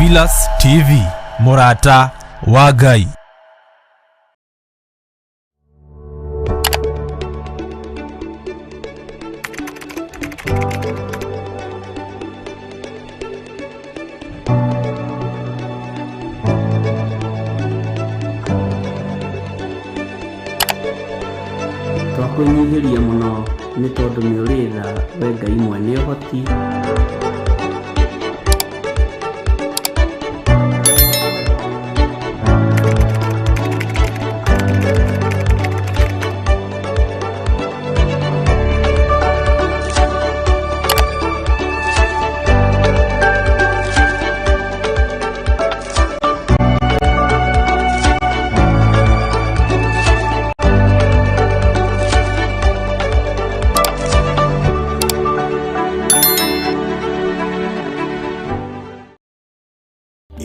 Theophilus TV, mũrata wa Ngai. Twakwĩnyihĩria mũno nĩ tondũ nĩ ũrĩ tha we Ngai mwene ũhoti.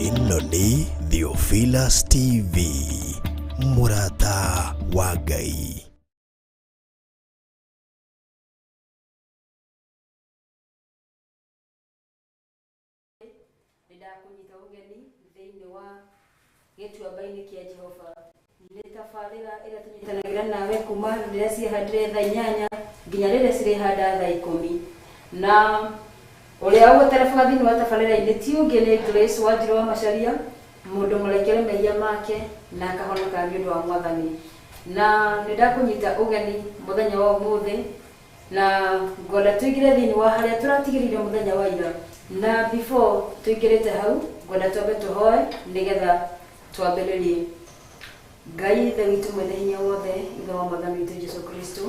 Ĩno nĩ Theophilus TV, mũrata wa Ngai. Nĩndakũnyita ũgeni thĩinĩ wa gĩtuamba-inĩ kĩa Jehova. Nĩ tabarĩra ĩrĩa tũnyitanagĩra nawe kuma rĩrĩa ciĩhandire thaa 8 nginya rĩrĩa cirĩhanda thaa 10. Na ũrĩa ũgũterebaga thĩinĩ wa tabarĩra-inĩ ti ũngĩ nĩ Grace Wanjirũ wa Macharia, mũndũ mũrekere mehia make na akahonoka nĩ ũndũ wa Mwathani. Na nĩndakũnyita ũgeni mũthenya wa ũmũthĩ, na ngwenda tũingĩre thĩinĩ wa harĩa tũratigĩrĩire mũthenya wa ira. Na before tũingĩrĩte hau, ngwenda twambe tũhoe nĩgetha twambĩrĩrie. Ngai Ithe witũ mwene hinya wothe, Ithe wa Mwathani witũ Jesu Kristo,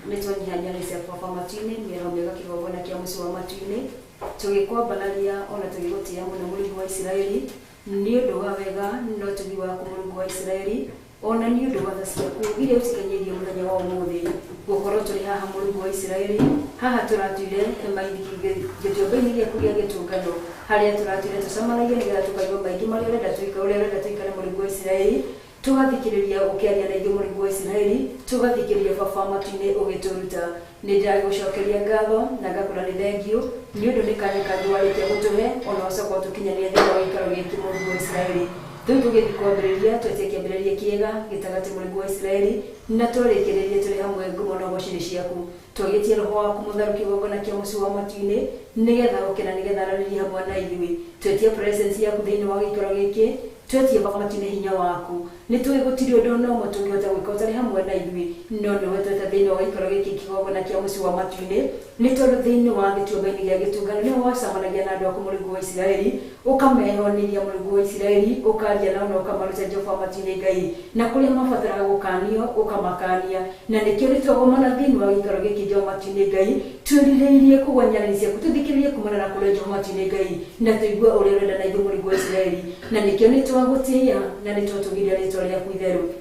nĩ twanyihia nyarĩ cia baba matu-inĩ, mĩaraho mĩega kĩgongona kĩa mũciĩ wa matu-inĩ, tũgĩkwambararia ona tũgĩgũtĩĩa mũno Mũrungu wa Isiraeli, nĩ ũndũ wa wega na ũtugi waku Mũrungu wa Isiraeli, ona nĩ ũndũ wa tha ciaku iria ũtũkinyĩirie mũthenya wa ũmũthĩ, gũkorwo tũrĩ haha Mũrungu wa Isiraeli, haha tũratuire hema-inĩ gĩtuamba-inĩ gĩaku gĩa gĩtũngano, harĩa tũratuire tũcemanagie nĩgetha tũkaigua maingĩ marĩa ũrenda tũikare, ũrĩa ũrenda tũikare Mũrungu wa Isiraeli, tũgathikĩrĩria ũkĩaria na ithuĩ Mũrungu wa Isiraeli, tũgathikĩrĩria baba wa matu-inĩ ũgĩtũruta. Nĩ ndĩragũcokeria ngatho na ngakũra nĩ thengiũ nĩ ũndũ nĩ kanya kangĩ warĩkia gũtũhe ona ũcoka ũtũkinyanĩria thĩinĩ wa gĩikaro gĩkĩ Mũrungu wa Isiraeli. Rĩu tũgĩthiĩ kwambĩrĩria, twetie kĩambĩrĩria kĩega gĩtagatĩ Mũrungu wa Isiraeli, na twarĩkĩrĩrie tũrĩ hamwe ngumo na ũgoci nĩ ciaku. Twagĩtie Roho waku mũtheru kĩgongona kĩa mũciĩ wa matu-inĩ, nĩgetha ũke na nĩgetha aranĩrie hamwe na ithuĩ. Twetie presence yaku thĩinĩ wa gĩikaro gĩkĩ, twetie Baba matu-inĩ hinya waku. Nĩ tũĩ gũtirĩ ũndũ ona ũmwe tũngĩhota gwĩka ũtarĩ hamwe na ithuĩ, no nĩwe tweta thĩinĩ wa gĩikaro gĩkĩ kĩgongona kĩa mũciĩ wa matu-inĩ, nĩ tondũ thĩinĩ wa gĩtuamba-inĩ gĩa gĩtũngano nĩho wacemanagia na andũ aku Mũrungu wa Isiraeli, ũkameyoneria Mũrungu wa Isiraeli, ũkaria nao na ũkamaruta Jehova wa matu-inĩ Ngai, na kũrĩa mabataraga gũkanio ũkamakania. Na nĩkĩo nĩ twagomana thĩinĩ wa gĩikaro gĩkĩ Jehova matu-inĩ Ngai, twĩrirĩirie kũgwa nyaarĩrĩ ciaku, tũthikĩrĩrie kumana na kũrĩ Jehova matu-inĩ Ngai, na tũigue ũrĩa ũrenda na ithuĩ Mũrungu wa Isiraeli. Na nĩkĩo nĩ twagũtĩĩa na nĩ twatũgĩria rĩĩtwa rĩaku itheru.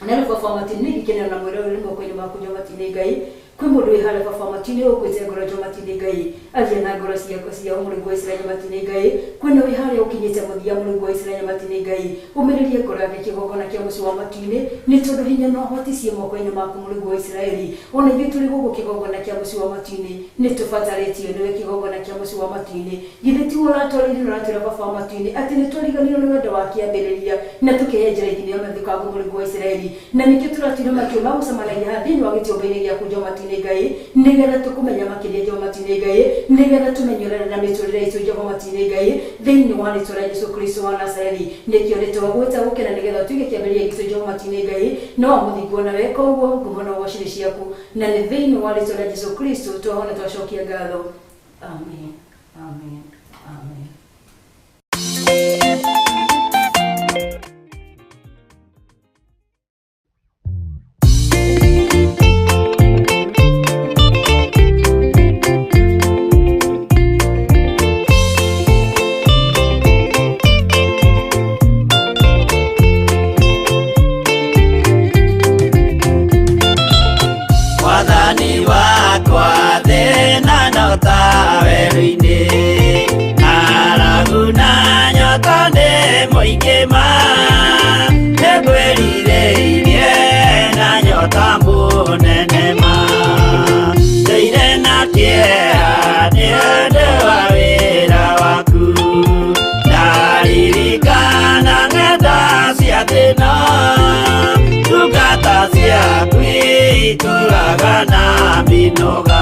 Na rĩu Baba wa matu-inĩ, nĩ gĩkenero na mwĩrĩ ũyũ ũrĩ moko-inĩ maku Jehova matu-inĩ Ngai. Kwĩ mũndũ wĩ harĩa Baba wa matu-inĩ ũkuĩte ngoro Jehova matu-inĩ Ngai, aria na ngoro ciakwa ciao Mũrungu wa Isiraeli matu-inĩ Ngai. Kwĩna wĩ harĩa ũkinyĩte mũthia Mũrungu wa Isiraeli matu-inĩ Ngai, ũmĩrĩrie ngoro yake kĩgongona kĩa mũciĩ wa matu-inĩ, nĩ tondũ hinya na ũhoti ciĩ moko-inĩ maku Mũrungu wa Isiraeli. Ona ithuĩ tũrĩ gũkũ kĩgongona kĩa mũciĩ wa matu-inĩ, nĩ tũbatarĩtio nĩwe kĩgongona kĩa mũciĩ wa matu-inĩ. Githĩ tiwe ũratwarĩire na ũratwĩra Baba wa matu-inĩ atĩ nĩ twariganĩirwo nĩ wendo wa kĩambĩrĩria na tũkeyenjera ithimi ya mathũkangu Mũrungu wa Isiraeli? Na nĩkĩo tũratuire matua ma gũcemanagia haha thĩinĩ wa gĩtuamba-inĩ gĩaku Jehova matu-inĩ Ngai, nĩgetha tũkũmenye makĩria Jehova matu-inĩ Ngai, nĩgetha tũmenye ũrĩa ũrenda mĩtũrĩre itũ Jehova matu-inĩ Ngai, thĩinĩ wa rĩtwa rĩa Jesu Kristo wa Nazarethi. Nĩkĩo nĩ twagwĩta ũke na nĩgetha ũtuĩke kĩambĩrĩria gitũ Jehova matu-inĩ Ngai, no wa mũthingu o na weka ũguo, ngumo na ũgoci nĩ ciaku. Na nĩ thĩinĩ wa rĩtwa rĩa Jesu Kristo twahona twacokia ngatho. Amen. Amen. Amen. Mwathani wakwa thĩna ndota werũ-inĩ, ng'aragu na nyota nĩ mũingĩ ma, nĩngwĩrirĩirie na nyota mũnene ma, ndũire na kĩeha nĩ ũndũ wa wĩra waku, ndarĩ na mĩnoga.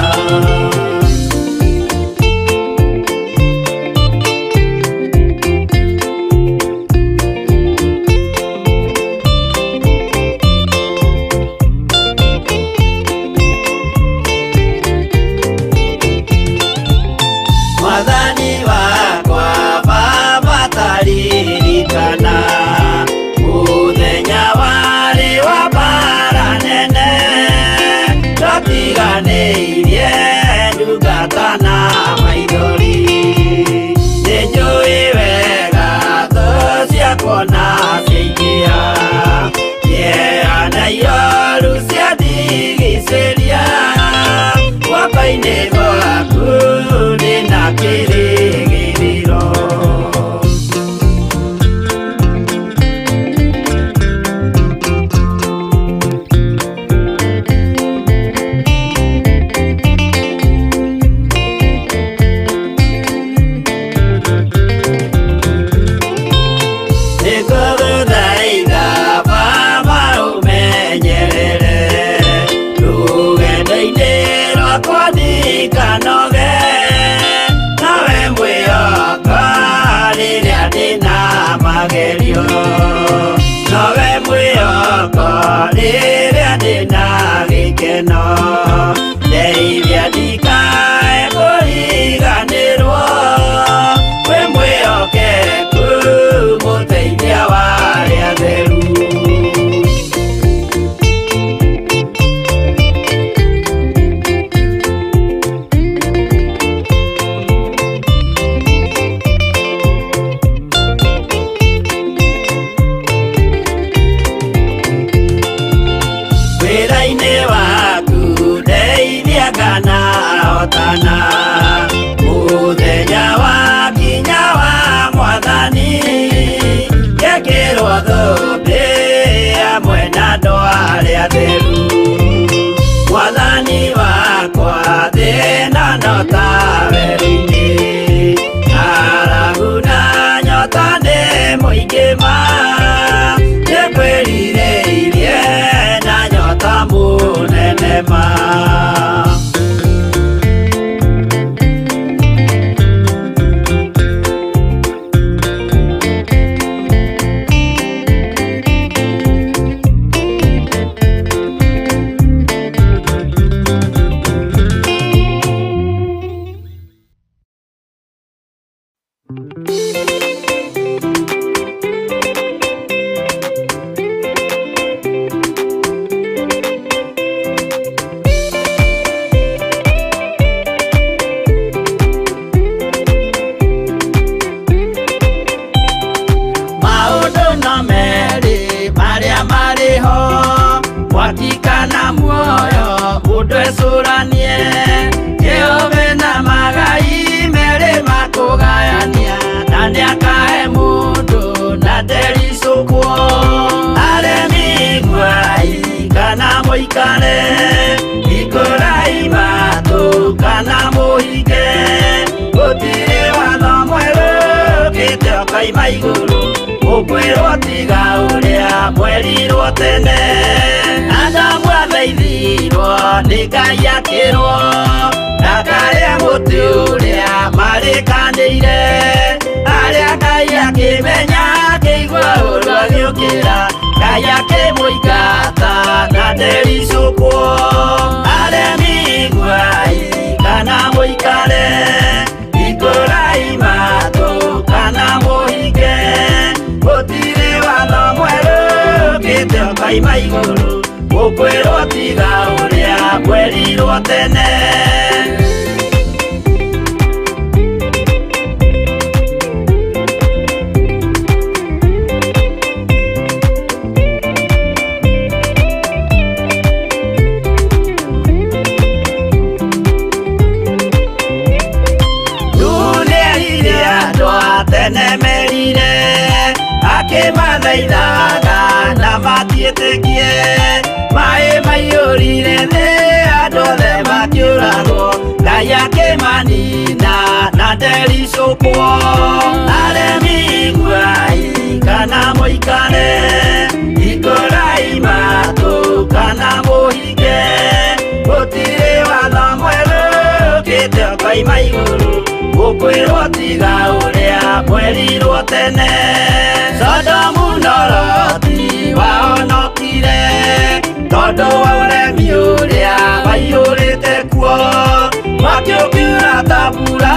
Mwathani wakwa Baba taririkana mũthenya warĩ wa mbara nene, ndatiganĩirie ndungata na maithori. Nĩnjũĩ wega thũ ciakwa na ciaingĩha, kĩeha na ioru ciandigicĩria, guoko-inĩ gwaku ndĩna kĩrĩgĩrĩro. Nĩngũgũthaitha Baba ũmenyerere rũgendo-inĩ rwakwa ndikanoge, nawe mwĩhoka rĩrĩa ndĩna magerio, nowe mwĩhoko rĩrĩa ndĩna gĩkeno, ndeithia ndikae kũriganĩrwo, wĩ mwĩhokeku mũteithia wa arĩa atheru. Wĩra-inĩ waku ndeithia kana hotana, mũthenya wakinya wa Mwathani, ngekĩrwo thũmbĩ hamwe na andũ arĩa atheru. Mwathani wakwa thĩna no ta werũ-inĩ, ng'aragu na nyota nĩ mũingĩ ma, nĩngwĩrirĩirie na nyota mũnene ma. Maũndũ no merĩ marĩa marĩ ho, mwaki kana muoyo, mũndũ ecũranie. Jehova na magai merĩ makũgayania, na nĩakahe mũndũ na ndericũkwo. Aremi iguai kana mũikare, hingũrai matũ kana mũhinge, gũtirĩ watho mwerũ ũkĩte ũkoima igũrũ, mũkwĩrwo tiga ũrĩa mwerirwo tene. Adamu athaithirwo nĩ Ngai akĩrwo ndakarĩe mũtĩ ũrĩa marĩkanĩire, arĩa Ngai akĩmenya akĩigua ũru agĩũkĩra, Ngai akĩmũingata na ndericũkwo. Aremi iguai kana mũikare, hingũrai matũ kana mũhinge, gũtirĩ watho mwerũ ũkĩte ũkoima igũrũ, mũkwĩrwo tiga ũrĩa mwerirwo tene. Nĩerire andũ a tene merire, akĩmathaithaga na matiĩtĩkie, maĩ maiyũrire thĩ andũ othe makĩũragwo, Ngai akĩmanina na ndericũkwo. Aremi iguai kana mũikare, hingũrai matũ kana mũhinge, ũkoima igũrũ gũkwĩrwo tiga ũrĩa mwerirwo tene Sodomu na Loti wahonokire tondũ wa ũremi ũrĩa waiyũrĩte kuo mwaki ũkiura ta mbura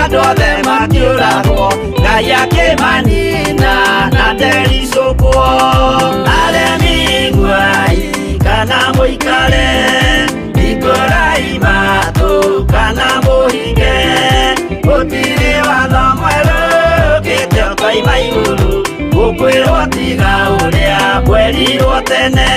andũ othe makĩũragwo Ngai akĩmanina na ndericũkwo aremi iguai kana mũikare hingũrai matũ kana mũhinge gũtirĩ watho mwerũ ũkĩte ũkoima igũrũ gũkwĩrwo tiga ũrĩa mwerirwo tene.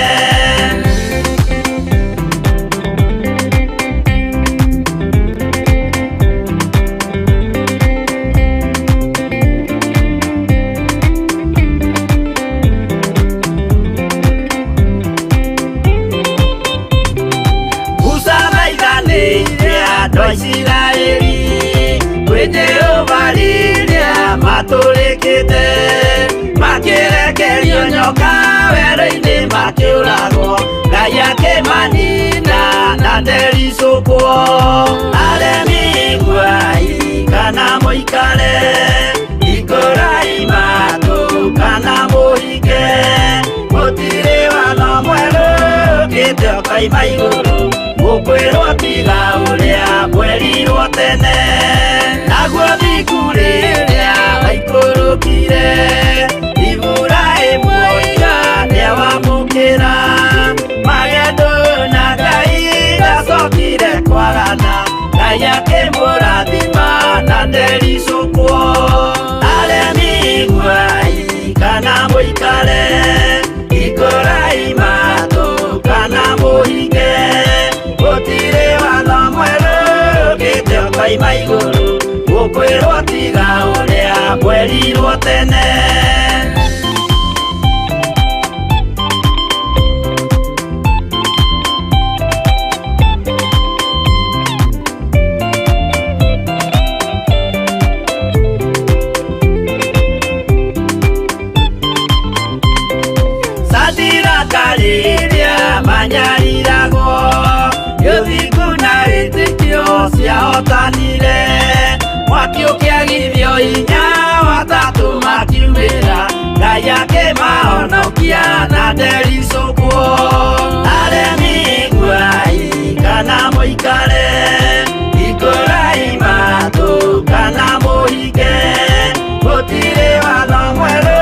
Isiraeli kwĩ Jehova rĩrĩa matũrĩkĩte makĩrekerio nyoka werũ-inĩ makĩũragwo Ngai akĩmanina na ndericũkwo aremi iguai kana mũikare hingũrai matũ kana mũhinge gũtirĩ watho mwerũ ũkĩte ũkoima igũrũ gũkwĩrwo tiga ũrĩa mwerirwo tene naguo thiku rĩrĩa waikũrũkire Iburahĩmu oiga nĩawamũkĩra magendo na Ngai ndacokire kwagana Ngai akĩmũrathima na ndericũkwo aremi iguai kana mũikare hingũrai matũ kana mũhinge gũtirĩ watho mwerũ ũkĩte ũkoima igũrũ gũkwĩrwo tiga ũrĩa mwerirwo tene. Sadiraka rĩrĩa manyariragwo gĩthingu na wĩtĩkio ciahotanire mwaki ũkĩagithio hinya watatũ makiumĩra Ngai akĩmahonokia na ndericũkwo aremi iguai kana mũikare hingũrai matũ kana mũhinge gũtirĩ watho mwerũ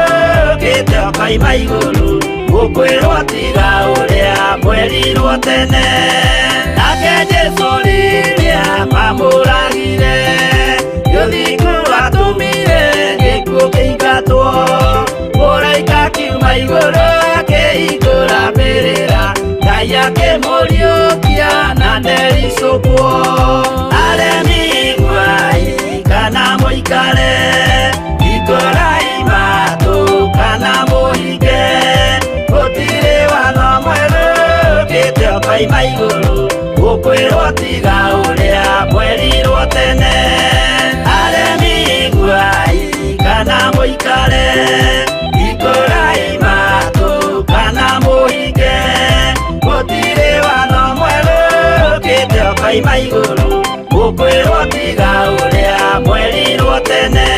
ũkĩte ũkoima igũrũ gũkwĩrwo tiga ũrĩa mwerirwo tene nake Jesũ rĩrĩa mamũragire gĩthingu atũmire gĩkuũ kĩingatwo mũraika akiuma igũrũ akĩhingũra mbĩrĩra Ngai akĩmũriũkia na ndericũkwo aremi iguai kana mũikare hingũrai matũ kana mũhinge gũtirĩ watho mwerũ ũkĩte ũkoima igũrũ gũkwĩrwo tiga ũrĩa mwerirwo tene aremi iguai kana mũikare hingũrai matũ kana mũhinge gũtirĩ watho mwerũ ũkĩte ũkoima igũrũ gũkwĩrwo tiga ũrĩa mwerirwo tene.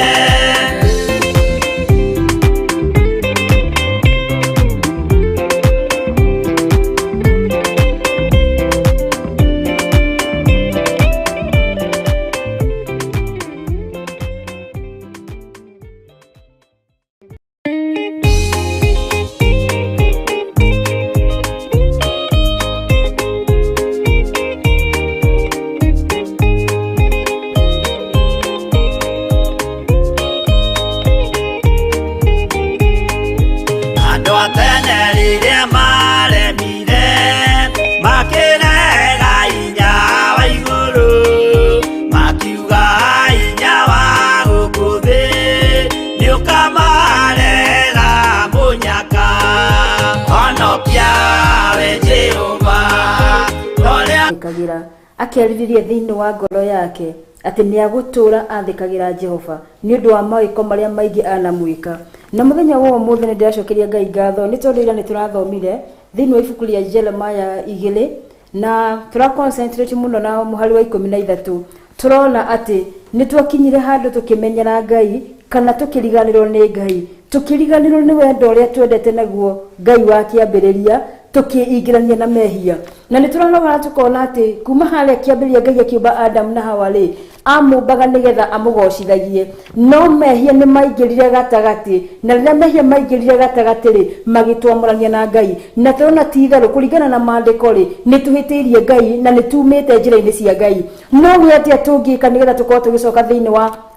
Akeriririe thiini wa ngoro yake ati ni agutura athikagira Jehova ni undu wa mawiko maria maingi anamwika. Na muthenya wa umuthi ni ndiracokeria Ngai ngatho ni tondu ira ni turathomire thiini wa ibuku ria Jeremiah 2 na tura concentrate muno na muhari wa 13 Tũrona atĩ nĩ twakinyire handũ tũkĩmenyera Ngai kana tũkĩriganĩrwo nĩ Ngai, tũkĩriganĩrwo nĩ wendo ũrĩa twendete naguo Ngai wa kĩambĩrĩria, tũkĩingĩrania na mehia. Na nĩ tũrarora tũkona atĩ kuma harĩa kĩambĩrĩria Ngai akĩũmba Adamu na Hawa rĩ, amũmbaga nĩgetha amũgocithagie, no mehia nĩ maingĩrire gatagatĩ, na rĩrĩa mehia maingĩrire gatagatĩ rĩ, magĩtwamũrania na Ngai. Na tũrona ti itherũ kũringana na maandĩko rĩ, nĩ tũhĩtĩirie Ngai na nĩ tumĩte njĩra-inĩ cia Ngai. No nĩ atĩa tũngĩka nĩgetha tũkorwo tũgĩcoka thĩinĩ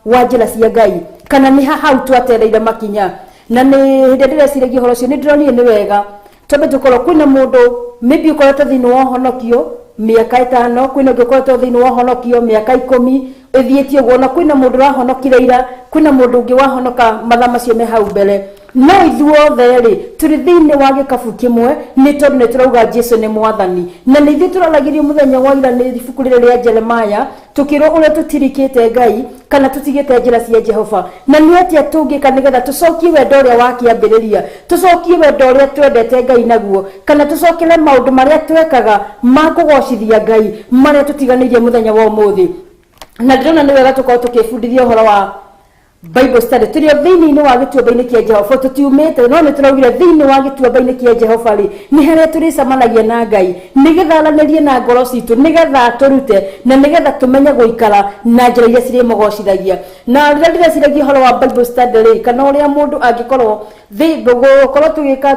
wa njĩra cia Ngai, kana nĩ hau twatereire makinya? Na nĩ hĩndĩ ĩrĩa ndĩreciragia ũhoro ũcio nĩ ndĩronire nĩ wega twambe tũkorwo kwĩna mũndũ maybe ũkoretwo thĩinĩ wa ũhonokio mĩaka 5, kwĩna ũngĩ ũkoretwo thĩinĩ wa ũhonokio mĩaka 10 ĩthiĩtie ũguo, na kwĩna mũndũ ũrahonokire ira, kwĩna mũndũ ũngĩ wahonoka mathaa macio me hau mbere. No ithuothe rĩ tũrĩ thĩinĩ wa gĩkabu kĩmwe, nĩ tondũ nĩ tũrauga Jesu nĩ mwathani. Na nĩ ithuĩ tũraragĩrio mũthenya wa ira nĩ ibuku rĩrĩ rĩa Jeremiah, tũkĩrwo ũrĩa tũtirikĩte Ngai kana tũtigĩte njĩra cia Jehova. Na nĩ atĩa tũngĩka nĩgetha tũcokie wendo ũrĩa wa kĩambĩrĩria, tũcokie wendo ũrĩa twendete Ngai naguo, kana tũcokere maũndũ marĩa twekaga ma kũgocithia Ngai marĩa tũtiganĩirie mũthenya wa ũmũthĩ. Na ndĩrona nĩ wega tũkorwo tũkĩbundithia ũhoro wa Bible study. Tũrĩ o thĩinĩ wa gĩtuamba-inĩ kĩa Jehova, tũtiumĩte, no nĩ tũraugire thĩinĩ wa gĩtuamba-inĩ kĩa Jehova rĩ, nĩ harĩa tũrĩcemanagia na Ngai, nĩgetha aranĩrie na ngoro citũ, nĩgetha atũrute, na nĩgetha tũmenye gũikara na njĩra iria cirĩmũgocithagia. Na rĩrĩa ndĩreciragia ũhoro wa Bible study rĩ, kana ũrĩa mũndũ angĩkorwo gũkorwo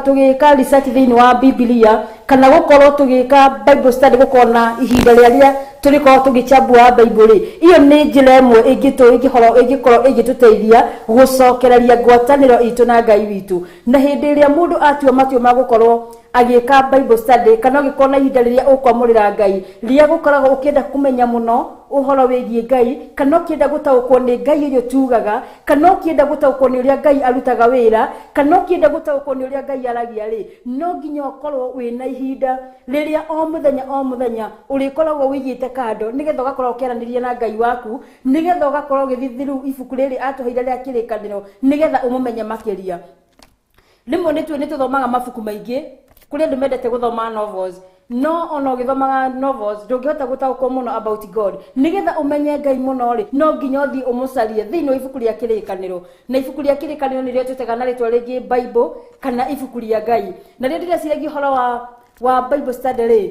tũgĩka research thĩinĩ wa Bibilia, kana gũkorwo tũgĩka Bible study, gũkorwo na ihinda rĩrĩa tũrĩkorwo tũgĩchambua Bible rĩ, iyo nĩ njĩra ĩmwe ĩngĩkorwo ĩgĩtũteithia gũcokereria ngwatanĩro itũ na Ngai witũ. Na hĩndĩ ĩrĩa mũndũ atua matua ma gũkorwo agĩka Bible study, kana ũgĩkorwo na ihinda rĩrĩa ũkwamũrĩra Ngai, rĩrĩa gũkoragwo ũkĩenda kũmenya mũno ũhoro wĩgiĩ Ngai, kana ũkĩenda gũtaũkwo nĩ Ngai ũyũ tugaga, kana ũkĩenda gũtaũkwo nĩ ũrĩa Ngai arutaga wĩra, kana ũkĩenda gũtaũkwo nĩ ũrĩa Ngai aragia rĩ, no nginya ũkorwo wĩna ihinda rĩrĩa o mũthenya o mũthenya ũrĩkoragwo wĩigĩte kando, nĩgetha ũgakorwo ũkĩaranĩria na Ngai waku, nĩgetha ũgakorwo ũgĩthiĩ through ibuku rĩrĩ atũheire rĩa kĩrĩkanĩro, nĩgetha ũmũmenye makĩria. Rĩmwe nĩ tũthomaga mabuku maingĩ, kũrĩ andũ mendete gũthoma novels, no ona ũgĩthomaga novels ndũngĩhota gũtaũkwo mũno about God. Nĩgetha ũmenye Ngai mũno rĩ, no nginya ũthiĩ ũmũcarie thĩinĩ wa ibuku rĩa kĩrĩkanĩro. Na ibuku rĩa kĩrĩkanĩro nĩrĩo twĩtaga na rĩtwa rĩngĩ Bible kana ibuku rĩa Ngai. Na rĩrĩa ndĩreciragia ũhoro wa Bible study rĩ,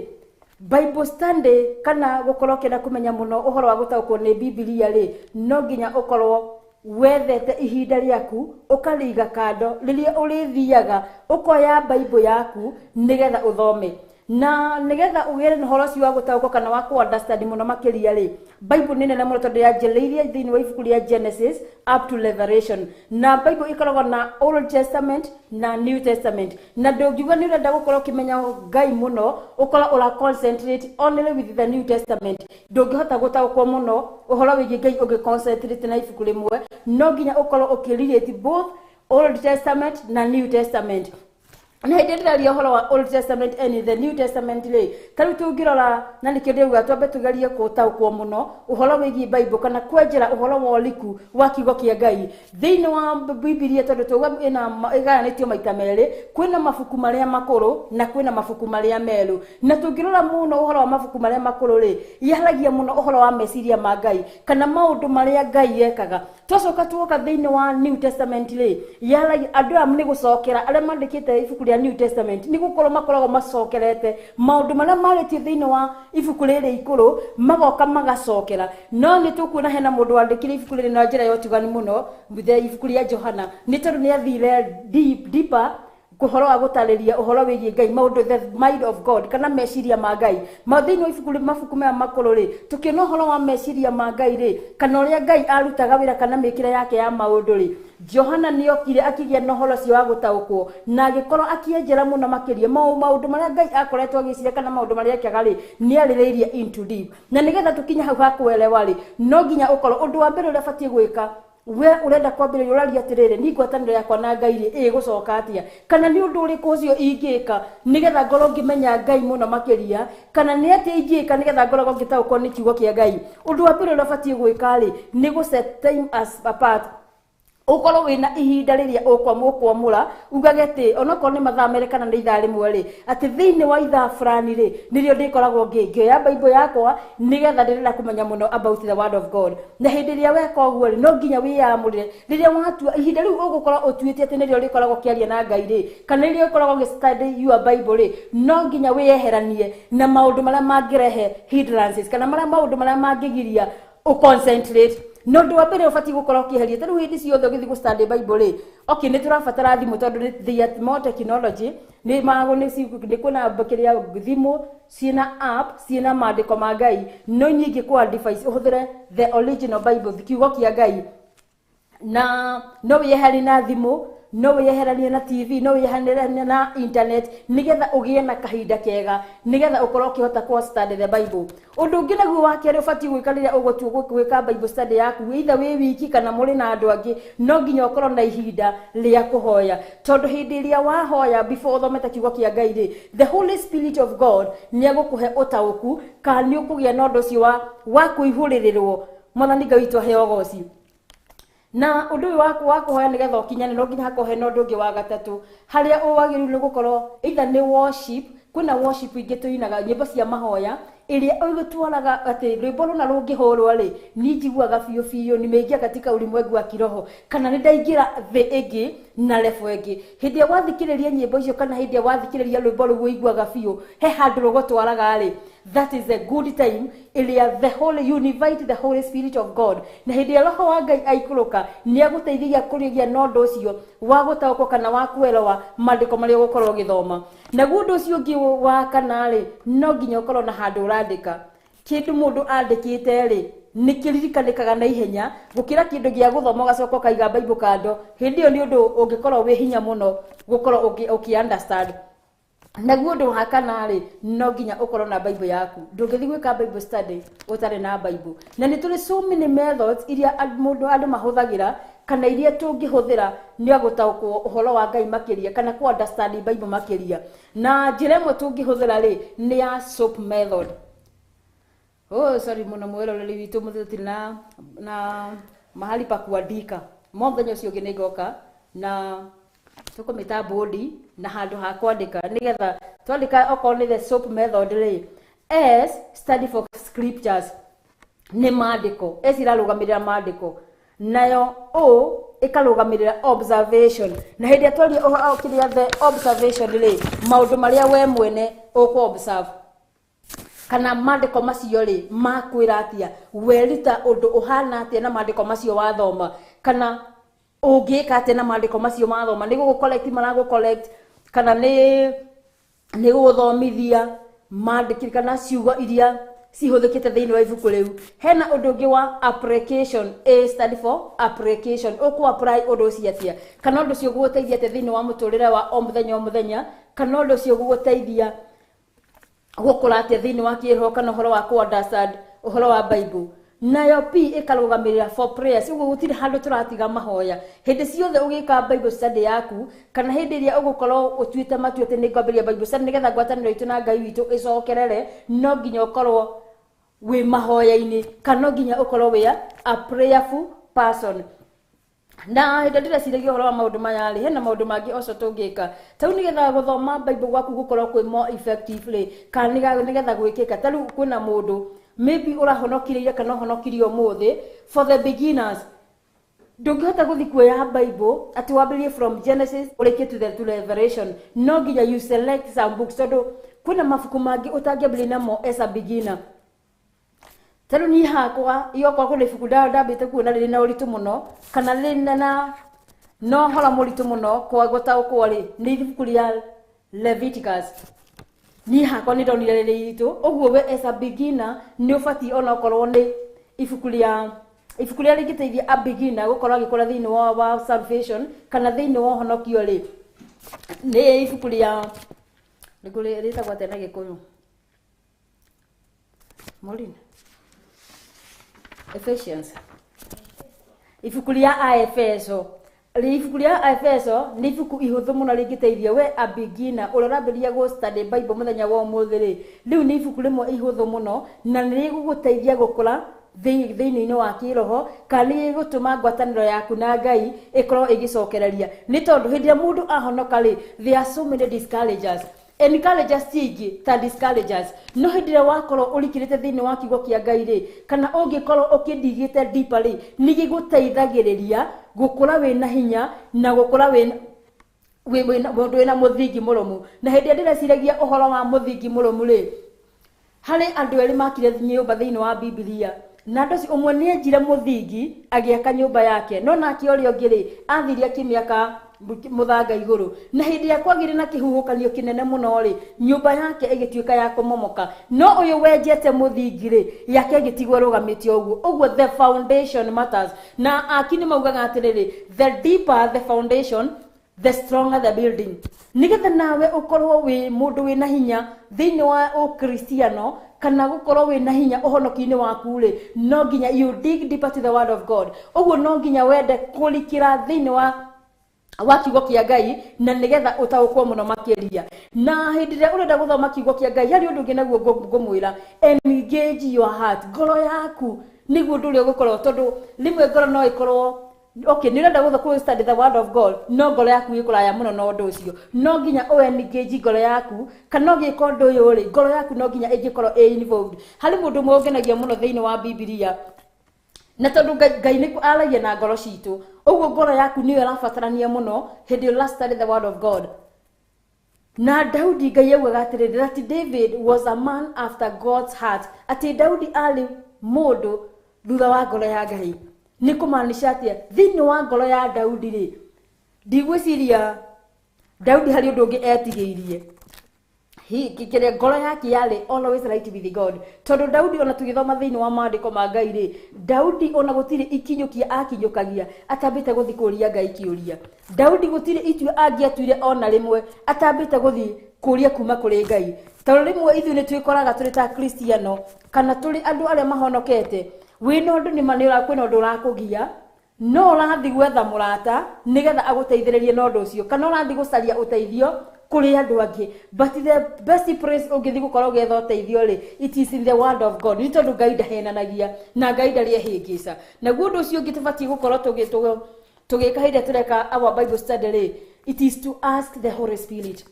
Bible study kana gũkorwo ũkĩenda kũmenya mũno ũhoro wa gũtaũkwo nĩ Bibilia rĩ, no nginya ũkorwo wethete ihinda rĩaku ũkarĩiga kando rĩrĩa ũrĩthiaga ũkoya Bible yaku nĩgetha ũthome. Na nĩgetha ũgĩe na ũhoro ũcio wa gũtaũkwo kana wa kũ understand mũno makĩria rĩ, Bible nĩ nene mũno tondũ yanjĩrĩirie thĩinĩ wa ibuku rĩa Genesis up to Revelation. Na Bible ĩkoragwo na Old Testament na New Testament. Na ndũngiuga nĩ ũrenda gũkorwo ũkĩmenya Ngai mũno, ũkorwo ũra concentrate only with the New Testament. Ndũngĩhota gũtaũkwo mũno ũhoro wĩgiĩ Ngai ũngĩ concentrate na ibuku rĩmwe, no nginya ũkorwo ũkĩ relate both Old Testament na New Testament. Na hĩndĩ ĩrĩa ndĩraria ũhoro wa Old Testament and the New Testament rĩ, ta rĩu tũngĩrora, na nĩkĩo ndĩrauga twambe tũgerie gũtaũkwo mũno ũhoro wĩgiĩ Bible kana kwenjera ũhoro wa ũriku wa kiugo kĩa Ngai thĩinĩ wa Bibilia, tondũ tauga ĩgayanĩtio maita merĩ, kwĩna mabuku marĩa makũrũ na kwĩna mabuku marĩa merũ. Na tũngĩrora mũno ũhoro wa mabuku marĩa makũrũ rĩ, yaragia mũno ũhoro wa meciria ma Ngai kana maũndũ marĩa Ngai ekaga. Twacoka tuoka thĩinĩ wa New Testament rĩ, yaragia andũ aya nĩ gũcokera arĩa mandĩkĩte ibuku rĩa New Testament nĩ gũkorwo makoragwo macokerete maũndũ marĩa marĩtio thĩinĩ wa ibuku rĩrĩ ikũrũ, magoka magacokera. No nĩ tũkuona hena mũndũ wandĩkire ibuku rĩrĩ na njĩra ya ũtiganu mũno, ibuku rĩa Johana, nĩ tondũ nĩ athire deeper ũhoro wa gũtarĩria ũhoro wĩgiĩ Ngai, maũndũ the mind of God kana meciria ma Ngai. Ma thĩinĩ wa ibuku mabuku maya makũrũ rĩ, tũkĩona ũhoro wa meciria ma Ngai rĩ, kana ũrĩa Ngai arutaga wĩra kana mĩkĩre yake ya maũndũ rĩ, Johana nĩ okire akĩgĩa na ũhoro ũcio wa gũtaũkwo na agĩkorwo akĩenjera mũno makĩria maũndũ marĩa Ngai akoretwo agĩciria kana maũndũ marĩa ekaga rĩ, nĩ arĩrĩirie into deep. Na nĩgetha tũkinye hau ha kuelewa rĩ, no nginya ũkorwo ũndũ wa mbere ũrĩa ũbatiĩ gwĩka, we ũrenda kwambĩrĩria ũraria atĩrĩrĩ, ni ngwatanĩro yakwa na Ngai rĩ, ĩgũcoka atĩa, kana nĩ ũndũ ũrĩkũ ũcio ingĩka nĩgetha ngorwo ngĩmenya Ngai mũno makĩria, kana nĩ atĩa ingĩka nĩgetha ngorwo ngĩtaũkwo nĩ kiugo kĩa Ngai. Ũndũ wa mbere ũrĩa ũbatiĩ gwĩka rĩ, nĩ gũ set time as apart. Ukorwo wina ihinda riria ukwamura ugage ati onokorwo ni mathaa mere kana ni ithaa rimwe ri ati thiini wa ithaa fulani ri nirio ndikoragwo ngioya Bible yakwa nigetha ndirenda kumenya muno about the word of God. Na hindi ria weka uguo ri no nginya wiyamurire riria watua ihinda riu ugukorwo utuite ati nirio rikoragwo kiaria na Ngai ri kana riria ukoragwo ugistudy your Bible ri no nginya wiyeheranie na maundu maria mangirehe hindrances kana maria maundu maria mangigiria uconcentrate. No ndu wa mbere ubati gukorwo ukiheria ta riu hindi ciothe ugithi gu study Bible ri okay ni turabatara thimu tondu they are more technology ni mago ni ni kuna kiria thimu ciina app ciina maandiko ma Ngai no nyingi kwa device uhuthire the original Bible kiugo kia Ngai na no wiyeheri na thimu no wiyeheranie na TV no wiyeheranie na internet nigetha ugie na kahinda kega nigetha ukorwo ukihota ku study the Bible. Undu ungi naguo wa keri ubati gwika riria ugutua gwika Bible study yaku either wi wiki kana muri na andu angi no nginya ukorwo na ihinda ria kuhoya tondu hindi iria wahoya before uthomete kiugo kia Ngai ri the Holy Spirit of God ni agukuhe utauku kana ni ukugia na undu ucio wa kuihuririrwo. Mwathani Ngai witũ aheo ũgoci. Na undu uyu waku wa kuhoya nigetha ukinyane no nginya hakohe na undu ungi wa gatatu haria wagiriirwo ni gukorwo either ni worship kwina worship ingi tuinaga nyimbo cia mahoya iria igutwaraga ati rwimbo runa rungihurwo ri ni njiguaga biũ biũ nimeingia katika ulimwengu wa kiroho kana ni ndaingira thi ingi na level ingi. Hindi ya wathikiriria nyimbo icio kana hindi ya wathikiriria rwimbo rũu ũiguaga biũ he handũ rũgũtwaraga ri that is a good time iria the holy you invite the Holy Spirit of God na hindi ya roho wa Ngai aikũrũka ni agũteithagia kũrĩgia na ũndũ ũcio wa gũtaũkwo kana wa kuelewa maandĩko marĩa ũgũkorwo ũgĩthoma. Naguo ũndũ ũcio ũngĩ wa kana rĩ no nginya ũkorwo na handũ ũrandĩka kĩndũ mũndũ andĩkĩte rĩ nĩ kĩririkanĩkaga na ihenya gũkĩra kĩndũ gĩa gũthoma ũgacoka ũkaiga Bible kando. Hĩndĩ ĩyo nĩ ũndũ ũngĩkorwo wĩ hinya mũno gũkorwo ũkĩ understand. Naguo ũndũ wa kana rĩ no nginya ũkorwo na Bible yaku. Ndũngĩthiĩ gwĩka Bible study ũtarĩ na Bible. Na nĩ tũrĩ so many methods iria mũndũ andũ mahũthagĩra kana iria tũngĩhũthĩra nĩ gũtaũkwo ũhoro wa Ngai makĩria kana ku understand Bible makĩria. Na njĩra ĩmwe tũngĩhũthĩra rĩ nĩ ya SOAP method. Oh sorry mũno mwĩroreri witũ mũthĩ na mahali pa kuandika. Mũthenya ũcio ũngĩ nĩngoka na tũkũmĩta bodi na handũ ha kwandĩka nigetha twandĩka okorwo nĩ the SOAP method rĩ S study for scriptures nĩ maandĩko. S irarũgamĩrĩra maandĩko nayo O ĩkarũgamĩrĩra observation na hĩndĩ ĩrĩa twaria ũhoro kĩrĩa the observation rĩ maũndũ marĩa we mwene ũkũ observe kana maandĩko macio rĩ makwĩra atĩa weruta ũndũ ũhana atĩa na maandĩko macio wathoma kana ũngĩka atĩa na maandĩko macio mathoma nĩ gũgũ collect maragũ collect kana nĩ gũgũthomithia maandĩko kana ciugo iria cihũthĩkĩte thĩinĩ wa ibuku rĩu. Hena ũndũ ũngĩ wa application, A stand for application, ũkũ apply ũndũ ũcio atĩa kana ũndũ ũcio ũgũgũteithia atĩa thĩinĩ wa mũtũrĩre wa o mũthenya o mũthenya kana ũndũ ũcio ũgũgũteithia gũkũra atĩa thĩinĩ wa kĩroho kana ũhoro wa kũ understand ũhoro wa Bible. Nayo P ĩkarũgamĩrĩra for prayers, ũguo gũtirĩ handũ tũratiga mahoya. Hĩndĩ ciothe ũgĩka Bible study yaku kana hĩndĩ ĩrĩa ũgũkorwo ũtuĩte matua atĩ nĩ ngwambĩrĩria Bible study nĩgetha ngwatanĩro itũ na Ngai witũ ĩcokerere no nginya ũkorwo wĩ mahoya-inĩ kana no nginya ũkorwo wĩ a prayerful person. Na hĩndĩ ndĩreciragia ũhoro wa maũndũ maya rĩ hena maũndũ mangĩ oco tũngĩka ta rĩu nĩgetha gũthoma Bible gwaku gũkorwo kwĩ more effective rĩ kana nĩgetha gwĩkĩka ta rĩu kwĩna mũndũ maybe ũrahonokirie kana ũhonokirie ũmũthĩ for the beginners ndũngĩhota gũthiĩ kuoya Bible atĩ wambĩrĩrie from Genesis ũrĩkie to the to Revelation no nginya you select some books tondũ kwĩna mabuku mangĩ ũtangĩambĩrĩria namo as a beginner. Ta rĩu niĩ hakwa iokorwo kwĩna ibuku ndambĩte kuona rĩrĩ na ũritũ mũno kana rĩrĩ na ũhoro mũritũ mũno kwa gũtaũkwo rĩ nĩ ibuku rĩa Leviticus. Niĩ hakwa nĩ ndonire rĩrĩ iritũ ũguo we as a beginner nĩ ũbatiĩ onokorwo nĩ ibuku rĩa rĩngĩteithia a beginner gũkorwo agĩkũra thĩinĩ wa salvation kana thĩinĩ wa ũhonokio rĩ nĩ ibuku rĩa rĩtagwo atĩa na Gĩkũyũ Maureen Ephesians ibuku rĩa Aefeso. Ibuku rĩa Aefeso nĩ ibuku ihũthũ mũno rĩngĩteithia we a beginner ũrĩa ũrambĩrĩria gũ study Bible mũthenya wa ũmũthĩ rĩ rĩu nĩ ibuku rĩmwe ihũthũ mũno na nĩ rĩgũgũteithia gũkũra thĩinĩ-inĩ wa kĩroho, kana nĩ gĩgũtũma ngwatanĩro yaku na Ngai ĩkorwo ĩgĩcokereria. Nĩ tondũ hĩndĩ ĩrĩa mũndũ ahonoka rĩ, there are so many discouragers. Encouragers ti aingĩ ta discouragers. No hĩndĩ ĩrĩa wakorwo ũrikĩrĩte thĩinĩ wa kiugo kĩa Ngai rĩ, kana ũngĩkorwo ũkĩndigĩte deeper rĩ, nĩ gĩgũteithagĩrĩria gũkũra wĩna hinya na gũkũra wĩna mũndũ wĩna mũthingi mũrũmu. Na hĩndĩ ĩrĩa ndĩreciragia ũhoro wa mũthingi mũrũmu rĩ, harĩ andũ erĩ makire nyũmba thĩinĩ wa Bibilia, na andũ acio ũmwe nĩ enjire mũthingi agĩaka nyũmba yake, no nake ũrĩa ũngĩ rĩ, athire akĩmĩaka mũthanga igũrũ. Na hĩndĩ ĩrĩa kwagĩire na kĩhuhũkanio kĩnene mũno rĩ, nyũmba yake ĩgĩtuĩka ya kũmomoka. No ũyũ wenjete mũthingi rĩ, yake ĩgĩtigwo ĩrũgamĩte ũguo. Ũguo the foundation matters. Na aki nĩ maugaga atĩrĩrĩ, the deeper the foundation, the stronger the building. Nĩgetha nawe ũkorwo wĩ mũndũ wĩna hinya thĩinĩ wa ũkristiano, kana gũkorwo wĩna hinya ũhonoki-inĩ waku rĩ, no nginya you dig deeper to the word of God. Ũguo no nginya wende kũrikĩra thĩinĩ wa kiugo kĩa Ngai, na nĩgetha ũtaũkwo mũno makĩria. Na hĩndĩ ĩrĩa ũrenda gũthoma kiugo kĩa Ngai, harĩ ũndũ ũngĩ naguo ngũmwĩra, engage your heart, ngoro yaku nĩguo ũndũ ũrĩa ũgũkorwo, tondũ rĩmwe ngoro no ĩkorwo okay, nĩ ũrenda gũthiĩ study the word of God, no ngoro yaku ĩ kũraya mũno na ũndũ ũcio. No nginya ũ engage ngoro yaku, kana ũgĩka ũndũ ũyũ rĩ, ngoro yaku no nginya ĩngĩkorwo ĩ involved. Harĩ mũndũ ũmwe ũngenagia mũno thĩinĩ wa Bibilia, na tondũ Ngai nĩ aragia na ngoro citũ, ũguo ngoro yaku nĩyo ĩrabatarania mũno hĩndĩ ĩrĩa ũra study the word of God. Na Daudi, Ngai augaga atĩrĩrĩ, that David was a man after God's heart, atĩ Daudi arĩ mũndũ thutha wa ngoro ya Ngai. Nĩ kũmaanisha atĩa? Thĩinĩ wa ngoro ya Daudi rĩ, ndigwĩciria Daudi harĩ ũndũ ũngĩ etigĩirie. Kĩrĩa ngoro yake yarĩ always right with God. Tondũ Daudi ona tũgĩthoma thĩinĩ wa maandĩko ma Ngai rĩ, Daudi ona gũtirĩ ikinyũkia akinyũkagia atambĩte gũthiĩ kũria Ngai kĩũria. Daudi gũtirĩ itua angĩatuire ona rĩmwe atambĩte gũthiĩ kũria kuma kũrĩ Ngai. Tondũ rĩmwe ithuĩ nĩ twĩkoraga tũrĩ ta Kristiano, kana tũrĩ andũ arĩa mahonokete, wĩna ũndũ nĩma nĩ kwĩna ũndũ ũrakũgia, no ũrathiĩ gwetha mũrata nĩgetha agũteithĩrĩrie na ũndũ ũcio, kana ũrathiĩ gũcaria ũteithio kũrĩ andũ angĩ. But the best place ũngĩthiĩ gũkorwo ũgĩetha ũteithio rĩ, it is in the word of God. Nĩ tondũ Ngai ndahenanagia na Ngai ndarĩ ehĩngĩca. Naguo ũndũ ũcio ũngĩ tũbatiĩ gũkorwo tũgĩka hĩndĩ ĩrĩa tũreka our Bible study rĩ, it is to ask the Holy Spirit.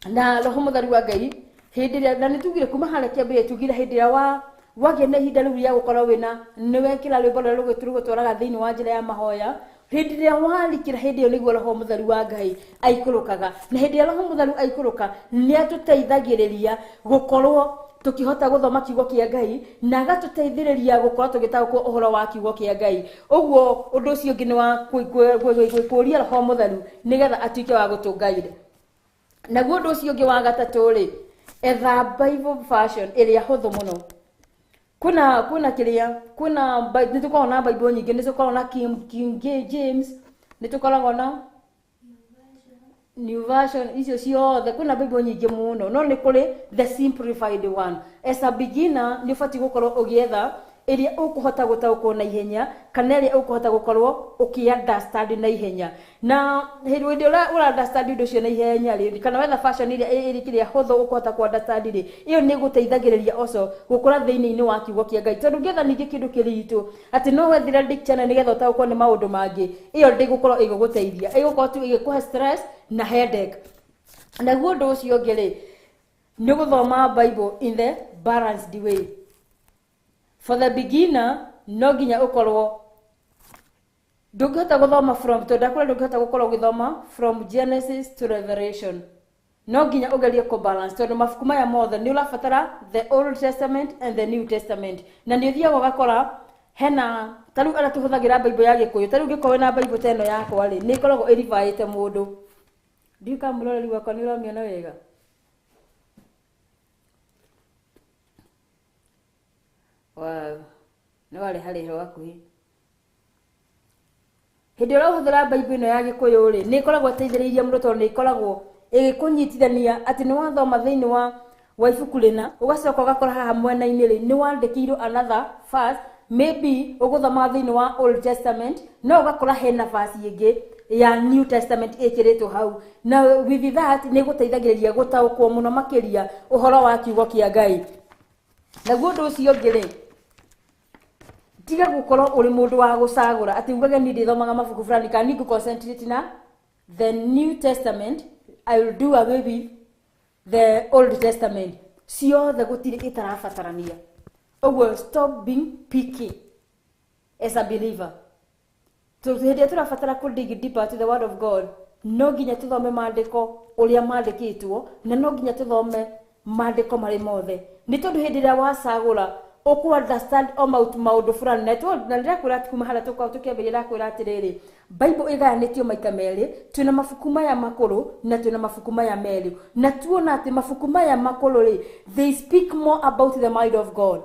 Na Roho Mũtheru wa Ngai hĩndĩ ĩrĩa, na nĩ tugire kuma harĩa kĩambĩrĩria, tugire hĩndĩ ĩrĩa wagĩa na ihinda rĩu rĩa gũkorwo wĩna, nĩ wekĩra rwĩmbo rũrĩa rũgũtwaraga thĩinĩ wa njĩra ya mahoya, hĩndĩ ĩrĩa warikĩra hĩndĩ ĩyo nĩguo Roho Mũtheru wa Ngai aikũrũkaga. Na hĩndĩ ĩrĩa Roho Mũtheru aikũrũka, nĩ atũteithagĩrĩria gũkorwo tũkĩhota gũthoma kiugo kĩa Ngai, na agatũteithĩrĩria gũkorwo tũgĩtaũkwo ũhoro wa kiugo kĩa Ngai. Ũguo ũndũ ũcio ũngĩ nĩ wa kũria Roho Mũtheru nĩgetha atuĩke wa gũtũngaire. Naguo ũndũ ũcio ũngĩ wa gatatũ rĩ, etha Bible version ĩrĩa hũthũ mũno. Kwĩna kĩrĩa, kwĩna nĩ tũkoragwo na Bible nyingĩ, nĩ tũkoragwo na King James, nĩ tũkoragwo na New Version, icio ciothe kwĩna Bible nyingĩ mũno, no nĩ kũrĩ the simplified one. As a beginner nĩ ũbatiĩ gũkorwo ũgĩetha ĩrĩa ũkũhota gũtaũkwo na ihenya, kana ĩrĩa ũkũhota gũkorwo ũkĩ understand na ihenya. Na hĩndĩ ĩrĩa ũra understand ũndũ ũcio na ihenya rĩ, kana wetha version ĩrĩa ĩrĩ kĩrĩa hũthũ ũkũhota kũ understand rĩ, ĩyo nĩ ĩgũteithagĩrĩria also gũkũra thĩinĩ-inĩ wa kiugo kĩa Ngai. Tondũ ũngĩetha ningĩ kĩndũ kĩritũ atĩ no wethire dictionary nĩgetha ũtaũkwo nĩ maũndũ mangĩ, ĩyo ndĩgũkorwo ĩgĩgũteithia, ĩgũkorwo tu ĩgĩkũhe stress na headache. Naguo ũndũ ũcio ũngĩ rĩ, nĩ gũthoma Bible in the balanced way. For the beginner, no nginya ũkorwo ndũngĩhota gũthoma from, tondũ ndakwĩra ndũngĩhota gũkorwo ũgĩthoma from Genesis to Revelation. No nginya ũgerie kũ balance, tondũ mabuku maya mothe nĩ ũrabatara the Old Testament and the New Testament. Na nĩ ũthiaga ũgakora hena ta rĩu arĩa tũhũthagĩra Bible ya Gĩkũyũ, ta rĩu ũngĩkorwo wĩna Bible ta ĩno yakwa rĩ, nĩ ĩkoragwo ĩribaĩte mũndũ. Ndiũĩ kana mũroreri wakwa nĩ ũramĩona wega. Wow, nĩ warĩ haraihu hakuhĩ. Hĩndĩ ĩrĩa ũrahũthĩra Bible ĩno ya Gĩkũyũ rĩ, nĩ ĩkoragwo ĩteithĩrĩirie mũno, tondũ nĩ ĩkoragwo ĩgĩkũnyitithania atĩ nĩ wathoma thĩinĩ wa ibuku rĩna, ũgacoka ũgakora haha mwena-inĩ rĩ, nĩ wandĩkĩirwo another verse, maybe ũgũthoma thĩinĩ wa Old Testament, no ũgakora hena verse ĩngĩ ya New Testament ĩkĩrĩtwo hau. Na with that nĩ ĩgũteithagĩrĩria gũtaũkwo mũno makĩria ũhoro wa kiugo kĩa Ngai. Naguo ũndũ ũcio ũngĩ rĩ, Tiga gũkorwo ũrĩ mũndũ wa gũcagũra atĩ ugage niĩ ndĩthomaga mabuku fulani kana niĩ ngũ-concentrate na the New Testament, I will do away with the Old Testament. Ciothe gũtirĩ ĩtarabatarania. Ũguo stop being picky as a believer. Tondũ hĩndĩ ĩrĩa tũrabatara kũ dig deeper to the word of God, no nginya tũthome maandĩko ũrĩa mandĩkĩtwo, na no nginya tũthome maandĩko marĩ mothe, nĩ tondũ hĩndĩ ĩrĩa wacagũra ũkũ understand o maũndũ fulani. Na na ndĩrakwĩra kuma harĩa tũkoragwo tũkĩambĩrĩria, ndakwĩra atĩrĩrĩ, Bible ĩgayanĩtio maita merĩ. Twĩna mabuku maya makũrũ na twĩna mabuku maya merũ, na tuona atĩ mabuku maya makũrũ rĩ, they speak more about the mind of God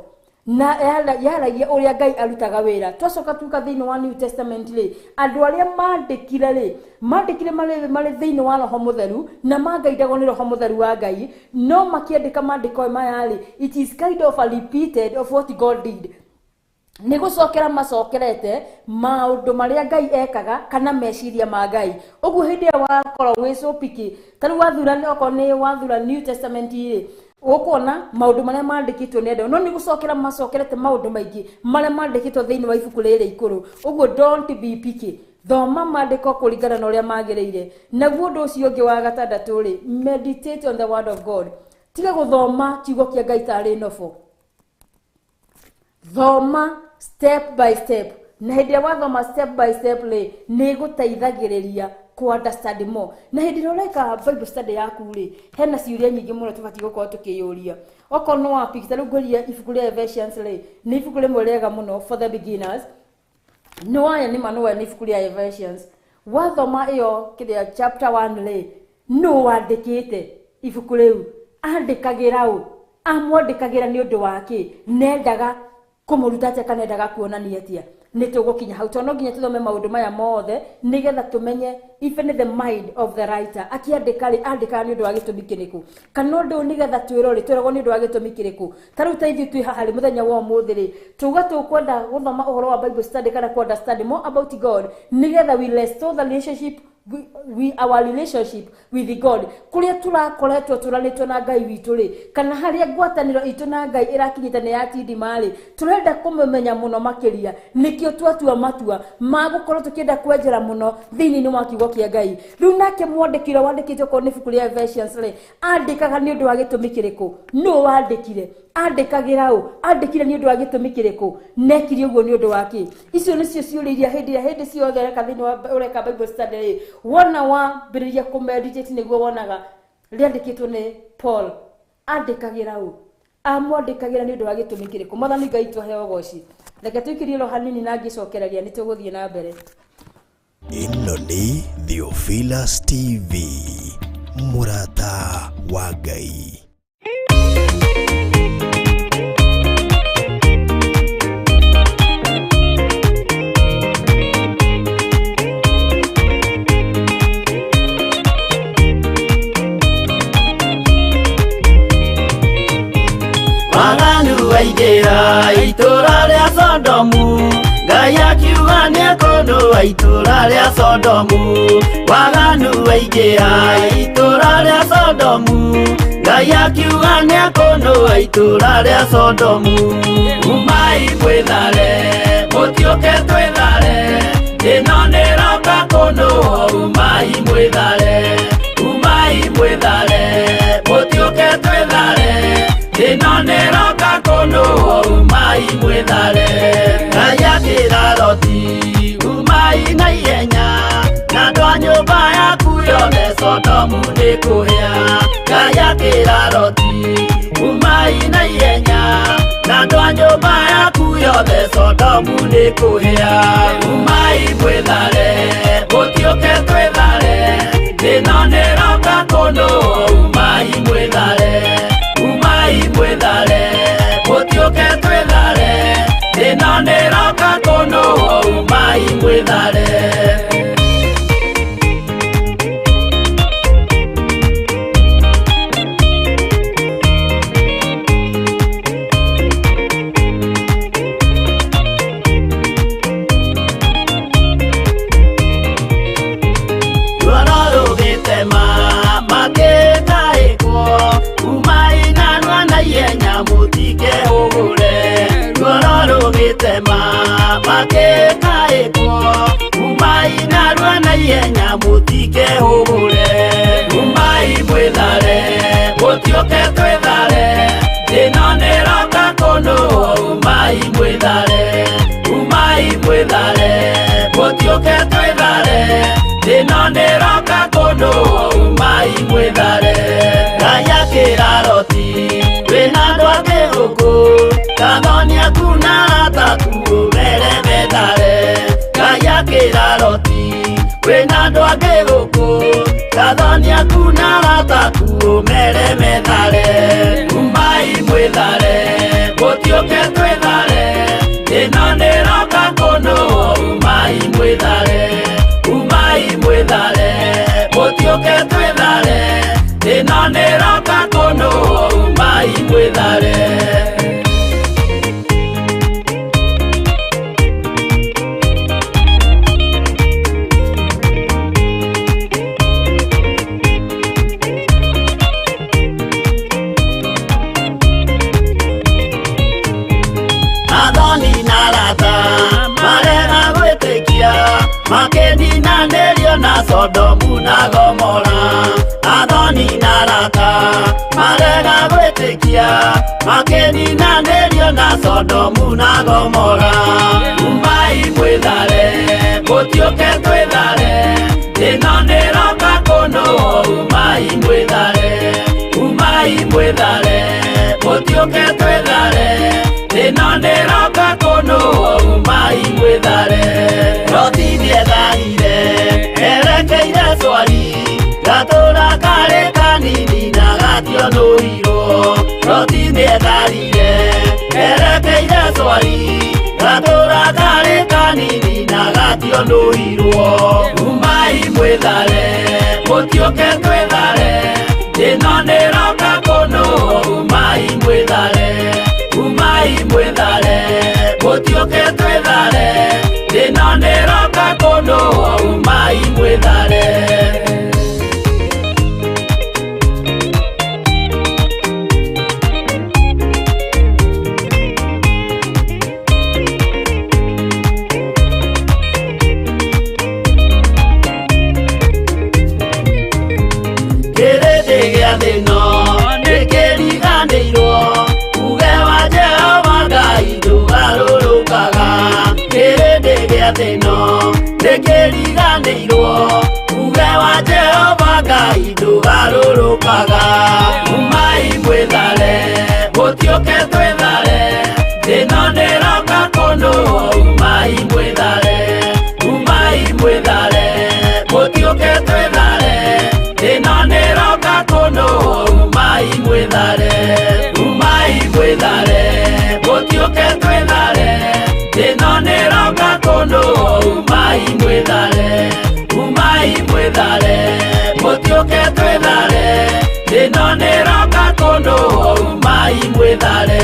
na yaragia ũrĩa Ngai arutaga wĩra. Twacoka tuka thĩinĩ wa New Testament rĩ, andũ arĩa mandĩkire rĩ, mandĩkire marĩ thĩinĩ wa Roho Mũtheru na mangaidagwo nĩ Roho Mũtheru wa Ngai, no makĩandĩka maandĩko maya rĩ, it is kind of a repeated of what God did, nĩ gũcokera macokerete maũndũ marĩa Ngai ekaga kana meciria ma Ngai. Ũguo hĩndĩ ĩrĩa wakorwo wĩ so picky, ta rĩu wathura, okorwo nĩ wathura New Testament rĩ, ũkuona maũndũ marĩa mandĩkĩtwo nĩ andũ, no nĩ gũcokera macokerete maũndũ maingĩ marĩa mandĩkĩtwo thĩinĩ wa ibuku rĩrĩ ikũrũ. Ũguo don't be picky, thoma maandĩko kũringana na ũrĩa magĩrĩire. Naguo ũndũ ũcio ũngĩ wa gatandatũ rĩ, meditate on the word of God. Tiga gũthoma kiugo kĩa Ngai tarĩ novel, thoma step by step, na hĩndĩ ĩrĩa wathoma step by step rĩ, nĩ ĩgũteithagĩrĩria ku understand more. Na hĩndĩ ĩrĩa ũreka Bible study yaku rĩ, hena ciũria nyingĩ mũno tũbatiĩ gũkorwo tũkĩyũria. Okorwo no wapick, ta rĩu ngwĩria ibuku rĩa Ephesians rĩ, nĩ ibuku rĩmwe rĩega mũno for the beginners. Nĩ waya nĩ ma nĩ waya nĩ ibuku rĩa Ephesians. Wathoma ĩyo kĩrĩa chapter 1 rĩ, nũ wandĩkĩte ibuku rĩu? Andĩkagĩra ũ? Amwandĩkagĩra nĩ ũndũ wa kĩ? Nendaga kũmũruta atĩa kana endaga kuonania atĩa? Nĩ tũgũkinya hau, tondũ no nginya tũthome maũndũ maya mothe nĩgetha tũmenye even the mind of the writer. Akĩandĩka rĩ, andĩkaga nĩ ũndũ wa gĩtũmi kĩrĩkũ? Kana ũndũ ũyũ nĩgetha twĩrwo rĩ, twĩragwo nĩ ũndũ wa gĩtũmi kĩrĩkũ? Ta rĩu ta ithuĩ twĩ haha rĩ, mũthenya wa ũmũthĩ rĩ, tuga tũkwenda gũthoma ũhoro wa Bible study kana ku understand more about God nĩgetha we restore the relationship we our relationship with God, kuria turakoretwo turanĩtwo na Ngai witũ rĩ, kana harĩa ngwatanĩro itũ na Ngai ĩrakinyĩte nĩ yatindima rĩ, tũrenda kũmũmenya mũno makĩria. Nĩkĩo twatua matua ma gũkorwo tũkĩenda kwenjera mũno thĩinĩ wa kiugo kĩa Ngai. Rĩu nake mwandĩki ũrĩa wandĩkĩte, okorwo nĩ ibuku rĩa Ephesians rĩ, andĩkaga nĩ ũndũ wa gĩtũmi kĩrĩkũ? Nũ wandĩkire? Andĩkagĩra ũ? Andĩkire nĩ ũndũ wa gĩtũmi kĩrĩkũ? Nekire ũguo nĩ ũndũ wa kĩ? Icio nĩcio ciũria iria hĩndĩ ĩrĩa hĩndĩ ciothe ũreka thĩinĩ wa ũreka Bible study rĩ, wona wambĩrĩria kũmeditate, nĩguo wonaga rĩandĩkĩtwo nĩ Paul, andĩkagĩra ũ? Amwandĩkagĩra nĩ ũndũ wa gĩtũmi kĩrĩkũ? Mwathani Ngai tũheo ũgoci. Reke tũikĩrie ro hanini na ngĩcokereria nĩ tũgũthiĩ na mbere. Ĩno nĩ Theophilus TV, mũrata wa Ngai. Waganu waingĩra itũra rĩa Sodomu, Ngai akiuga nĩekũnũa itũra rĩa Sodomu. Waganu waingĩra itũra rĩa Sodomu, Ngai akiuga nĩekũnũa itũra rĩa Sodomu. Umai mwĩthare, mũtiũke twĩthare, ĩno nĩroka kũnũo. Umai mwĩthare, umai mwĩthare, mũtiũke twĩthare, ĩno nĩroka kũnũo. Umai mwĩthare. Ngai akĩra Loti, umai na ihenya na andũ a nyũmba yaku yothe, Sodomu nĩ kũhĩa. Ngai akĩra Loti, umai na ihenya na andũ a nyũmba yaku yothe, Sodomu nĩ kũhĩa. Umai mwĩthare, mũtiũke twĩthare, ĩno nĩroka kũnũo. Umai mwĩthare, umai mwĩthare, mũtiũke twĩthare, ĩno nĩroka kũnũo. Umai mwĩthare. Ruoro rũgĩtema makĩtaĩkwo, umai narua na ihenya mũtikehũgũre. Ruoro rũgĩtema. rũgĩtema makĩkaĩkwo umai narua na ihenya mũtikehũgũre umai mwĩthare mũtiũke twĩthare ĩno nĩroka kũnũhwo umai mwĩthare umai mwĩthare mũtiũke twĩthare ĩno nĩroka kũnũhwo umai mwĩthare Ngai akĩra Loti wĩna andũ angĩ gũkũ kathoni aku na arata aku ũmere methare Ngai akĩra Loti wĩna andũ angĩ gũkũ kathoni aku na arata aku ũmere methare umai mwĩthare mũtiũke twĩthare ĩno nĩroka kũnũhwo umai mwĩthare umai mwĩthare mũtiũke twĩthare ĩno nĩroka kũnũhwo umai mwĩthare. Athoni na arata marega gwĩtĩkia makĩninanĩrio na Sodomu na Gomora Athoni na arata marega gwĩtĩkia makĩninanĩrio na Sodomu na Gomora umai mwĩthare mũtiũke twĩthare ĩno nĩroka kũnũhwo umai mwĩthare umai mwĩthare mũtiũke twĩthare ĩno nĩroka kũnũhwo umai mwĩthare Loti nĩetharire erekeire Swari gatũra karĩ kanini na gationũirwo Loti nĩetharire erekeire Swari gatũra karĩ kanini na gationũirwo umai mwĩthare mũtiũke twĩthare ĩno nĩroka kũnũhwo umai mwĩthare umai mwĩthare mũtiũke twĩthare ĩno nĩroka kũnũhwo umai mwĩthare. Kĩrĩndĩ gĩa thĩ-ĩno nĩkĩriganĩirwo uge wa Jehova Ngai ndũgarũrũkaga Kĩrĩndĩ gĩa thĩ-ĩno nĩkĩriganĩirwo uge wa Jehova Ngai ndũgarũrũkaga umai mwĩthare mũtiũke twĩthare ĩno nĩroka kũnũhwo umai mwĩthare umai mwĩthare mũtiũke twĩthare ĩno nĩroka kũnũhwo umai mwĩthare umai mwĩthare mũtiũke twĩthare ĩno nĩroka kũnũhwo umai mwĩthare umai mwĩthare mũtiũke twĩthare ĩno nĩroka kũnũhwo umai mwĩthare.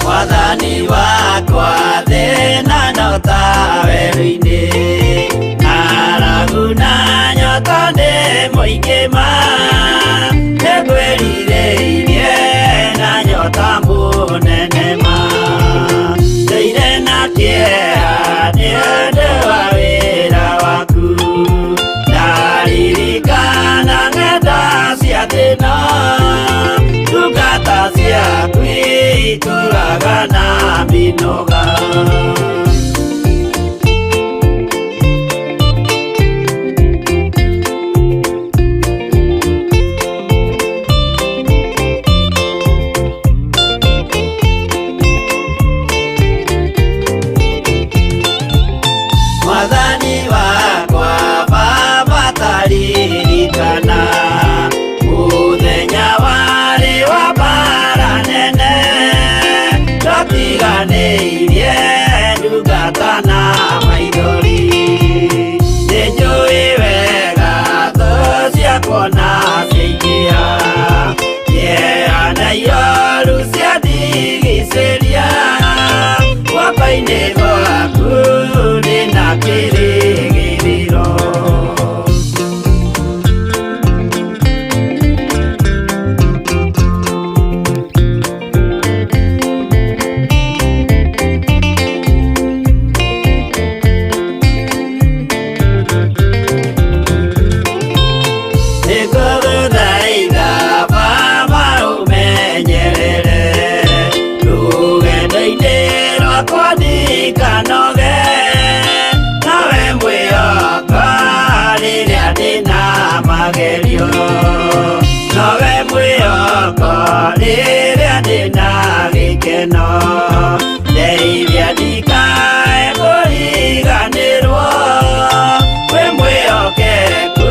Mwathani wakwa thĩna ndota werũ-inĩ ng'aragu na nyota nĩ mũingĩ ma nĩngwĩrirĩirie na nyota mũnene ma ndũire na kĩeha nĩ ũndũ wa wĩra waku ndaririkana ng'enda cia thĩna ndungata ciaku itũraga na mĩnoga. Mwathani wakwa Baba taririkana mũthenya warĩ wa Mwĩhoko rĩrĩa ndĩna gĩkeno, ndeithia ndikae kũriganĩrwo, wĩ mwĩhokeku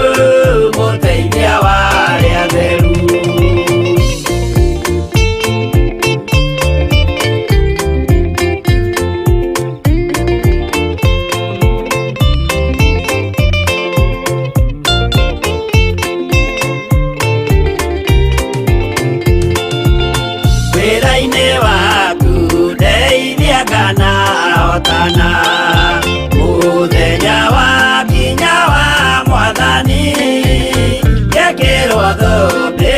mũteithia wa arĩa atheru. Wĩra-inĩ waku ndeithia kana hotana, mũthenya wa kinya wa mwathani, ngekĩrwo thũmbĩ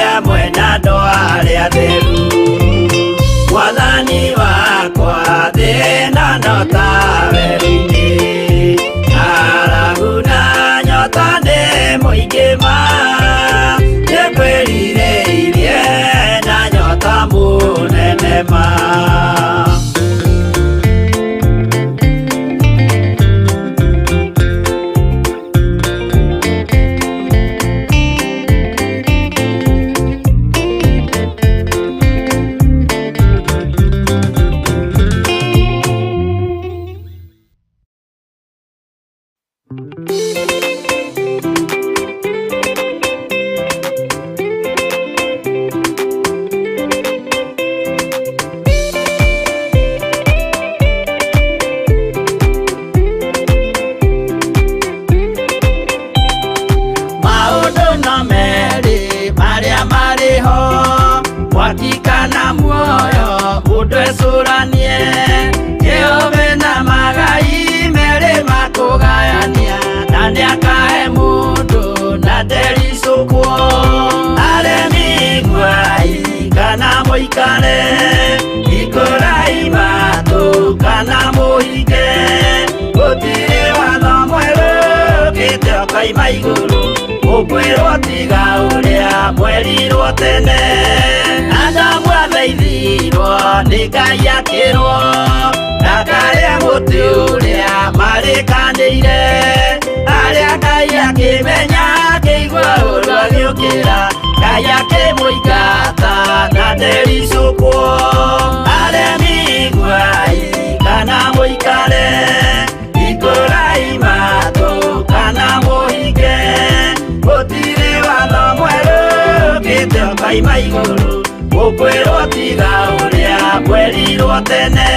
hamwe na andũ arĩa atheru. Mwathani wakwa thĩna no ta werũ-inĩ, ng'aragu na nyota nĩ mũingĩ ma, nĩngwĩrirĩirie na nyota mũnene ma. Maũndũ no merĩ marĩa marĩ ho, mwaki kana muoyo, mũndũ ecũranie, Jehova na magai merĩ makũgayania, na nĩakahe mũndũ na ndericũkwo. Aremi iguai kana mũikare, hingũrai matũ kana mũhinge, gũtirĩ watho mwerũ ũkĩte ũkoima igũrũ, mũkwĩrwo tiga ũrĩa mwerirwo tene. Adamu athaithirwo nĩ Ngai akĩrwo, ndakarĩe mũtĩ ũrĩa marĩkanĩire, arĩa Ngai akĩmenya akĩigua ũũru agĩũkĩra, Ngai akĩmũingata na ndericũkwo. Aremi iguai kana mũikare, hingũrai matũ kana mũhinge, gũtirĩ watho mwerũ ũkĩte ũkoima igũrũ, mũkwĩrwo tiga ũrĩa mwerirwo tene.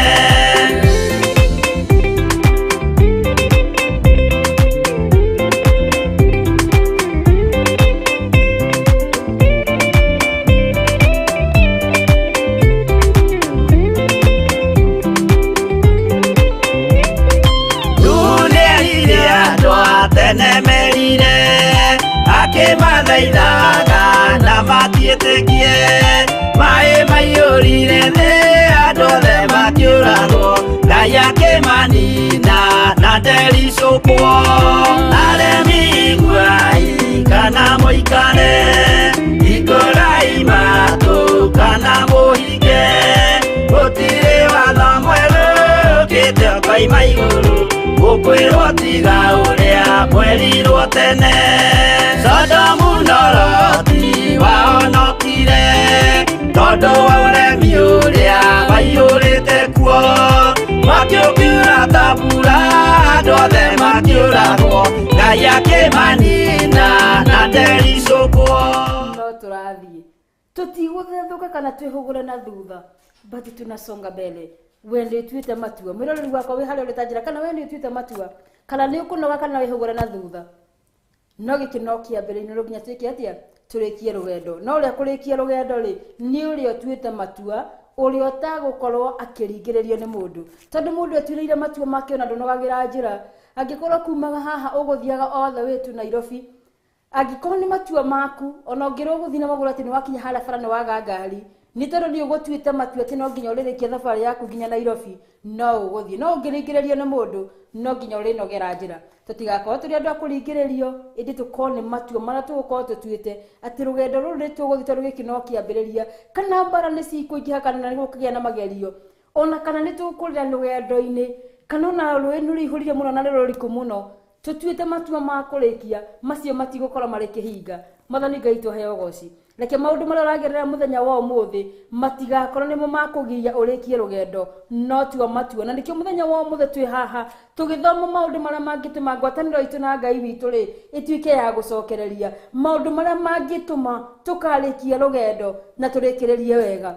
Nĩerire andũ a tene merire, akĩmathaithaga na matiĩtĩkie, maĩ maiyũrire thĩ andũ othe makĩũragwo, Ngai akĩmanina na ndericũkwo. Aremi iguai kana mũikare, hingũrai matũ kana mũhinge, gũtirĩ watho mwerũ ũkĩte ũkoima igũrũ, mũkwĩrwo tiga ũrĩa mwerirwo tene. Sodomu na Loti wahonokire, tondũ wa ũremi ũrĩa waiyũrĩte kuo, mwaki ũkiura ta mbura, andũ othe makĩũragwo, Ngai akĩmanina na ndericũkwo. No tũrathiĩ tũtigũthethũka kana twĩhũgũre na thutha, but tunasonga mbele. We nĩ ũtuĩte matua, mwĩroreri wakwa wĩ harĩa ũrĩ ta njĩra, kana we nĩ ũtuĩte matua, kana nĩ ũkũnoga kana wĩhũgũre na thutha, no gĩkĩ no kĩambĩrĩria, no nginya twĩke atĩa, tũrĩkie rũgendo. No ũrĩa kũrĩkia rũgendo rĩ, nĩ ũrĩa ũtuĩte matua, ũrĩa ũtagũkorwo akĩringĩrĩrio nĩ mũndũ, tondũ mũndũ etuĩrĩire matua make ona ndũnogagĩra njĩra. Angĩkorwo kumaga haha ũgũthiaga all the way to Nairobi, angĩkorwo nĩ matua maku, ona ũngĩrwo ũgũthiĩ na magũrũ atĩ nĩ wakinya harĩa bara nĩ waga ngari, nĩ tondũ nĩ ũgũtuĩte matua atĩ no nginya ũrĩrĩkie thabarĩ yaku nginya Nairobi, no ũgũthiĩ. No ũngĩringĩrĩrio nĩ mũndũ, no nginya ũrĩnogera njĩra. Tũtigakorwo tũrĩ andũ a kũringĩrĩrio, ĩndĩ tũkorwo nĩ matua marĩa tũgũkorwo tũtuĩte atĩ rũgendo rũrũ nĩ tũgũthiĩ, tondũ gĩkĩ no kĩambĩrĩria, kana mbara nĩ cikũingĩha, kana nĩ gũkũgĩa na magerio, ona kana nĩ tũkũrĩra rũgendo-inĩ, kana ona rũĩ nĩ rũihũrire mũno na nĩ rũriku mũno, tũtuĩte matua ma kũrĩkia macio matigũkorwo marĩ kĩhinga. Mwathani Ngai tũheo ũgoci. Reke maũndũ marĩa ũragerera mũthenya wa ũmũthĩ matigakorwo nĩmo makũgiria ũrĩkie rũgendo, no tua matua. Na nĩkĩo mũthenya wa ũmũthĩ twĩ haha tũgĩthoma maũndũ marĩa mangĩtũma ngwatanĩro itũ na Ngai witũ rĩ ĩtuĩke ya gũcokereria, maũndũ marĩa mangĩtũma tũkarĩkia rũgendo na tũrĩkĩrĩrie wega.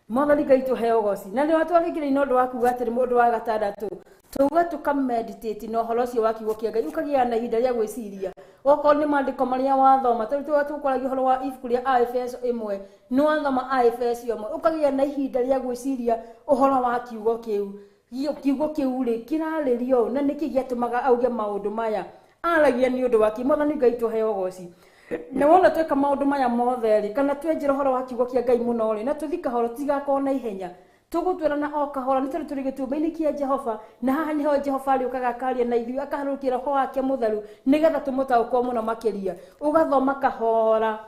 Mwathani Ngai tũheo ũgoci. Na nĩho twarĩkĩrĩria na ũndũ wa kuga atĩrĩ, mũndũ wa gatandatũ tuga tũkameditate na ũhoro ũcio wa kiugo kĩa Ngai, ũkagĩa na ihinda rĩa gwĩciria okorwo nĩ maandĩko marĩa wathoma. Tarĩu tuga tũkwaragia ũhoro wa ibuku rĩa Aefeso 1, nĩ wathoma Aefeso 1, ũkagĩa na ihinda rĩa gwĩciria ũhoro wa kiugo kĩu. Kiugo kĩu rĩ kĩrarĩrio ũũ, na nĩkĩ gĩatũmaga auge maũndũ maya aragia nĩ ũndũ wa kĩ? Mwathani Ngai tũheo ũgoci. Na wona tweka maũndũ maya mothe rĩ, kana twenjera ũhoro wa kiugo kĩa Ngai mũno rĩ, na tũthi kahora, tigakorwo na ihenya, tũgũtwarana o kahora, nĩ tondũ tũrĩ gĩtuamba-inĩ kĩa Jehova, na haha nĩho Jehova arĩũkaga akaria na ithuĩ, akaharũrũkia roho wake mũtheru nĩgetha tũmũtaũkwo mũno makĩria. Ũgathoma kahora,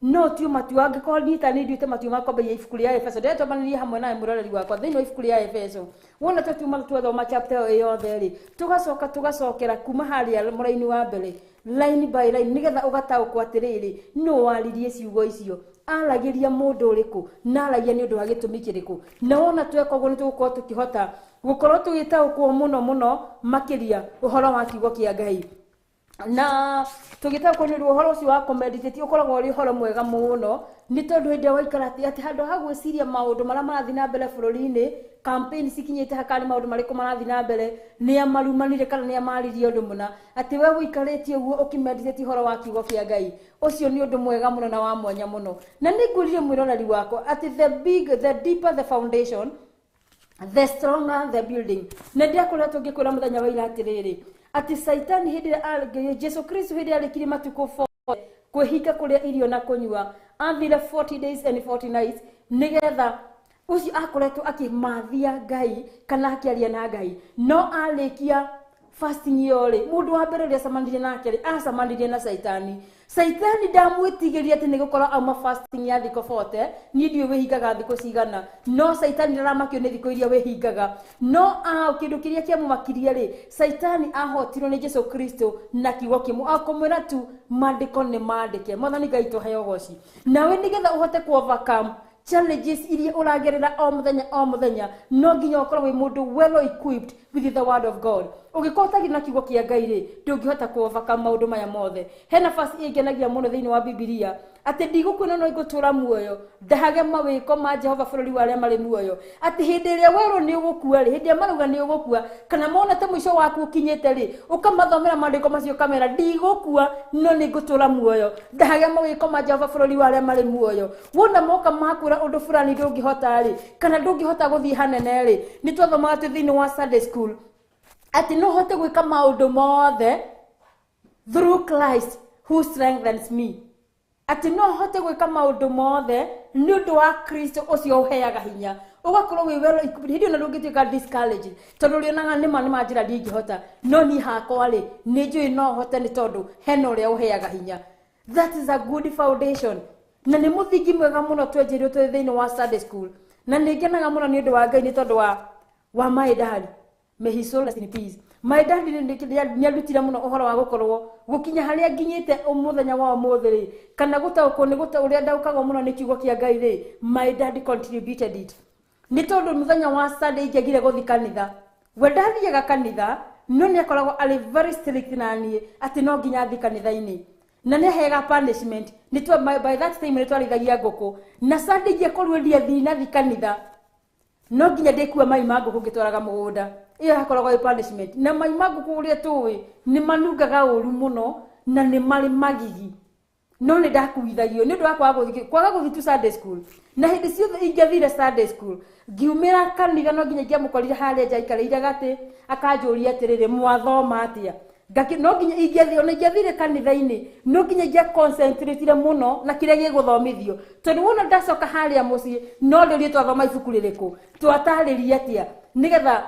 no tue matua. Angĩkorwo niĩ ta niĩ nduĩte matua ma kwambĩrĩria ibuku rĩa Efeso, ndĩrenda twambanĩrie hamwe nawe mũroreri wakwa thĩinĩ wa ibuku rĩa Efeso. Wona twatuma twathoma chapter ĩyo yothe rĩ, tũgacoka tũgacokera kuma harĩa mũraini wa mbere, line by line, nĩgetha ũgataũkwo atĩrĩrĩ, nũ waririe ciugo icio, aragĩria mũndũ ũrĩkũ, na aragia nĩ ũndũ wa gĩtũmi kĩrĩkũ. Na wona tweka ũguo nĩ tũgũkorwo tũkĩhota gũkorwo tũgĩtaũkwo mũno mũno makĩria ũhoro wa kiugo kĩa Ngai. Na tũgĩtaũkwo nĩ ũndũ ũhoro ũcio wa kũmeditate ũkoragwo ũrĩ ũhoro mwega mũno, nĩ tondũ hĩndĩ ĩrĩa waikara atĩ handũ ha gwĩciria maũndũ marĩa marathiĩ na mbere bũrũri-inĩ, campaign cikinyĩte ha, kana nĩ maũndũ marĩkũ marathiĩ na mbere, nĩa marumanire kana nĩa maririe ũndũ mũna, atĩ we ũikarĩte ũguo ũkĩmeditate ũhoro wa kiugo kĩa Ngai, ũcio nĩ ũndũ mwega mũno na wa mwanya mũno. Na nĩ ngwĩrire mwĩroreri wakwa atĩ the deeper the foundation, the stronger the building. Na ndiakoretwo ngĩkwĩra mũthenya wa ira atĩrĩrĩ, atĩ Saitani hĩndĩ ĩrĩa Jesu Kristo hĩndĩ ĩrĩa arĩkirie matukũ 40 kwĩhinga kũrĩa irio na kũnyua, athire 40 days and 40 nights, nĩgetha ũcio akoretwo akĩmathia Ngai kana akĩaria na Ngai. No arĩkia fasting ĩyo rĩ, mũndũ wa mbere ũrĩa acemanirie nake rĩ, acemanirie na Saitani. Saitani ndamwĩtigĩria atĩ nĩ gũkorwo auma fasting ya thikũ 40, niĩ ndiũĩ wĩhingaga thikũ cigana, no Saitani ndaramakio nĩ thikũ iria wĩhingaga. No kĩndũ kĩrĩa kĩamũmakirie rĩ, Saitani ahotirwo nĩ Jesu Kristo na kiugo kĩmwe, akũmwĩra tu maandĩko nĩ mandĩke. Mwathani Ngai tũheo ũgoci. Nawe nĩgetha ũhote ku overcome challenges iria ũragerera o mũthenya o mũthenya, no nginya ũkorwo wĩ mũndũ well equipped with the word of God. Ũngĩkorwo ũtarĩ na kiugo kĩa Ngai rĩ, ndũngĩhota ku overcome maũndũ maya mothe. He nafasi ĩngenagia mũno thĩinĩ wa Bibilia atĩ ndigũkua no ngũtũra muoyo, ndahage mawĩko ma Jehova bũrũri wa arĩa marĩ muoyo. Atĩ hĩndĩ ĩrĩa werwo nĩ ũgũkua rĩ, hĩndĩ ĩrĩa marauga nĩ ũgũkua, kana mona ta mũico waku ũkinyĩte rĩ, ũkamathomera maandĩko macio ũkamera ndigũkua no nĩ ngũtũra muoyo, ndahage mawĩko ma Jehova bũrũri wa arĩa marĩ muoyo. Wona moka makwĩra ũndũ fulani ndũngĩhota rĩ, kana ndũngĩhota gũthiĩ hanene rĩ, nĩ twathomaga twĩ thĩinĩ wa Sunday school atĩ no hote gwĩka maũndũ mothe through Christ who strengthens me. Atĩ no hote gwĩka maũndũ mothe nĩ ũndũ wa Kristo ũcio ũheaga hinya. Ũgakorwo wĩ well equipped, hĩndĩ ĩyo ndũngĩtuĩka discouraged, tondũ ũrĩonaga nĩma nĩma njĩra ndingĩhota, no niĩ hakwa rĩ nĩ njũĩ no hote, nĩ tondũ hena ũrĩa ũheaga hinya. That is a good foundation, na nĩ mũthingi mwega mũno twenjeirwo twĩ thĩinĩ wa Sunday school. Na nĩ ngenaga mũno nĩ ũndũ wa Ngai nĩ tondũ wa my dad, may his soul rest in peace. My dad nĩ andutire mũno ũhoro wa gũkorwo gũkinya harĩa nginyĩte mũthenya wa ũmũthĩ rĩ, kana gũtaũkwo nĩ ũrĩa ndaũkagwo mũno nĩ kiugo kĩa Ngai rĩ, my dad contributed it. Nĩ tondũ mũthenya wa Sunday ingĩagire gũthiĩ kanitha, we ndathiaga kanitha, no nĩ akoragwo arĩ very strict na niĩ atĩ no nginya thiĩ kanitha-inĩ, na nĩ aheaga punishment. Nĩ by that time nĩ twarĩithagia ngũkũ, na Sunday ingĩakorirwo ndiathiĩ nathiĩ kanitha, no nginya ndĩkua mai ma ngũkũ ngĩtwaraga mũgũnda. Ĩyo yakoragwo ĩ punishment. Na mai ma ngũkũ ũrĩa tũĩ nĩ manungaga ũru mũno na nĩ marĩ magigi, no nĩ ndakuithagio nĩ ũndũ wa kwaga gũthiĩ tu Sunday school. Na hĩndĩ ciothe ingĩathire Sunday school ngiumĩra kanitha, no nginya ingĩamũkorire harĩa nja aikarĩire gatĩ, akanjũria atĩrĩrĩ, mwathoma atĩa? No nginya ingĩathire, ona ingĩathire kanitha-inĩ, no nginya ingĩa concentrate mũno na kĩrĩa gĩgũthomithio, tondũ wona ndacoka harĩa mũciĩ no rĩũrie twathoma ibuku rĩrĩkũ, twatarĩria atĩa, nĩgetha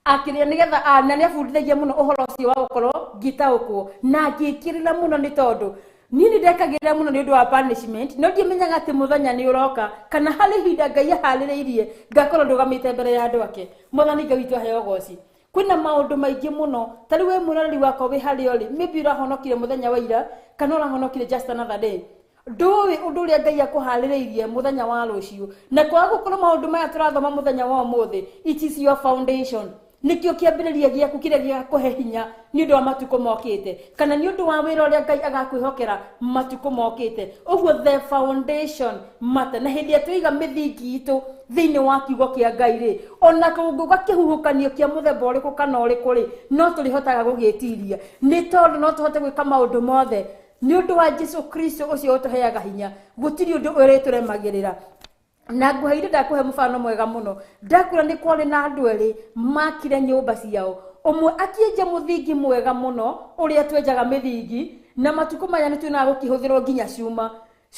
akĩrĩa, nĩgetha na nĩ abundithagia mũno ũhoro ũcio wa gũkorwo ngĩtaũkwo na ngĩkĩrĩra mũno, nĩ tondũ niĩ nĩ ndekagĩrĩra mũno nĩ ũndũ wa punishment, no ndiamenyaga atĩ mũthenya nĩ ũroka kana harĩ ihinda Ngai aharĩrĩirie ngakorwo ndũgamĩte mbere ya andũ ake. Mwathani Ngai witũ aheo ũgoci. Kwĩna maũndũ maingĩ mũno, ta rĩu we mwĩroreri wakwa wĩ harĩa ũrĩ, maybe ũrahonokire mũthenya wa ira kana ũrahonokire just another day. Ndũĩ ũndũ ũrĩa Ngai akũharĩrĩirie mũthenya wa rũciũ. Na kwaga gũkorwo maũndũ maya tũrathoma mũthenya wa ũmũthĩ, it is your foundation. Nĩkĩo kĩambĩrĩria gĩaku kĩrĩa gĩgakũhe hinya nĩ ũndũ wa matukũ mokĩte, kana nĩ ũndũ wa wĩra ũrĩa Ngai agakwĩhokera matukũ mokĩte. Ũguo the foundation matter. Na hĩndĩ ĩrĩa twaiga mĩthingi itũ thĩinĩ wa kiugo kĩa Ngai rĩ, ona kũngũga kĩhuhũkanio kĩa mũthemba ũrĩkũ kana ũrĩkũ rĩ, no tũrĩhotaga gũgĩtiria, nĩ tondũ no tũhote gwĩka maũndũ mothe nĩ ũndũ wa Jesu Kristo ũcio ũtũheaga hinya. Gũtirĩ ũndũ ũrĩtũremagĩrĩra. Na nguheire ndakũhe mũbano mwega mũno. Ndakwĩra nĩ kwarĩ na andũ erĩ makire nyũmba ciao, ũmwe akĩenja mũthingi mwega mũno ũrĩa twenjaga mĩthingi, na matukũ maya nĩ tuonaga gũkĩhũthĩrwo nginya cuma.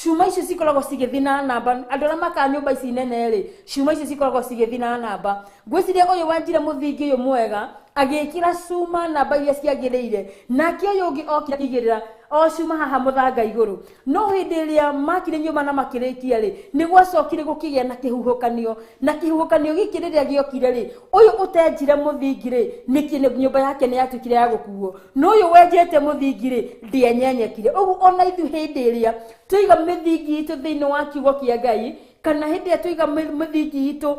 Cuma icio cikoragwo cigĩthiĩ na namba. Andũ arĩa makaga nyũmba ici nene rĩ, cuma icio cikoragwo cigĩthiĩ na namba. Ngwĩciria ũyũ wenjire mũthingi ũyũ mwega agĩkĩra cuma namba iria ciagĩrĩire, nake ũyũ ũngĩ okire akĩigĩrĩra o cuma haha mũthanga igũrũ. No hĩndĩ ĩrĩa makire nyũmba na makĩrĩkia rĩ, nĩ gwacokire gũkĩgĩa na kĩhuhũkanio, na kĩhuhũkanio gĩkĩ rĩrĩa gĩokire rĩ, ũyũ ũtenjire mũthingi rĩ, nĩkĩ nyũmba yake nĩ yatuĩkire ya gũkuo, no ũyũ wenjete mũthingi rĩ, ndĩenyenyekire. Ũguo ona ithuĩ hĩndĩ ĩrĩa twaiga mĩthingi itũ thĩinĩ wa kiugo kĩa Ngai, kana hĩndĩ ĩrĩa twaiga mĩthingi itũ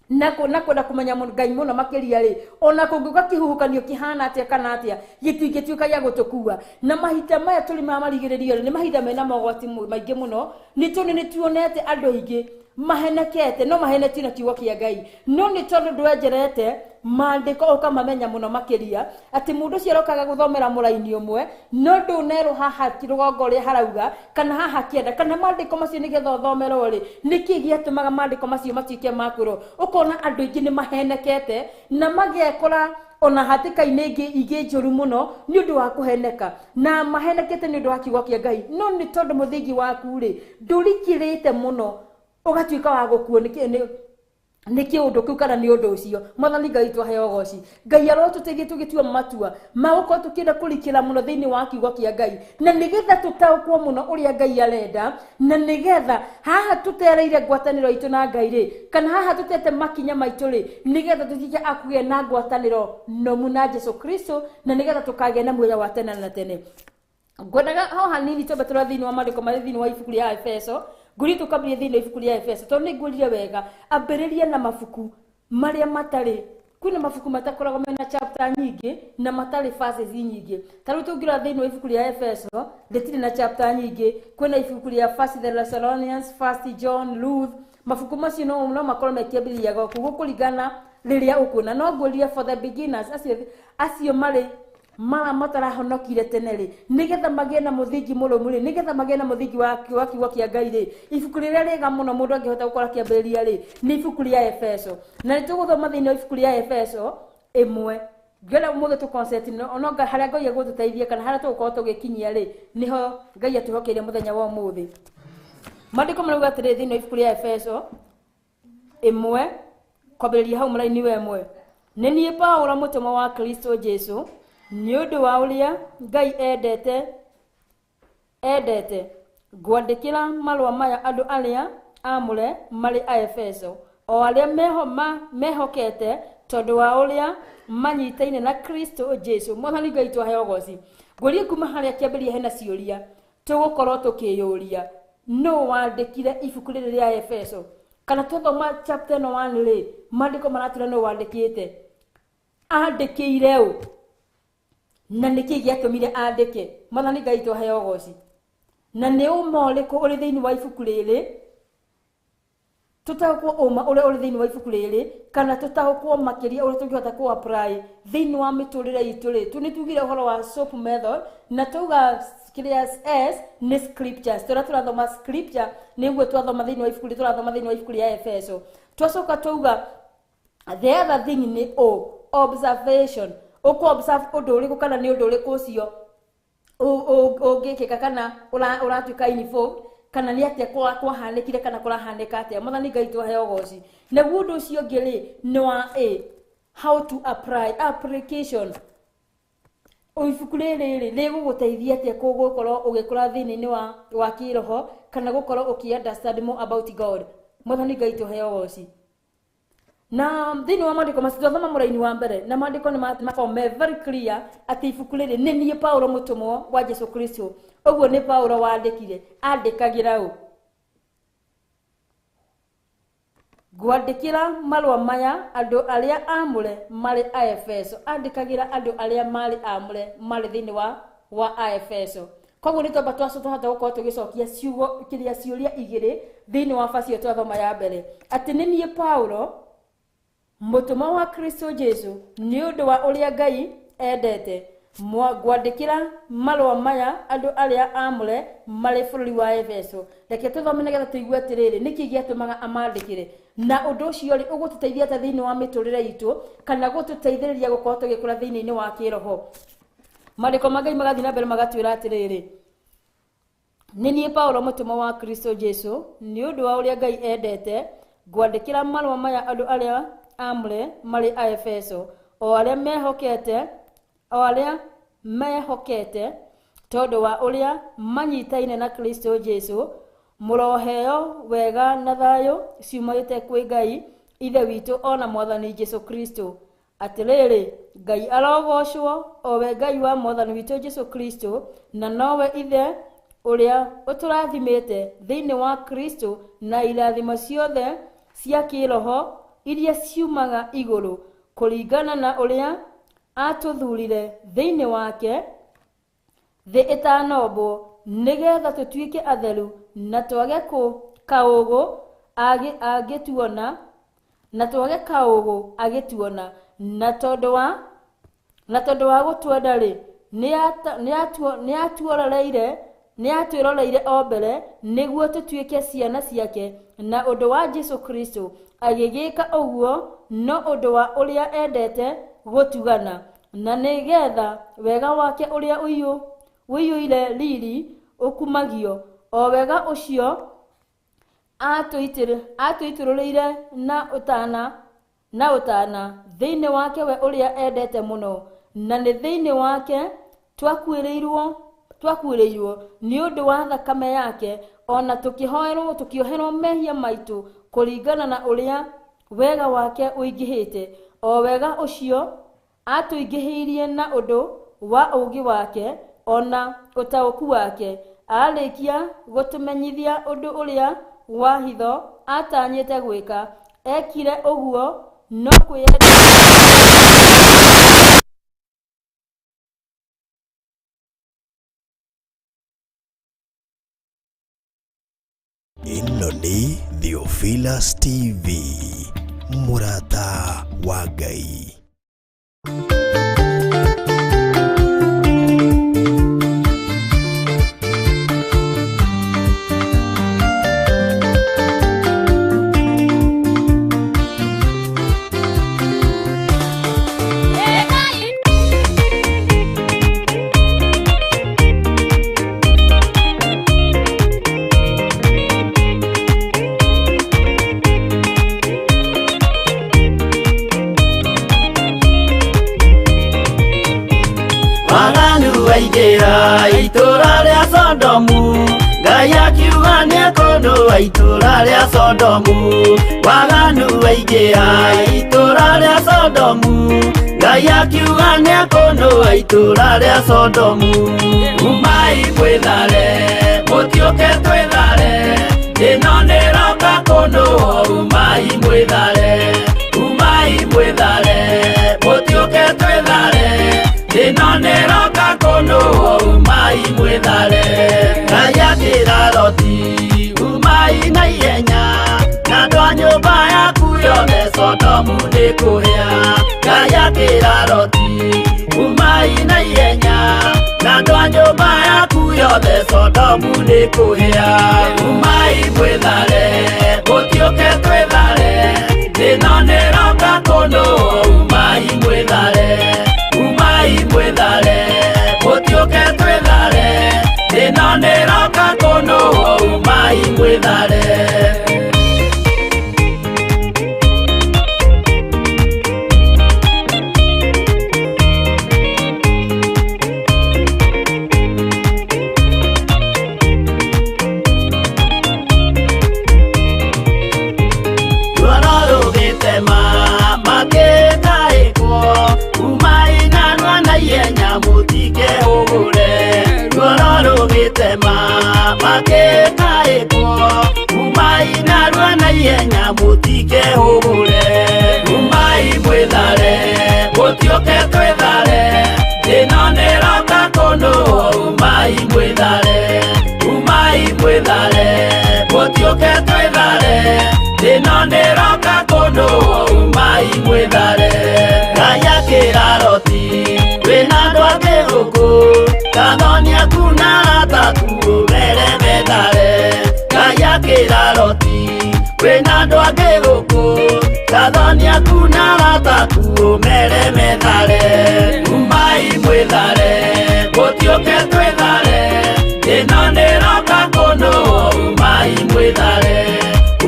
na kwenda kũmenya Ngai mũno makĩria rĩ, ona kũngĩũka kĩhuhũkanio kĩhana atĩa kana atĩa, gĩtingĩtuĩka gĩa gũtũkua. Na mahinda maya tũrĩ ma marigĩrĩrio rĩ, nĩ mahinda mena mogwati maingĩ mũno, nĩ tondũ nĩ tuonete andũ aingĩ mahenekete, no mahenetio na kiugo kĩa Ngai, no nĩ tondũ ndwenjerete maandĩko ũkamamenya mũno makĩria, atĩ mũndũ ũcio arokaga gũthomera mũraini ũmwe, no ndũnerwo haha rũgongo ũrĩa harauga, kana haha kĩanda, kana maandĩko macio nĩgetha ũthomerwo rĩ, nĩkĩ gĩatũmaga maandĩko macio matuĩke ma kwĩrwo. Ũkona andũ aingĩ nĩ mahenekete na magekora ona hatĩka-inĩ ingĩ njũru mũno nĩ ũndũ wa kũheneka, na mahenekete nĩ ũndũ wa kiugo kĩa Ngai, no nĩ tondũ mũthingi waku rĩ ndũrikĩrĩte mũno, ũgatuĩka wa gũkuo nĩ kĩũndũ kĩu kana nĩ ũndũ ũcio. Mwathani Ngai twaheo ũgoci. Ngai arotũteithie tũgĩtua matua ma gũkorwo tũkĩenda kũrikĩra mũno thĩinĩ wa kiugo kĩa Ngai, na nĩgetha tũtaũkwo mũno ũrĩa Ngai arenda, na nĩgetha haha tũtereire ngwatanĩro itũ na Ngai rĩ, kana haha tũtete makinya maitũ rĩ, nĩgetha tũtuĩke a kũgĩa na ngwatanĩro nomu na Jesu Kristo, na nĩgetha tũkagĩa na muoyo wa tene na tene. Ngwendaga ho hanini twambe tũrore thĩinĩ wa maandĩko marĩ thĩinĩ wa ibuku rĩa Efeso. Ngũrie tũkambĩrĩrie thĩinĩ wa ibuku rĩa Efeso, tondũ nĩ ngwĩrire wega, ambĩrĩria na mabuku marĩa matarĩ, kwĩna mabuku matakoragwo mena chapter nyingĩ na matarĩ verses nyingĩ. Ta rĩu tũngĩrora thĩinĩ wa ibuku rĩa Efeso rĩtirĩ na chapter nyingĩ, kwĩna ibuku rĩa First Thessalonians, First John, Ruth, mabuku macio no makorwo mekĩambĩrĩria gwaku gũkũringana rĩrĩa ũkuona. No ngũrie for the beginners, acio marĩ mara matarahonokire tene rĩ, nĩgetha magĩe na mũthingi mũrũmu rĩ, nĩgetha magĩe na mũthingi wa kiugo kĩa Ngai rĩ, ibuku rĩrĩa rĩega mũno mũndũ angĩhota gũkorwo akĩambĩrĩria rĩ, nĩ ibuku rĩa Efeso. Na nĩ tũgũthoma thĩinĩ wa ibuku rĩa Efeso ĩmwe. Ngĩenda ũmũthĩ tũ concentrate no harĩa Ngai egũtũteithia kana harĩa tũgũkorwo tũgĩkinyia rĩ, nĩho Ngai atwĩhokeire mũthenya wa ũmũthĩ. Maandĩko marauga atĩrĩ thĩinĩ wa ibuku rĩa Efeso ĩmwe kwambĩrĩria hau mũraini wa ĩmwe. Nĩ niĩ Paũlũ mũtũmwo wa Kristo Jesu, nĩ ũndũ wa ũrĩa Ngai endete, ngwandĩkĩra marũa maya andũ arĩa aamũre marĩ a Efeso, o arĩa mehokete tondũ wa ũrĩa manyitaine na Kristo Jesu. Mwathani Ngai twaheo ũgoci. Ngũrie kuma harĩa kĩambĩrĩria hena ciũria tũgũkorwo tũkĩyũria, nũ wandĩkire ibuku rĩrĩ rĩa Efeso? Kana twathoma chapter ĩno 1 rĩ, maandĩko maratwĩra nũ wandĩkĩte, andĩkĩire ũ, na nĩkĩ gĩatũmire andĩke. Mwathani Ngai twaheo ũgoci. Na nĩ ũma ũrĩkũ ũrĩ thĩinĩ wa ibuku rĩrĩ, tũtaũkwo ũma ũrĩa ũrĩ thĩinĩ wa ibuku rĩrĩ, kana tũtaũkwo makĩria ũrĩa tũngĩhota kũ apply thĩinĩ wa mĩtũrĩre itũ rĩ. Tu nĩ tugire ũhoro wa SOAP method, na tuga kĩrĩa S nĩ scriptures, tũrĩa tũrathoma scripture nĩguo twathoma thĩinĩ wa ibuku rĩrĩ, tũrathoma thĩinĩ wa ibuku rĩa Efeso. Twacoka tuga the other thing nĩ O, observation. Ũkũ observe ũndũ ũrĩkũ kana nĩ ũndũ ũrĩkũ ũcio ũngĩkĩka kana ũratuĩka involved, kana nĩ atĩa kwahanĩkire kana kũrahanĩka atĩa. Mwathani Ngai twaheo ũgoci. Naguo ũndũ ũcio ũngĩ rĩ, nĩ wa A, how to apply, application. Ibuku rĩrĩ rĩ, rĩgũgũteithia atĩa gũkorwo ũgĩkũra thĩinĩ wa kĩroho, kana gũkorwo ũkĩ understand more about God. Mwathani Ngai twaheo ũgoci. Na thĩinĩ wa maandĩko macio twathoma mũraini wa mbere na maandĩko nĩ makoragwo me very clear atĩ ibuku rĩrĩ nĩ niĩ Paulo mũtũmwo wa Jesu Kristo. Ũguo nĩ Paulo wandĩkire, andĩkagĩra ũ? Ngwandĩkĩra marũa maya andũ arĩa aamũre marĩ a Efeso. Andĩkagĩra andũ arĩa marĩ aamũre marĩ thĩinĩ wa a Efeso. Koguo nĩ twamba twahota gũkorwo tũgĩcokia ciugo kĩrĩa ciũria igĩrĩ thĩinĩ wa baci ĩyo twathoma ya mbere, atĩ nĩ niĩ Paulo mũtũmwo wa Kristo Jesu nĩ ũndũ wa ũrĩa Ngai endete, ngwandĩkĩra marũa maya andũ arĩa aamũre marĩ bũrũri wa Efeso. Reke tũthome nĩgetha tũigue atĩrĩrĩ, nĩkĩ gĩatũmaga amandĩkĩre, na ũndũ ũcio rĩ ũgũtũteithia atĩa thĩinĩ wa mĩtũrĩre itũ, kana gũtũteithĩrĩria gũkorwo tũgĩkũra thĩinĩ wa kĩroho. Maandĩko ma Ngai magathiĩ na mbere magatwĩra atĩrĩrĩ, nĩ niĩ Paulo mũtũmwo wa Kristo Jesu nĩ ũndũ wa ũrĩa Ngai endete, ngwandĩkĩra marũa maya andũ arĩa aamũre marĩ a Efeso, o arĩa mehokete tondũ wa ũrĩa manyitaine na Kristo Jesu, mũroheo wega na thayũ ciumĩte kwĩ Ngai Ithe witũ ona Mwathani Jesu Kristo. Atĩrĩrĩ, Ngai arogocwo, o we Ngai wa Mwathani witũ Jesu Kristo, na nowe Ithe ũrĩa ũtũrathimĩte thĩinĩ wa Kristo na irathimo ciothe cia kĩroho iria ciumaga igũrũ, kũringana na ũrĩa atũthurire thĩinĩ wake thĩ ĩtanombwo, nĩgetha tũtuĩke atheru na twage kaũgũ agĩtuona, na twage kaũgũ agĩtuona, na tondũ wa gũtwenda rĩ, nĩ atwĩroreire o mbere nĩguo tũtuĩke ciana ciake na ũndũ wa Jesu Kristo, agĩgĩka ũguo no ũndũ wa ũrĩa endete gũtugana, na nĩgetha wega wake ũrĩa ũiyũire riri ũkumagio, o wega ũcio atũitũrũrĩire na ũtana thĩinĩ wake we ũrĩa endete mũno, na nĩ thĩinĩ wake twakuĩrĩirwo nĩ ũndũ wa thakame yake, ona tũkĩoherwo mehia maitũ kũringana na ũrĩa wega wake ũingĩhĩte, o wega ũcio atũingĩhĩirie na ũndũ wa ũũgĩ wake ona ũtaũku wake, arĩkia gũtũmenyithia ũndũ ũrĩa wa hitho atanyĩte gwĩka, ekire ũguo no kwĩyenda. Ĩno nĩ Theophilus TV, mũrata wa Ngai. Waingĩra itũra rĩa Sodomu, Ngai akiuga nĩekũnũa itũra rĩa Sodomu. Waganu waingĩra itũra rĩa Sodomu, Ngai akiuga nĩekũnũa itũra rĩa Sodomu. Umai mwĩthare, mũtiũke twĩthare, ĩno nĩroka kũnũo. Umai mwĩthare, umai mwĩthare, mũtiũke twĩthare, ĩno nĩroka kũnũo. Umai mwĩthare. Ngai akĩra Loti, umai na ihenya, na andũ a nyũmba yaku yothe Sodomu nĩkũhĩa. Ngai akĩra Loti, umai na ihenya, na andũ a nyũmba yaku yothe Sodomu nĩkũhĩa. Umai mwĩthare, mũtiũke twĩthare, ĩno nĩroka kũnũo. Umai mwĩthare, umai mwĩthare, mũtiũke twĩthare, ĩno nĩroka kũnũo. Umai mwĩthare. ĩkwo umai narua na ihenya mũtikehũgũre umai mwĩthare mũtiũke twĩthare ĩno nĩroka kũndũ umai mwĩthare umai mwĩthare mũtiũke twĩthare ĩno nĩroka kũndũ umai mwĩthare Ngai akĩra Loti wĩna andũ angĩ gũkũ kathoni aku na arata aku ũmere methare Ngai akĩra Loti wĩna andũ angĩ gũkũ kathoni aku na arata aku ũmere methare umai mwĩthare mũtiũke twĩthare ĩno nĩroka kũndũ umai mwĩthare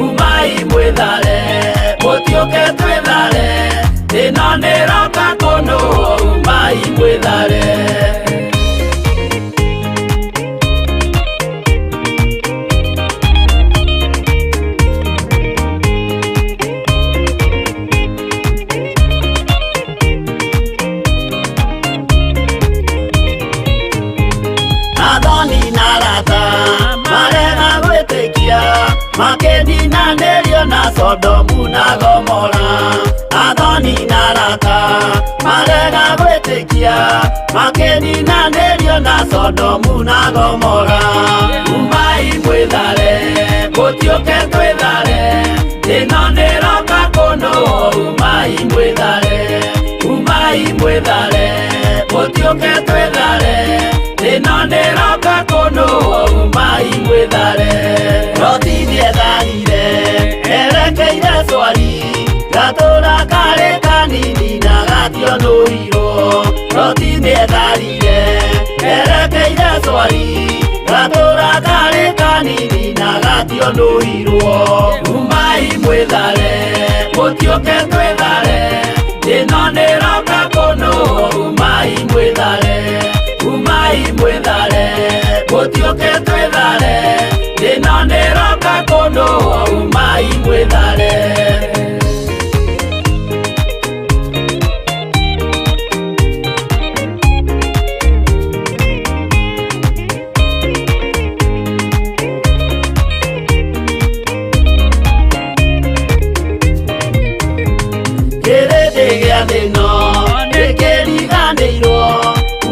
umai mwĩthare mũtiũke twĩthare ĩno nĩroka kũndũ umai mwĩthare. Athoni na arata marega gwĩtĩkia makĩninanĩrio na Sodomu na Gomora Athoni na arata marega gwĩtĩkia makĩninanĩrio na Sodomu na Gomora umai mwĩthare mũtiũke twĩthare ĩno nĩroka kũndũ umai mwĩthare umai mwĩthare mũtiũke twĩthare ĩno nĩroka kũndũ umai mwĩthare Loti nĩetharire erekeire Swari gatũra karĩ kanini na gationũirwo Loti nĩetharire erekeire Swari gatũra karĩ kanini na gationũirwo umai mwĩthare mũtiũke twĩthare ĩno nĩroka kũndũ umai mwĩthare umai mwĩthare mũtiũke twĩthare ĩno nĩroka kũndũ umai mwĩthare. Kĩrĩndĩ gĩa thĩ ĩno nĩkĩriganĩirwo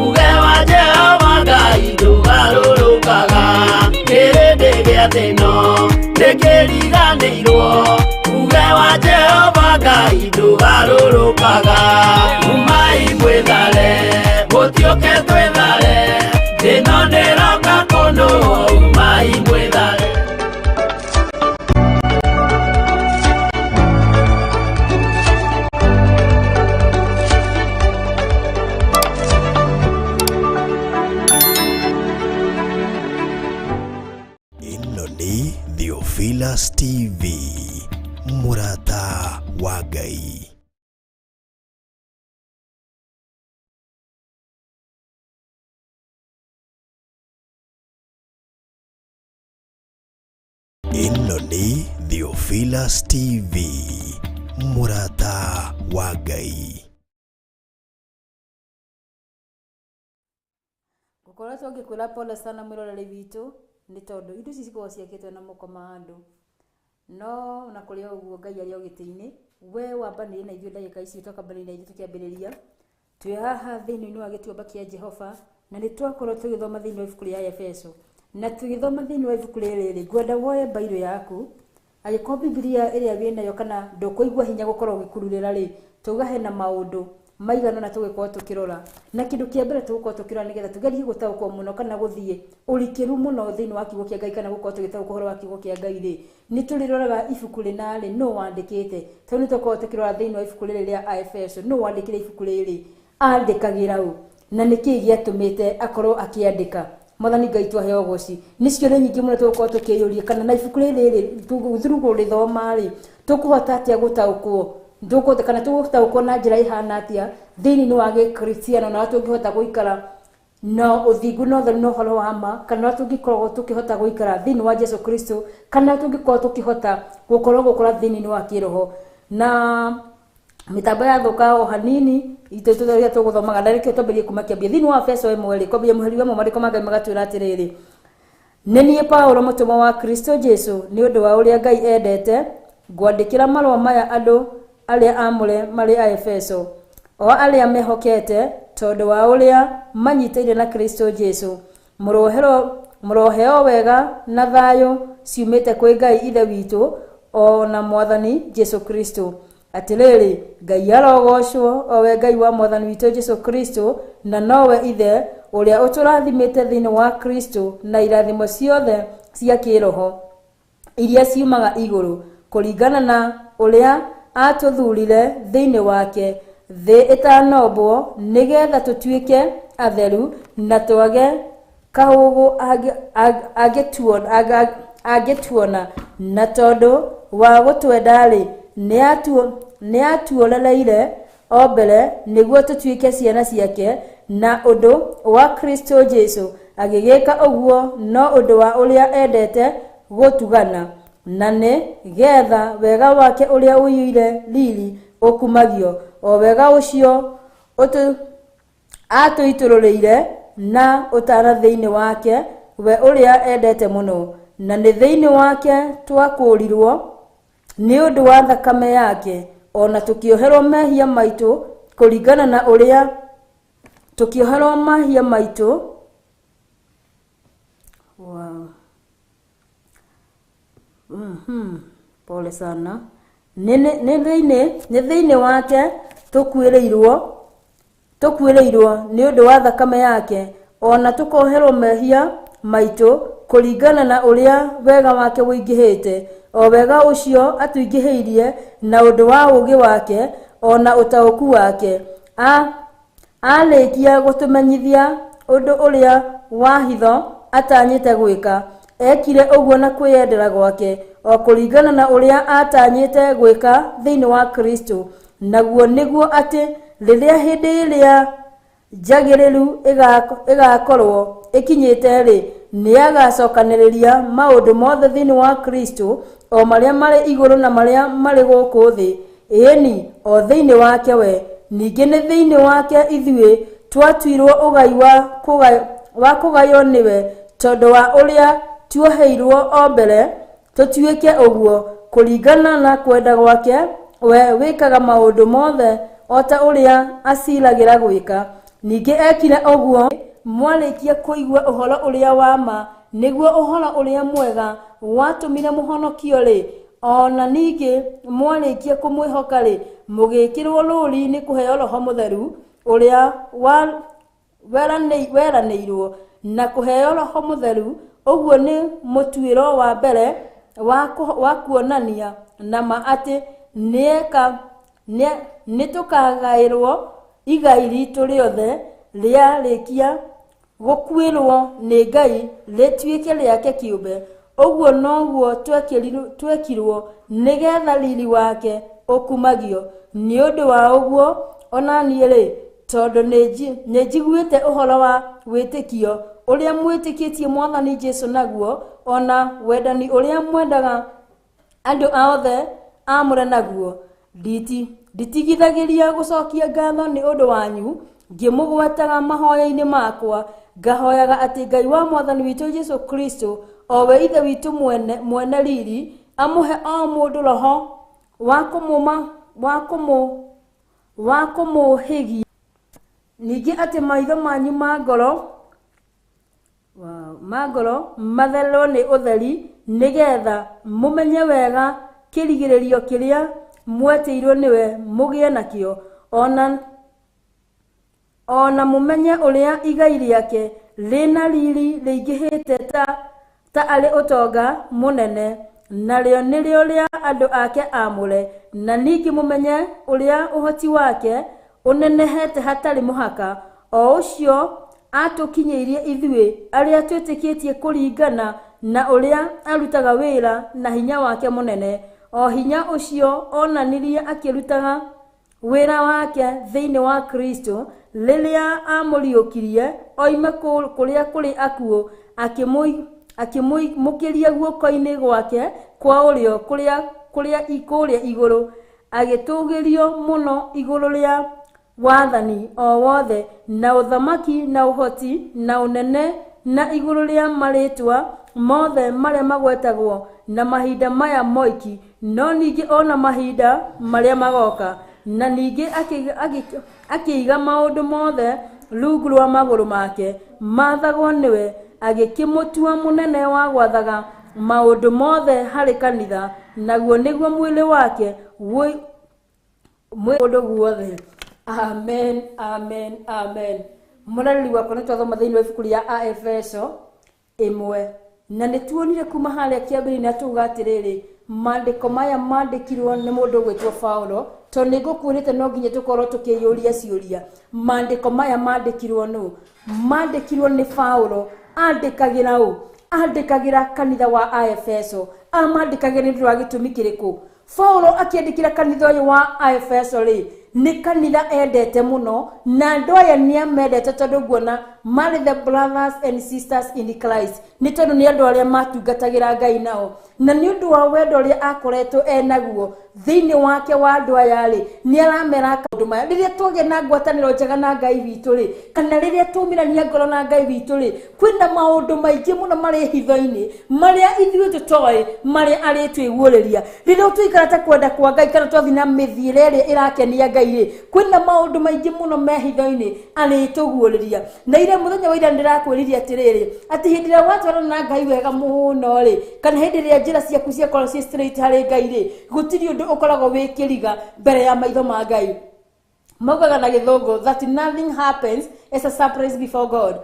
uge wa Jehova Ngai ndũgarũrũkaga kĩrĩndĩ gĩa thĩ ĩno nĩkĩriganĩirwo uge wa Jehova Ngai ndũgarũrũkaga umai mwĩthare mũtiũke twĩthare ĩno nĩroka kũndũ umai mwĩthare. Ĩno nĩ Theophilus TV mũrata wa Ngai. Ĩno nĩ Theophilus TV mũrata wa Ngai. Ngukoretwo ngĩkwĩra pole sana mwĩroreri witũ nĩ tondũ indo ici cikoragwo ciakĩtwo na moko ma andũ no ona kũrĩ o ũguo Ngai arĩ o gĩtĩ-inĩ we wambanĩrie na ithuĩ ndagĩka ici twakambanĩria na ithuĩ tũkĩambĩrĩria twĩ haha thĩinĩ wa gĩtuamba kĩa Jehova na nĩ twakorwo tũgĩthoma thĩinĩ wa ibuku rĩa Efeso na tũgĩthoma thĩinĩ wa ibuku rĩrĩ rĩ ngwenda woe mbairũ yaku angĩkorwo Bibilia ĩrĩa wĩnayo kana ndũkũigua hinya gũkorwo ũgĩkururĩra rĩ tauga hena maũndũ maigana na tũgĩkorwo tũkĩrora na kĩndũ kĩa mbere tũgũkorwo tũkĩrora nĩgetha tũgerie gũtaũkwo mũno kana gũthiĩ ũrikĩru mũno thĩinĩ wa kiugo kĩa Ngai kana gũkorwo tũgĩtaũkwo ũhoro wa kiugo kĩa Ngai rĩ nĩ tũrĩroraga ibuku rĩna rĩ nũ wandĩkĩte tondũ nĩ tũkorwo tũkĩrora thĩinĩ wa ibuku rĩrĩ rĩa Aefeso nũ wandĩkire ibuku rĩrĩ andĩkagĩra ũ na nĩkĩĩ gĩatũmĩte akorwo akĩandĩka Mwathani Ngai twaheo ũgoci nĩ ciũria nyingĩ mũno tũgũkorwo tũkĩyũria kana na ibuku rĩrĩ rĩ through kũrĩthoma rĩ tũkũhota atĩa gũtaũkwo ndũkũhota kana tũgũtaũkwo na njĩra ĩhana atĩa thĩinĩ wa gĩkristiano na ũrĩa tũngĩhota gũikara na ũthingu na ũtheru na ũhoro wa ma kana ũrĩa tũngĩkorwo tũkĩhota gũikara thĩinĩ wa Jesu Kristo kana ũrĩa tũngĩkorwo tũkĩhota gũkorwo gũkũra thĩinĩ wa kĩroho na mitambo yathũka o hanini itũ tũgũthomaga na rĩkĩo twambĩrĩrie kuma kĩambia thĩinĩ wa Efeso 1 rĩ kwambĩrĩria mũhari wa 1 maandĩko ma Ngai magatwĩra atĩrĩrĩ Nĩ niĩ Paulo mũtũmwo wa Kristo Jesu nĩ ũndũ wa ũrĩa Ngai endete, ngwandĩkĩra marũa maya andũ arĩa aamũre marĩ a Efeso, o arĩa mehokete tondũ wa ũrĩa manyitĩire na Kristo Jesu. Mũroheo wega na thayũ ciumĩte kwĩ Ngai Ithe witũ o na Mwathani Jesu Kristo. Atĩrĩrĩ, Ngai arogocwo, o we Ngai wa Mwathani witũ Jesu Kristo, na nowe Ithe ũrĩa ũtũrathimĩte thĩinĩ wa Kristo na irathimo ciothe cia kĩĩroho iria ciumaga igũrũ, kũringana na ũrĩa atũthurire thĩinĩ wake thĩ ĩtanombwo, nĩgetha tũtuĩke atheru na twage kaũgũ angĩtuona. Na tondũ wa gũtwenda-rĩ, nĩatuorereire o mbere nĩguo tũtuĩke ciana ciake na ũndũ wa Kristo Jesu, agĩgĩka ũguo no ũndũ wa ũrĩa endete gũtugana, na nĩ getha wega wake ũrĩa ũiyũire riri ũkumagio, o wega ũcio atũitũrũrĩire na ũtana thĩinĩ wake we ũrĩa endete mũno. Na nĩ thĩinĩ wake twakũũrirwo nĩ ũndũ wa thakame yake, ona tũkĩoherwo mehia maitũ kũringana na ũrĩa tũkĩoherwo mahia maitũ. Wow. Pole sana. Nĩ thĩinĩ wake tũkuĩrĩirwo nĩ ũndũ wa thakame yake, ona tũkoherwo mehia maitũ kũringana na ũrĩa wega wake ũingĩhĩte, o wega ũcio atũingĩhĩirie na ũndũ wa ũũgĩ wake ona ũtaũku wake. Arĩkia gũtũmenyithia ũndũ ũrĩa wa hitho atanyĩte gwĩka, ekire ũguo na kwĩyendera gwake, o kũringana na ũrĩa atanyĩte gwĩka thĩinĩ wa Kristo, naguo nĩguo atĩ rĩrĩa hĩndĩ ĩrĩa njagĩrĩru ĩgakorwo ĩkinyĩte-rĩ, nĩagacokanĩrĩria maũndũ mothe thĩinĩ wa Kristo, o marĩa marĩ igũrũ na marĩa marĩ gũkũ thĩ, ĩni o thĩinĩ wake we. Ningĩ nĩ thĩinĩ wake ithuĩ twatuirwo ũgai wa kũgaywo nĩwe, tondũ wa ũrĩa tuoheirwo o mbere tũtuĩke ũguo, kũringana na kwenda gwake we wĩkaga maũndũ mothe o ta ũrĩa aciragĩra gwĩka. Ningĩ ekire ũguo mwarĩkia kũigua ũhoro ũrĩa wa ma, nĩguo ũhoro ũrĩa mwega watũmire mũhonokio-rĩ, ona ningĩ mwarĩkia kũmwĩhoka-rĩ, mũgĩkĩrwo rũũri nĩ kũheo Roho Mũtheru ũrĩa weranĩirwo. Na kũheo Roho Mũtheru ũguo nĩ mũtuĩro wa mbere wa kuonania na ma atĩ nĩtũkagaĩrwo igai ritũ rĩothe rĩarĩkia gũkuĩrwo nĩ Ngai rĩtuĩke rĩake kĩũmbe. Ũguo noguo twekirwo nĩgetha riri wake ũkumagio. Nĩ ũndũ wa ũguo ona niĩ-rĩ, tondũ nĩnjiguĩte ũhoro wa wĩtĩkio ũrĩa mwĩtĩkĩtie Mwathani Jesu naguo, ona wendani ũrĩa mwendaga andũ othe aamũre naguo, nditigithagĩria gũcokia ngatho nĩ ũndũ wanyu, ngĩmũgwetaga mahoya-inĩ makwa, ngahoyaga atĩ Ngai wa Mwathani witũ Jesu Kristo, o we Ithe witũ mwene riri, amũhe o mũndũ roho wa kũmũhĩgia, ningĩ atĩ maitho manyu ma ngoro mathererwo nĩ ũtheri, nĩgetha mũmenye wega kĩrigĩrĩrio kĩrĩa mwetĩirwo nĩwe mũgĩe nakĩo, ona mũmenye ũrĩa igai rĩake rĩna riri rĩingĩhĩte ta arĩ ũtonga mũnene, narĩo nĩrĩo rĩa andũ ake aamũre, na ningĩ mũmenye ũrĩa ũhoti wake ũnenehete hatarĩ mũhaka, o ũcio atũkinyĩirie ithuĩ arĩa twĩtĩkĩtie kũringana na ũrĩa arutaga wĩra na hinya wake mũnene, o hinya ũcio onanirie akĩrutaga wĩra wake thĩinĩ wa Kristo rĩrĩa amũriũkirie oime kũrĩa kũrĩ akuũ, akĩmũkĩria guoko-inĩ gwake kwa ũrĩo kũrĩa igũrũ, agĩtũũgĩrio mũno igũrũ rĩa wathani o wothe na ũthamaki na ũhoti na ũnene Na igũrũ rĩa marĩtwa mothe marĩa magwetagwo na mahinda maya moiki, no ningĩ ona mahinda marĩa magoka. Na ningĩ akĩiga maũndũ mothe rungu rwa magũrũ make maathagwo nĩwe, agĩkĩmũtua mũnene wa gwathaga maũndũ mothe harĩ kanitha, naguo nĩguo mwĩrĩ wake mũndũ guothe. Amen, amen, amen. Mũrereri wakwa, nĩ twathoma thĩinĩ wa ibuku rĩa Aefeso 1, na nĩ tuonire kuma harĩa kĩambĩrĩria na tuga atĩrĩrĩ, maandĩko maya mandĩkirwo nĩ mũndũ ũgwĩtwo Paulo. Tondũ nĩ ngũkwĩrĩte no nginya tũkorwo tũkĩyũria ciũria, maandĩko maya mandĩkirwo nũ? Mandĩkirwo nĩ Paulo. Andĩkagĩra ũ? Andĩkagĩra kanitha wa Aefeso. Amandĩkagĩra nĩ ũndũ wa gĩtũmi kĩrĩkũ? Paulo akĩandĩkĩra kanitha ũyũ wa Aefeso rĩ, nĩ kanitha endete mũno, na andũ aya nĩ amendete tondũ nguona marĩ the brothers and sisters in Christ, nĩ tondũ nĩ andũ arĩa matungatagĩra Ngai nao. Na nĩ ũndũ wa wendo ũrĩa akoretwo enaguo thĩinĩ wake wa andũ aya rĩ, nĩ aramera maũndũ maya. Rĩrĩa twagĩa na ngwatanĩro njega na Ngai witũ rĩ, kana rĩrĩa tumĩrania ngoro na Ngai witũ rĩ, kwĩna maũndũ maingĩ mũno marĩ hitho-inĩ marĩa ithuĩ tũtoĩ, marĩa arĩtwĩguũrĩria. Rĩrĩa tũikara ta kwenda kwa Ngai, kana twathiĩ na mĩthiĩre ĩrĩa ĩrakenia Ngai rĩ, kwĩna maũndũ maingĩ mũno me hitho-inĩ arĩtũguũrĩria. Na ira mũthenya wa ira ndĩrakwĩrire atĩrĩrĩ, atĩ hĩndĩ ĩrĩa watwarana na Ngai wega mũno rĩ, kana hĩndĩ ĩrĩa njĩra ciaku ciakorwo ciĩ straight harĩ Ngai rĩ, gũtirĩ ũndũ ũkoragwo wĩ kĩriga mbere ya maitho ma Ngai. Maugaga na gĩthũngũ that nothing happens as a surprise before God.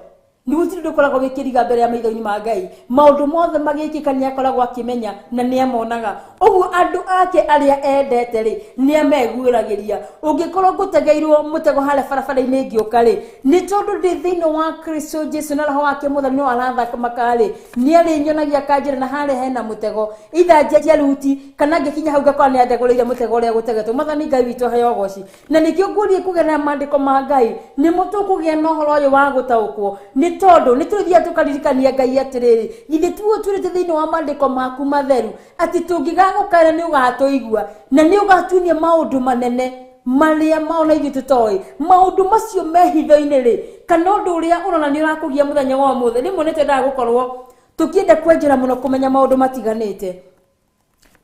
Nĩ gũtirĩ ũndũ ũkoragwo wĩ kĩriga mbere ya maitho-inĩ ma Ngai. Maũndũ mothe magĩkĩka nĩ akoragwo akĩmenya na nĩ amonaga. Ũguo andũ ake arĩa endete rĩ, nĩ ameguũragĩria. Ũngĩkorwo ngũtegeirwo mũtego harĩa barabara-inĩ ngĩũka rĩ, nĩ tondũ ndĩ thĩinĩ wa Kristo Jesu na roho wake mũtheru no arathamaka rĩ, nĩ arĩnyonagia kanjĩra na harĩa hena mũtego, itha njenjia ruti kana ngĩkinya hau ngakora nĩ andegũrĩire mũtego ũrĩa gũtegetwo. Mwathani Ngai witũ aheo ũgoci. Na nĩkĩo nguorie kũgerera maandĩko ma Ngai nĩmo tũkũgĩa na ũhoro ũyũ wa gũtaũkwo, nĩ tondũ nĩ tũthiaga tũkaririkania Ngai atĩrĩrĩ, githĩ tuo twĩrĩte thĩinĩ wa maandĩko maku matheru atĩ tũngĩgagũkaĩra nĩ ũgatũigua na nĩ ũgatuonia maũndũ manene marĩa maona ithuĩ tũtoĩ. Maũndũ macio me hitho-inĩ rĩ, kana ũndũ ũrĩa ũrona nĩ ũrakũgia mũthenya wa ũmũthĩ, rĩmwe nĩ twendaga gũkorwo tũkĩenda kwenjera mũno kũmenya maũndũ matiganĩte,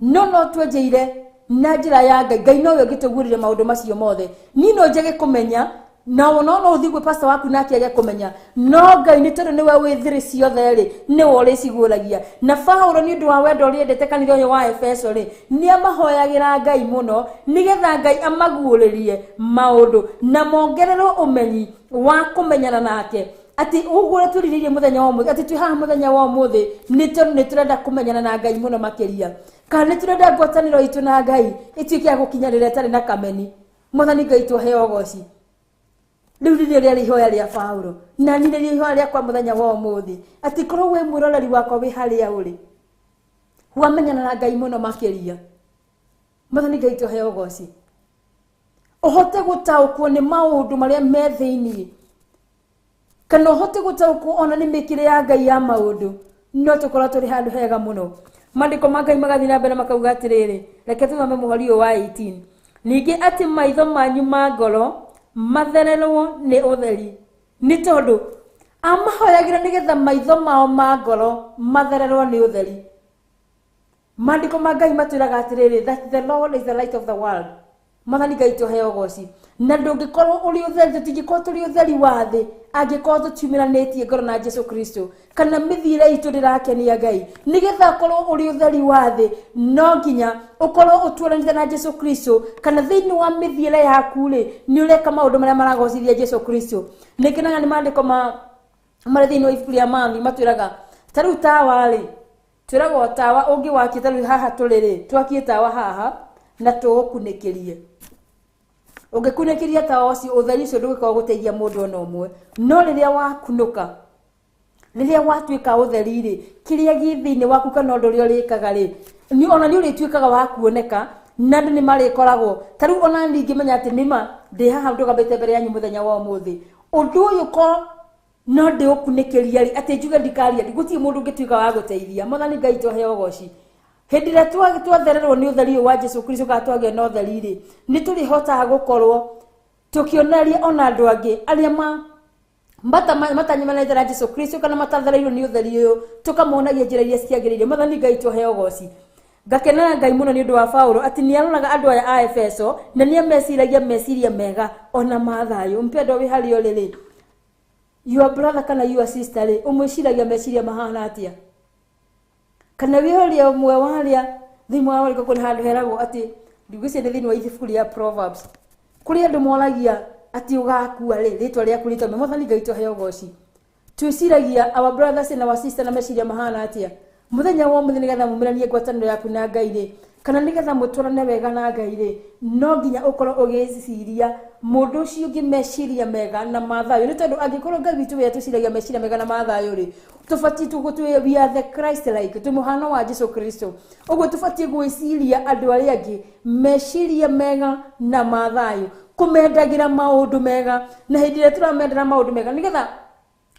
no twenjeire na njĩra ya Ngai. Ngai nowe ũngĩtũguũrĩria maũndũ macio mothe. Niĩ no njage kũmenya, na no ũthiĩ gwĩ pastor waku nake age kũmenya, no Ngai nĩ tondũ nĩwe wĩ thiri ciothe rĩ, nĩwe ũrĩciguũragia. Na Paulo nĩ ũndũ wa wendo ũrĩa endete kanitha ũyũ wa Efeso rĩ, nĩ amahoyagĩra Ngai mũno nĩgetha Ngai amaguũrĩrie maũndũ na mongererwo ũmenyi wa kũmenyana nake. Atĩ ũguo ũrĩa twĩrirĩirie mũthenya wa ũmũthĩ, atĩ twĩ haha mũthenya wa ũmũthĩ nĩ tondũ nĩ tũrenda kũmenyana na Ngai mũno makĩria, kana nĩ tũrenda ngwatanĩro itũ na Ngai ĩtuĩke ya gũkinyanĩra ĩtarĩ na kameni. Mwathani Ngai tũheo ũgoci. Rĩu rĩrĩa rĩarĩ ihoya rĩa Paulo, na niĩ nĩrĩo ihoya rĩakwa mũthenya wa ũmũthĩ, atĩ korwo wĩ mwĩroreri wakwa wĩ harĩa ũrĩ, wamenyana na Ngai mũno makĩria. Mwathani Ngai tũheo ũgoci. Ũhote gũtaũkwo nĩ maũndũ marĩa me thĩinĩ, kana ũhote gũtaũkwo ona nĩ mĩkĩre ya Ngai ya maũndũ, no tũkorwo tũrĩ handũ hega mũno. Maandĩko ma Ngai magathiĩ na mbere makauga atĩrĩrĩ, reke tũthome mũhari ũyũ wa 18. Ningĩ atĩ maitho manyu ma ngoro mathererwo nĩ ũtheri, nĩ tondũ amahoyagĩra nĩgetha maitho mao ma ngoro mathererwo nĩ ũtheri. Maandĩko ma Ngai matwĩraga atĩrĩrĩ, that the Lord is the light of the world. Mwathani Ngai tũheo ũgoci. Na ndũngĩkorwo ũrĩ ũtheri, tũtingĩkorwo tũrĩ ũtheri wa thĩ angĩkorwo tũtiumĩranĩtie ngoro na Jesu Kristo, kana mĩthiĩre itũ ndĩrakenia Ngai. Nĩgetha ũkorwo ũrĩ ũtheri wa thĩ, no nginya ũkorwo ũtũranĩte na Jesu Kristo, kana thĩinĩ wa mĩthiĩre yaku rĩ, nĩ ũreka maũndũ marĩa maragocithia Jesu Kristo. Nĩngenaga nĩ maandĩko marĩ thĩinĩ wa ibuku rĩa Matthew matwĩraga, ta rĩu tawa rĩ, twĩragwo tawa ũngĩwakia, ta rĩu haha tũrĩ rĩ, twakie tawa haha na tũũkunĩkĩrie. Ũngĩkunĩkĩria tawa ũcio, ũtheri ũcio ndũgĩkorwo gũteithia mũndũ ona ũmwe. No rĩrĩa wakunũka, rĩrĩa watuĩka ũtheri rĩ, kĩrĩa gĩ thĩinĩ waku kana ũndũ ũrĩa ũrĩkaga rĩ, ona nĩ ũrĩtuĩkaga wa kuoneka, na andũ nĩ marĩkoragwo. Ta rĩu ona niĩ ingĩmenya atĩ nĩma ndĩ haha ndũgamĩte mbere yanyu mũthenya wa ũmũthĩ, ũndũ ũyũ ko no ndĩũkunĩkĩria rĩ, atĩ njuge ndikaria, gũtirĩ mũndũ ũngĩtuĩka wa gũteithia. Mwathani Ngai tũheo ũgoci. Hĩndĩ ĩrĩa twathererwo nĩ ũtheri ũyũ wa Jesu Kristo, kana twagĩa na ũtheri rĩ, nĩ tũrĩhotaga gũkorwo tũkĩonereria ona andũ angĩ arĩa Matanyimanĩte na Jesu Kristo kana matathereirwo nĩ ũtheri ũyũ, tũkamonagia njĩra iria ciagĩrĩire. Mwathani Ngai tũhe ũgoci. Ngakenera Ngai mũno nĩ ũndũ wa Paulo atĩ nĩ aroraga andũ aya a Efeso na nĩ ameciragia meciria mega ona ma thayũ. Mpendwa wĩ harĩa ũrĩ rĩ, your brother kana your sister rĩ, ũmwĩciragia meciria mahana atĩa? Kana wĩ ũrĩa ũmwe wa arĩa thĩinĩ wa marĩko kũrĩ handũ heragwo atĩ ndigwĩciria nĩ thĩinĩ wa ibuku rĩa Proverbs, kũrĩ andũ moragia atĩ ũgakua rĩ, rĩtwa rĩaku rĩtome. Mwathani Ngai tũhe ũgoci. Twĩciragia our brothers and our sisters na meciria mahana atĩa? Mũthenya wa ũmũthĩ, nĩgetha mumĩranie ngwatanĩro yaku na Ngai rĩ, kana nĩgetha mũtwarane wega na Ngai rĩ, no nginya ũkorwo ũgĩciria mũndũ ũcio ũngĩ meciria mega na ma thayũ, nĩ tondũ angĩkorwo Ngai witũ we atwĩciragia meciria mega na ma thayũ rĩ, tũbatiĩ tũgũtwĩ we are the Christ like, twĩ mũhano wa Jesu Kristo. Ũguo tũbatiĩ gwĩciria andũ arĩa angĩ meciria mega na ma thayũ, kũmendagĩra maũndũ mega, na hĩndĩ ĩrĩa tũramendera maũndũ mega, nĩgetha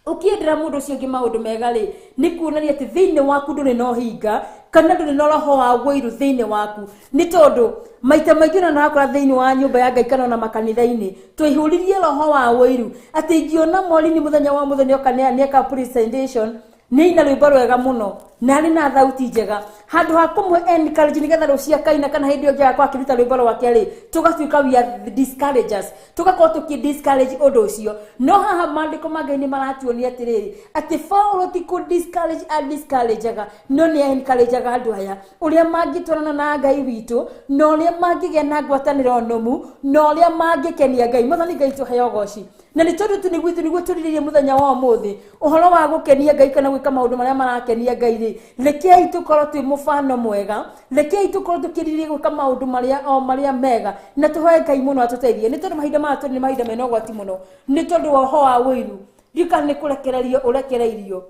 ũkĩendera mũndũ ũcio ũngĩ maũndũ mega rĩ, nĩ kuonania atĩ thĩinĩ waku ndũrĩ na ũhinga kana ndũrĩ na roho wa wũiru thĩinĩ waku, nĩ tondũ maita maingĩ ona ũrakora thĩinĩ wa nyũmba ya Ngai kana ona makanitha-inĩ twaihũririe roho wa wũiru, atĩ ingĩona Morini mũthenya wa mũthenya oka nĩeka presentation, nĩ aina rwĩmbo rwega mũno na arĩ na thauti njega, handũ ha kũmũhe encourage nĩgetha rũciũ akaina kana hĩndĩ ĩyo ĩngĩ agakorwo akĩruta rwĩmbo rwake rĩ, tũgatuĩka we are discouragers, tũgakorwo tũkĩ discourage ũndũ ũcio. No haha maandĩko ma Ngai nĩ maratuonia atĩrĩrĩ, atĩ Paulo ti kũ discourage a discourageaga, no nĩ encourageaga andũ aya ũrĩa mangĩtwarana na Ngai witũ, na ũrĩa mangĩgĩa na ngwatanĩro nũmu, na ũrĩa mangĩkenia Ngai. Mwathani Ngai tũhe ũgoci. Na nĩ tondũ tu nĩguo nĩguo tũrirĩrie mũthenya wa ũmũthĩ ũhoro wa gũkenia Ngai kana gwĩka maũndũ marĩa marakenia Ngai rĩ, rekei tũkorwo twĩ mũbano mwega, rekei tũkorwo tũkĩrirĩria gwĩka maũndũ marĩa o marĩa mega, na tũhoe Ngai mũno atũteithie, nĩ tondũ mahinda maya tũrĩ nĩ mahinda mena ũgwati mũno, nĩ tondũ wa ũhoro wa wũiru. Ndiũĩ kana nĩ kũrekererio ũrekereirio,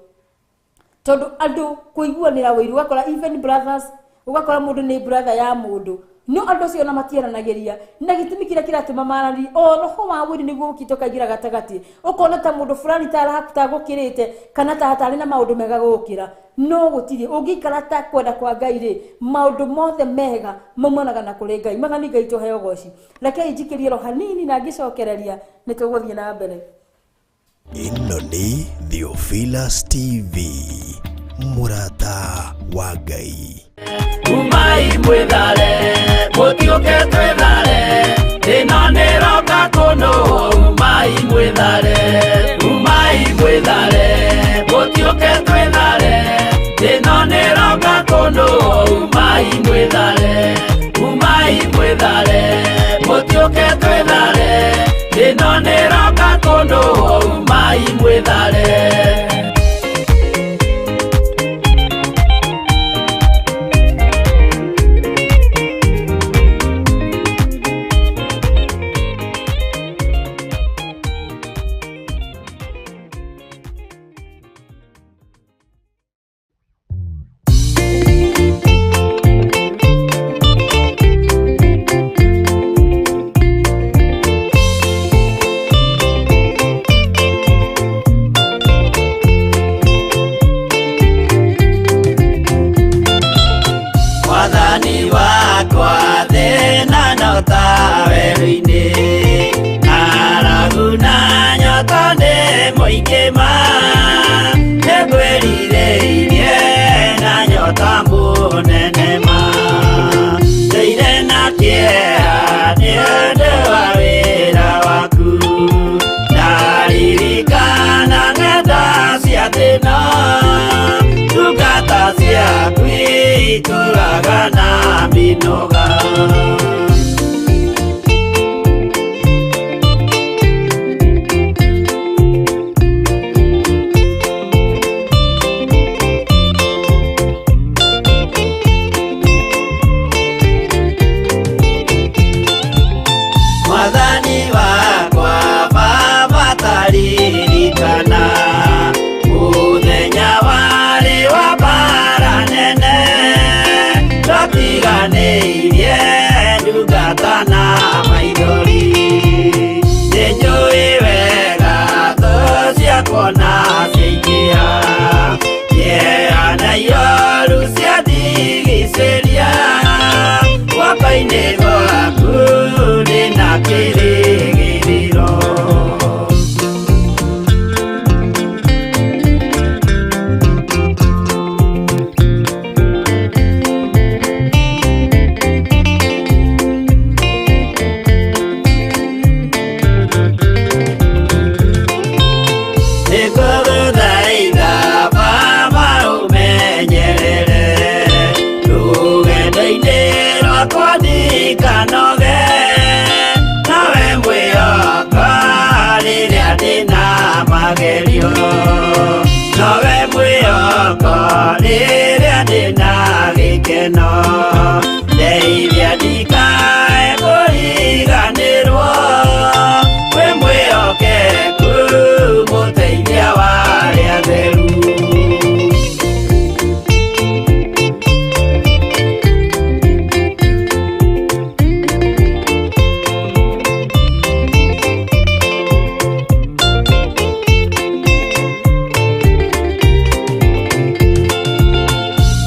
tondũ andũ kũiguanĩra wũiru, ũgakora even brothers, ũgakora mũndũ nĩ brother ya mũndũ, no andũ acio ona matiaranagĩria, na gĩtũmi kĩrĩa kĩratũma maranĩrie o roho wa wũiru nĩguo ũkĩte ũkaingĩra gatagatĩ, ũkona ta mũndũ fulani tagũkĩrĩte kana ta atarĩ na maũndũ mega gũgũkĩra. No gũtirĩ ũngĩikara ta kwenda kwa Ngai rĩ, maũndũ mothe mega maumanaga na kũrĩ Ngai. Mwathani Ngai tũhe ũgoci. Rekei njikĩrie ro hanini na ngĩcokereria nĩ tũgũthiĩ na mbere. Ĩno nĩ Theophilus TV, mũrata wa Ngai. Umai mwĩthare, mũtiũke twĩthare, ĩno nĩroka kũndũ. Umai mwĩthare, umai mwĩthare, mũtiũke twĩthare, ĩno nĩroka kũndũ. Umai mwĩthare, umai mwĩthare, mũtiũke twĩthare, ĩno nĩroka kũndũ. Umai mwĩthare. Mwathani wakwa, thĩna no ta werũ-inĩ, ng'aragu na nyota nĩ mũingĩ ma, nĩngwĩrirĩirie na nyota mũnene ma, ndĩire na kĩeha nĩ ũndũ wa wĩra waku, ndaririkana ng'enda cia thĩna, ndungata ciaku itũraga na mĩnoga. Mwathani wakwa, Baba, taririkana mũthenya warĩ wa mbara nene, twatiganĩirie ndungata na maithori, nĩnjũĩ wega thũ ciakwa ciaingĩha, kĩeha na ioru ciandigicĩria, guoko-inĩ gwaku ndĩna kĩrĩgĩrĩro. gĩkeno ndeithia ndikae kũriganĩrwo wĩ mwĩhokeku mũteithia wa arĩa atheru.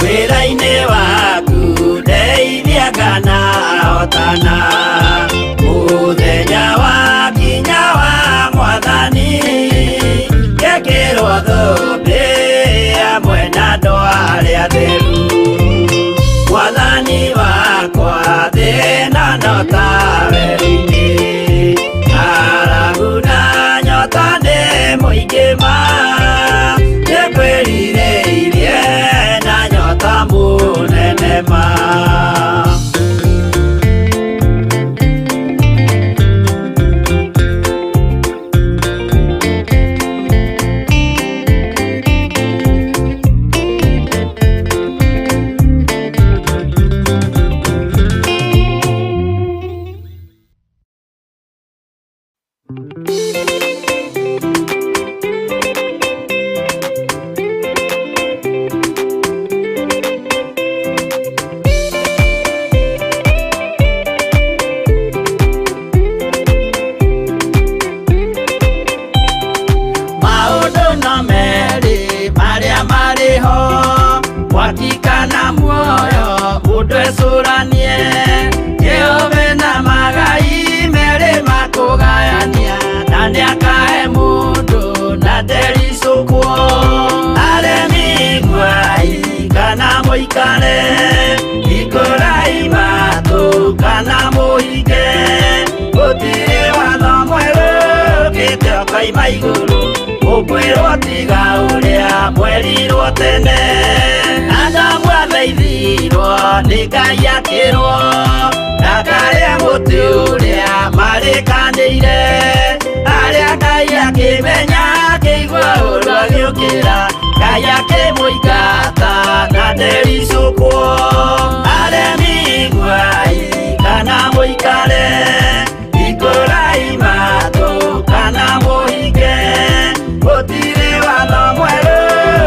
Wĩra-inĩ waku ndeithia kana hotana mũthenya wa kinya wa mwathani ngekĩrwo thũmbĩ hamwe na andũ arĩa atheru. Mwathani wakwa thĩna no ta werũ-inĩ ng'aragu na nyota nĩ mũingĩ ma nĩngwĩrirĩirie na nyota mũnene ma. Maũndũ no merĩ marĩa marĩ ho mwaki kana muoyo mũndũ ecũranie Jehova na magai merĩ makũgayania na nĩakahe mũndũ na ndericũkwo. Aremi iguai kana mũikare ikũrai matũ kana mũhinge gũtirĩ watho mwerũ ũkĩte ũkoima igũrũ ũkwĩrwo tiga ũrĩa mwerirwo tene. Adamu athaithirwo nĩ Ngai akĩrwo ndakarĩe mũtĩ ũrĩa marĩkanĩire arĩa Ngai akĩmenya akĩigua ũru agĩũkĩra Ngai akĩmũingata na ndericũkwo. Aremi iguai kana mũikare ikũrai matũ kana mũhinge gũtirĩ watho mwerũ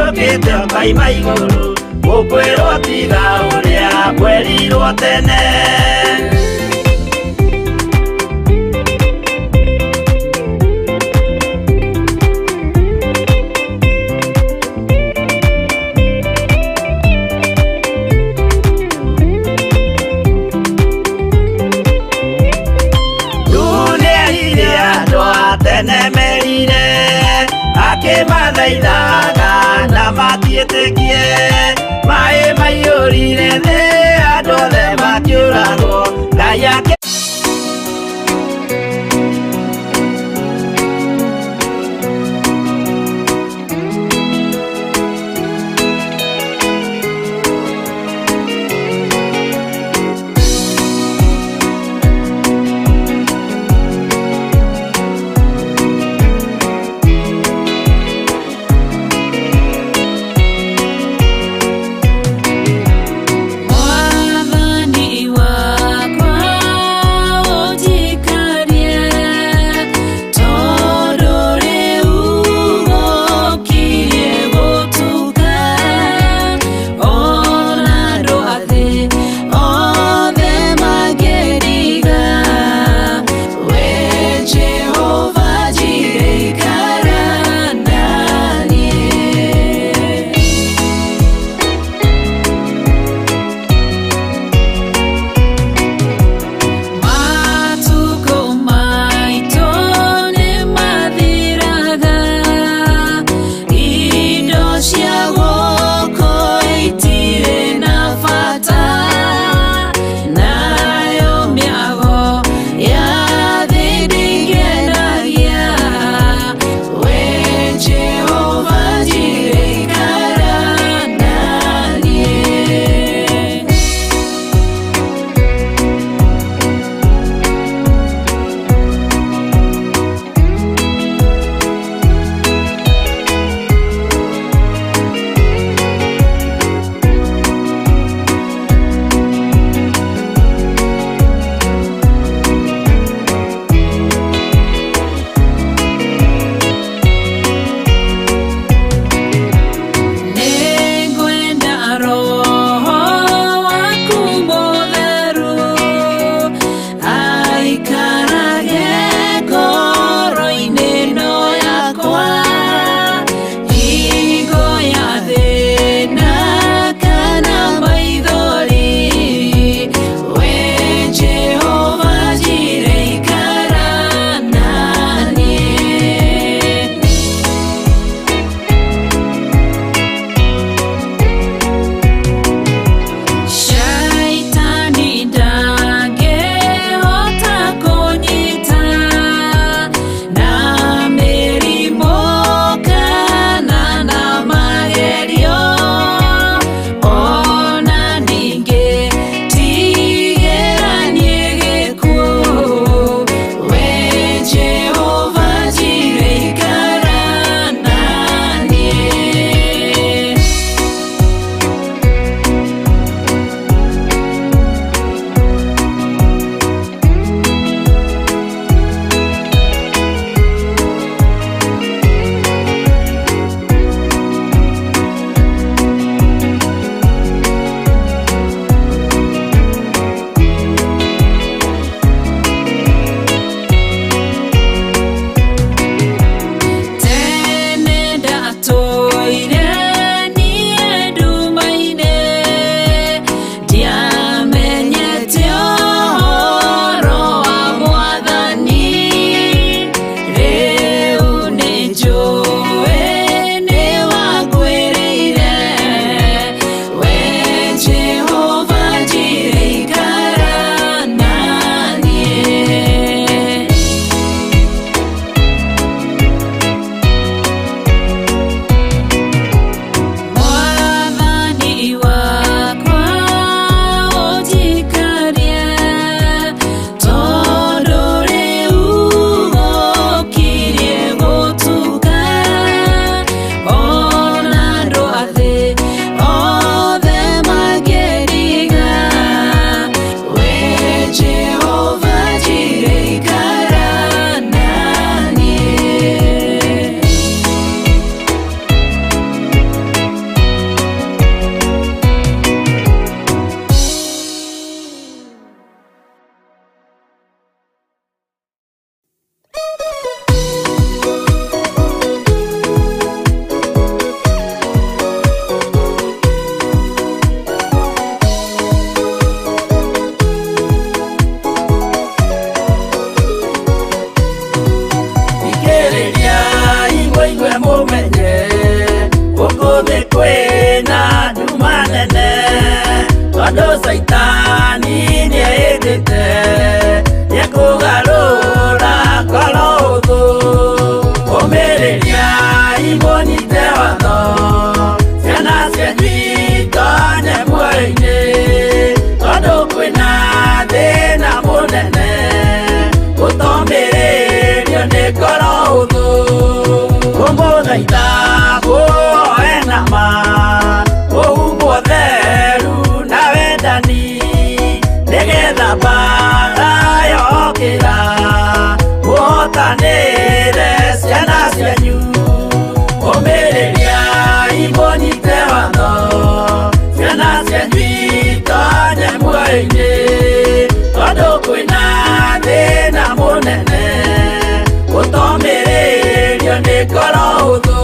ũkĩte ũkoima igũrũ ũkwĩrwo tiga ũrĩa mwerirwo tene. Nĩerire andũ a tene merire akĩmathaithaga na matiĩtĩkie maĩ maiyũrire thĩ andũ othe makĩũragwo Caitani nĩehĩtĩte nĩekũgarũra ngoro hũthũ. Ũmĩrĩriai mũnyite watho, ciana cianyu itonye muoyo-inĩ, tondũ kwĩna thĩna mũnene gũtomĩrĩrio nĩ ngoro hũthũ. Kũmũthaitha mũhoe na ma, mũhumbwo theru na wendani, nĩgetha mbaara yokĩra mũhotanĩre ciana cianyu. Ũmĩrĩriai mũnyite watho, ciana cianyu itonye muoyo-inĩ, tondũ kwĩna thĩna mũnene gũtomĩrĩrio nĩ ngoro hũthũ.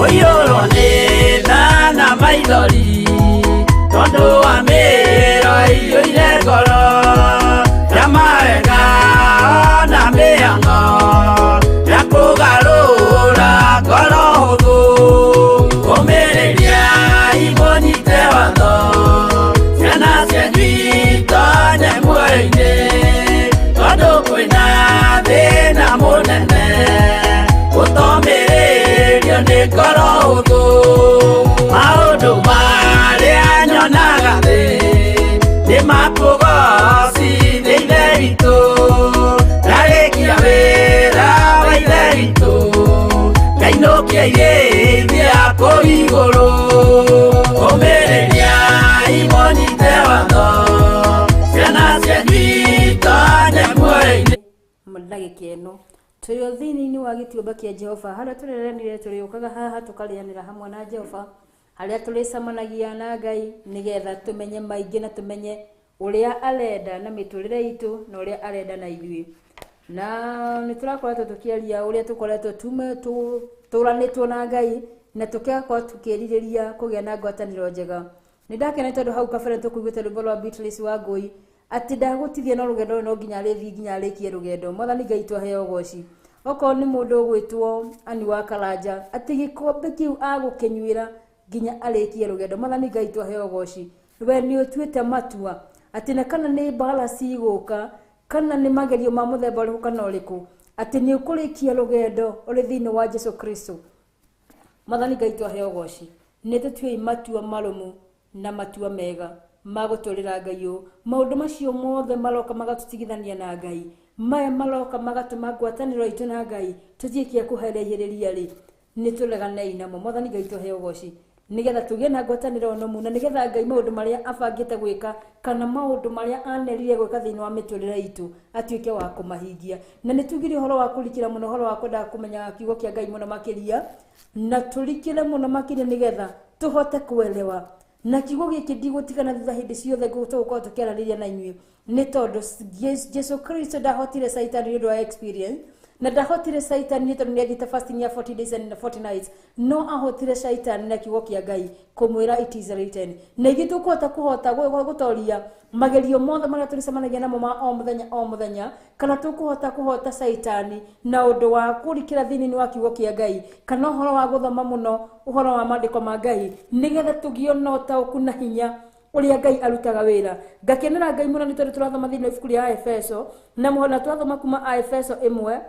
Ũiyũrwo nĩ tha na maithori, tondũ wa mĩĩro ĩiyũire ngoro ya mawega na mĩhang'o ya kũgarũra ngoro hũthũ. Ũmĩrĩriai mũnyite watho, ciana cianyu itonye muoyo-inĩ, tondũ kwĩna thĩna mũnene gũtomĩrĩrio nĩ ngoro hũthũ. Maũndũ marĩa nyonaga thĩ nĩ makũgocithia Ithe witũ, ndarĩkia wĩra wa Ithe witũ ngainũkia irĩithia kũu igũrũ. Ũmĩrĩriai mũnyite watho, ciana cianyu itonye muoyo-inĩ. Ndagĩka ĩno tũrĩ o thĩinĩ wa gĩtuamba kĩa Jehova, harĩa tũreranire tũrĩũkaga haha tũkarĩanĩra hamwe na Jehova, harĩa tũrĩcemanagia na Ngai nĩgetha tũmenye maingĩ na tũmenye ũrĩa arenda na mĩtũrĩre itũ na ũrĩa arenda na ithuĩ. Na nĩ tũrakoretwo tũkĩaria ũrĩa tũkoretwo tũranĩtwo na Ngai na tũgakorwo tũkĩrirĩria kũgĩa na ngwatanĩro njega. Nĩ ndakena tondũ hau kabere tũkũiguĩte rwĩmbo rwa Beatrice Wangũi atĩ ndagũtithia no rũgendo rũrũ no nginya arĩthiĩ nginya arĩkie rũgendo. Mwathani Ngai twaheo ũgoci. Okorwo nĩ mũndũ ũgwĩtwo Ani wa Karanja atĩ gĩkombe kĩu agũkĩnyuĩra nginya arĩkie rũgendo. Mwathani Ngai twaheo ũgoci. We nĩ ũtuĩte matua atĩ na kana nĩ mbara cigũka kana nĩ magerio ma mũthemba ũrĩkũ kana ũrĩkũ, atĩ nĩ ũkũrĩkia rũgendo ũrĩ thĩinĩ wa Jesu Kristo. Mwathani Ngai twaheo ũgoci. Nĩ tũtuei matua marũmu na matua mega ma gũtũrĩra Ngai ũũ. Maũndũ macio mothe maroka magatũtigithania na Ngai, maya maroka magatũma ngwatanĩro itũ na Ngai tũtuĩke a kũheraihĩrĩria rĩ, nĩ tũreganei namo. Mwathani Ngai twaheo ũgoci, nĩgetha tũgĩe na ngwatanĩro nũmu, na nĩgetha Ngai maũndũ marĩa abangĩte gwĩka kana maũndũ marĩa anerire gwĩka thĩinĩ wa mĩtũrĩre itũ atuĩke wa kũmahingia. Na nĩ tugire ũhoro wa kũrikĩra mũno, ũhoro wa kwenda kũmenya kiugo kĩa Ngai mũno makĩria, na tũrikĩre mũno makĩria nĩgetha tũhote kuelewa. Na kiugo gĩkĩ ndigũtigana thutha hĩndĩ ciothe tũgũkorwo tũkĩaranĩria na inyuĩ, nĩ tondũ Jesu Kristo ndahotire Caitani nĩ ũndũ wa experience, na ndahotire Caitani nĩ tondũ nĩ athiĩte fasting ya 40 days and 40 nights, no ahotire Caitani na kiugo kĩa Ngai kũmwĩra it is written. Na ithuĩ tũkũhota kũhota gũtoria magerio mothe marĩa tũrĩcemanagia namo ma o mũthenya o mũthenya, kana tũkũhota kũhota Caitani na ũndũ wa kũrikĩra thĩinĩ wa kiugo kĩa Ngai, kana ũhoro wa gũthoma mũno ũhoro wa maandĩko ma Ngai, nĩgetha tũgĩe na ũtaũku na hinya ũrĩa Ngai arutaga wĩra. Ngakenera Ngai mũno nĩ tondũ tũrathoma thĩinĩ wa ibuku rĩa Efeso, na mũhona twathoma kuma Aefeso 1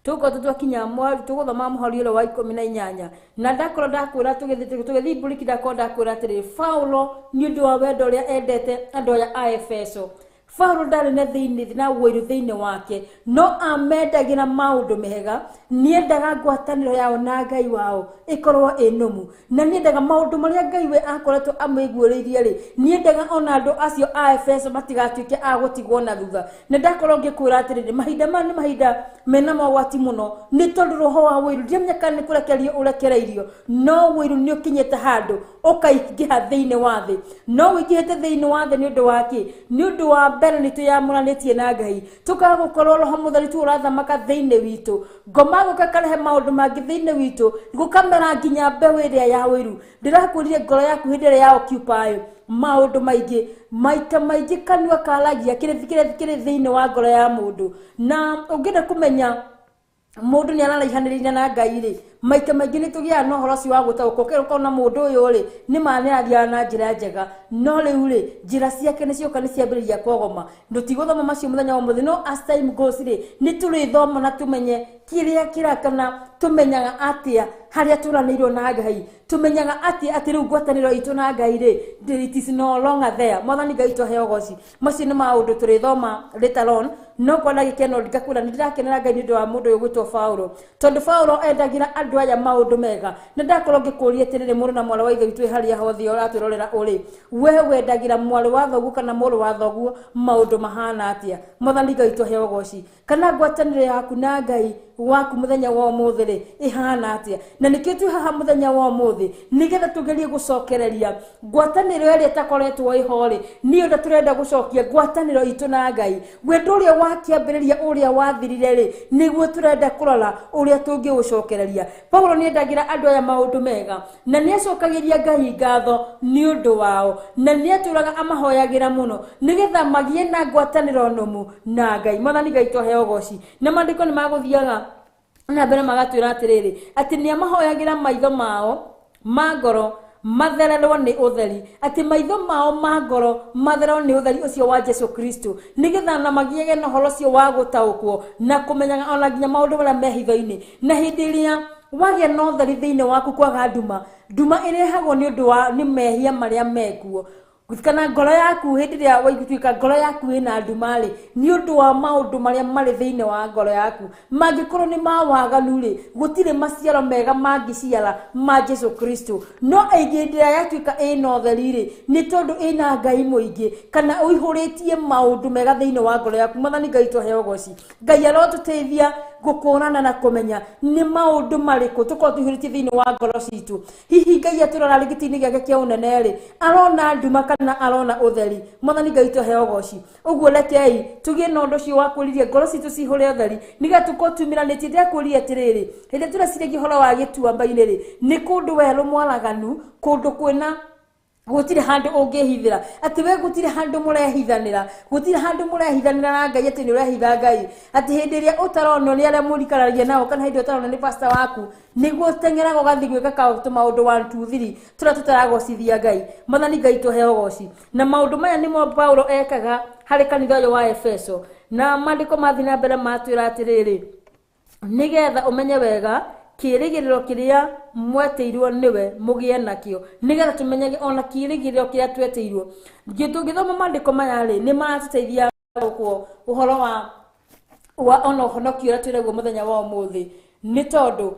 tũgũkorwo twakinya tũgũthoma mũhari ũrĩa wa 18. Na ndakorwo ndakwĩra tũgĩthiĩ mburiki, ndakorwo ndakwĩra atĩrĩrĩ, Paulo nĩ ũndũ wa wendo ũrĩa endete andũ aya a Efeso, Paulo ndarĩ na thĩinĩ na ũiru thĩinĩ wake, no amendagĩra maũndũ mega. Nĩendaga ngwatanĩro yao na Ngai wao ĩkorwo ĩ nũmu, na nĩendaga maũndũ marĩa Ngai we akoretwo amĩiguĩrĩirie rĩ, nĩendaga ona andũ acio a Efeso matigatuĩke a gũtigwo na thutha. Na ndakorwo ngĩkwĩra atĩrĩrĩ, mahinda maya nĩ mahinda mena mogwati mũno, nĩ tondũ roho wa ũiru ndiramenya kana nĩ kũrekererio ũrekereirio, no ũiru nĩ ũkinyĩte handũ ũkaingĩha thĩinĩ wa thĩ. No ũingĩhĩte thĩinĩ wa thĩ nĩ ũndũ wa kĩ? Nĩ ũndũ wa mbere nĩ twĩyamũranĩtie na Ngai, tũkaga gũkorwo Roho Mũtheru tu ũrathamaka thĩinĩ witũ, ngoma gũka karehe maũndũ mangĩ thĩinĩ witũ, gũkamera nginya mbeũ ĩrĩa ya ũiru. Ndĩrakwĩrire ngoro yaku hĩndĩ ĩrĩa ya occupy maũndũ maingĩ, maita maingĩ kanua karagia kĩrĩ thĩinĩ wa ngoro ya mũndũ. Na ũngĩenda kũmenya mũndũ nĩ araraihanĩrĩria na Ngai rĩ, maita maingĩ nĩ tũgĩaga na ũhoro ũcio wa gũtaũkwo, ũkona mũndũ ũyũ rĩ nĩ ma nĩ arathiaga na njĩra njega, no rĩu rĩ njĩra ciake nĩ cioka nĩ ciambĩrĩria kwogoma. Tũtigũthoma macio mũthenya wa ũmũthĩ, no as time goes rĩ nĩ tũrĩthoma na tũmenye kĩrĩa kĩrakana, tũmenyaga atĩa harĩa tũranĩirwo na Ngai, tũmenyaga atĩa atĩ rĩu ngwatanĩro itũ na Ngai rĩ it is no longer there. Mwathani Ngai tũheo ũgoci. Macio nĩ maũndũ tũrĩthoma later on, no kwa ndagĩka ĩno ngakwĩra nĩ ndĩrakenera Ngai nĩ ũndũ wa mũndũ ũyũ gwĩtwo Paulo, tondũ Paulo endagĩra andũ aya maũndũ mega. Na ndakorwo ngĩkũria atĩrĩrĩ, mũrũ na mwarĩ wa ithe witũ harĩa hothe ũratwĩrorera ũrĩ, we wendagĩra mwarĩ wa thoguo kana mũrũ wa thoguo maũndũ mahana atĩa? Mwathani Ngai tũheo ũgoci. Kana ngwatanĩro yaku na Ngai waku mũthenya wa ũmũthĩ rĩ ĩhana atĩa? Na nĩkĩo twĩ haha mũthenya wa ũmũthĩ, nĩgetha tũgerie gũcokereria ngwatanĩro ĩrĩa ĩtakoretwo ĩho rĩ, nĩyo nda tũrenda gũcokia ngwatanĩro itũ na Ngai. Wendo ũrĩa wa kĩambĩrĩria ũrĩa wathirire rĩ, nĩguo tũrenda kũrora ũrĩa tũngĩũcokereria. Paulo nĩendagĩra andũ aya maũndũ mega, na nĩacokagĩria Ngai ngatho nĩ ũndũ wao, na nĩatũraga amahoyagĩra mũno nĩgetha magĩe na ngwatanĩro nũmu na Ngai. Mwathani Ngai tũheo ũgoci. Na maandĩko nĩ magũthiaga na mbere magatwĩra atĩrĩrĩ, atĩ nĩamahoyagĩra maitho mao ma ngoro mathererwo nĩ ũtheri, atĩ maitho mao ma ngoro mathererwo nĩ ũtheri ũcio wa Jesu Kristo, nĩgetha na magĩage na ũhoro ũcio wa gũtaũkwo na kũmenyaga ona nginya maũndũ marĩa me hitho-inĩ. Na hĩndĩ ĩrĩa wagĩa na ũtheri thĩinĩ waku kwaga nduma, nduma ĩrehagwo nĩ ũndũ wa nĩ mehia marĩa mekuo, kana ngoro yaku hĩndĩ ĩrĩa waigutuĩka ngoro yaku ĩna nduma rĩ, nĩ ũndũ wa maũndũ marĩa marĩ thĩinĩ wa ngoro yaku mangĩkorwo nĩ ma waganu rĩ, gũtirĩ maciaro mega mangĩciara ma Jesu Kristo. No hĩndĩ ĩrĩa yatuĩka ĩna ũtheri rĩ, nĩ tondũ ĩna Ngai mũingĩ kana ũihũrĩtie maũndũ mega thĩinĩ wa ngoro yaku. Mwathani Ngai tũheo ũgoci. Ngai arotũteithia gũkũrana na kũmenya nĩ maũndũ marĩkũ tũkorwo tũihũrĩtie thĩinĩ wa ngoro citũ. Hihi Ngai atũrora gĩtĩ-inĩ gĩake kĩa ũnene rĩ, arona nduma kana arona ũtheri? Mwathani Ngai tũheo ũgoci. Ũguo rekei tũgĩe na ũndũ ũcio wa kwĩrirĩria ngoro citũ cihũre ũtheri, nĩgetha tũkorwo tumĩranĩtie. Ndĩrakũria atĩrĩrĩ, hĩndĩ ĩrĩa tũreciragia ũhoro wa gĩtuamba-inĩ rĩ, nĩ kũndũ werũ mwaraganu, kũndũ kwĩna gũtirĩ handũ ũngĩhithĩra, atĩ we gũtirĩ handũ mũrehithanĩra, gũtirĩ handũ mũrehithanĩra na Ngai, atĩ nĩ ũrehitha Ngai, atĩ hĩndĩ ĩrĩa ũtaronwo nĩ arĩa mũrikaranagia nao, kana hĩndĩ ĩrĩa ũtaronwo nĩ pastor waku, nĩguo ũteng'eraga ũgathiĩ gwĩka tũmaũndũ 1 2 3 tũrĩa tũtaragocithia Ngai. Mwathani Ngai tũheo ũgoci. Na maũndũ maya nĩmo Paulo ekaga harĩ kanitha ũyũ wa Efeso. Na maandĩko mathiĩ na mbere matwĩra atĩrĩrĩ, nĩgetha ũmenye wega kĩĩrĩgĩrĩro kĩrĩa mwetĩirwo nĩwe mũgĩe nakĩo, nĩgetha tũmenyage ona kĩĩrĩgĩrĩro kĩrĩa twetĩirwo. Tũngĩthoma maandĩko maya rĩ, nĩ maratũteithia gũkwo ũhoro wa ona ũhonokio ũrĩa twĩnaguo mũthenya wa ũmũthĩ, nĩ tondũ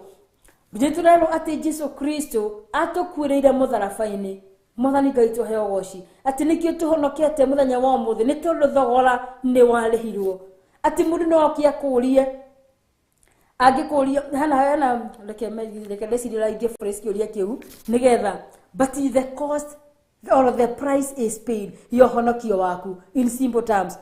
nĩ tũrerwo atĩ Jesu Kristo atũkuĩrĩire mũtharaba-inĩ. Mwathani Ngai tũheo ũgoci, atĩ nĩkĩo tũhonokete mũthenya wa ũmũthĩ, nĩ tondũ thogora nĩ warĩhirwo. Atĩ mũndũ no oke akũrie, angĩkũria hana reke ndecirie ũrĩa ingĩ phrase kĩũria kĩu nĩgetha, but the cost or the price is paid ya ũhonokio waku in simple terms.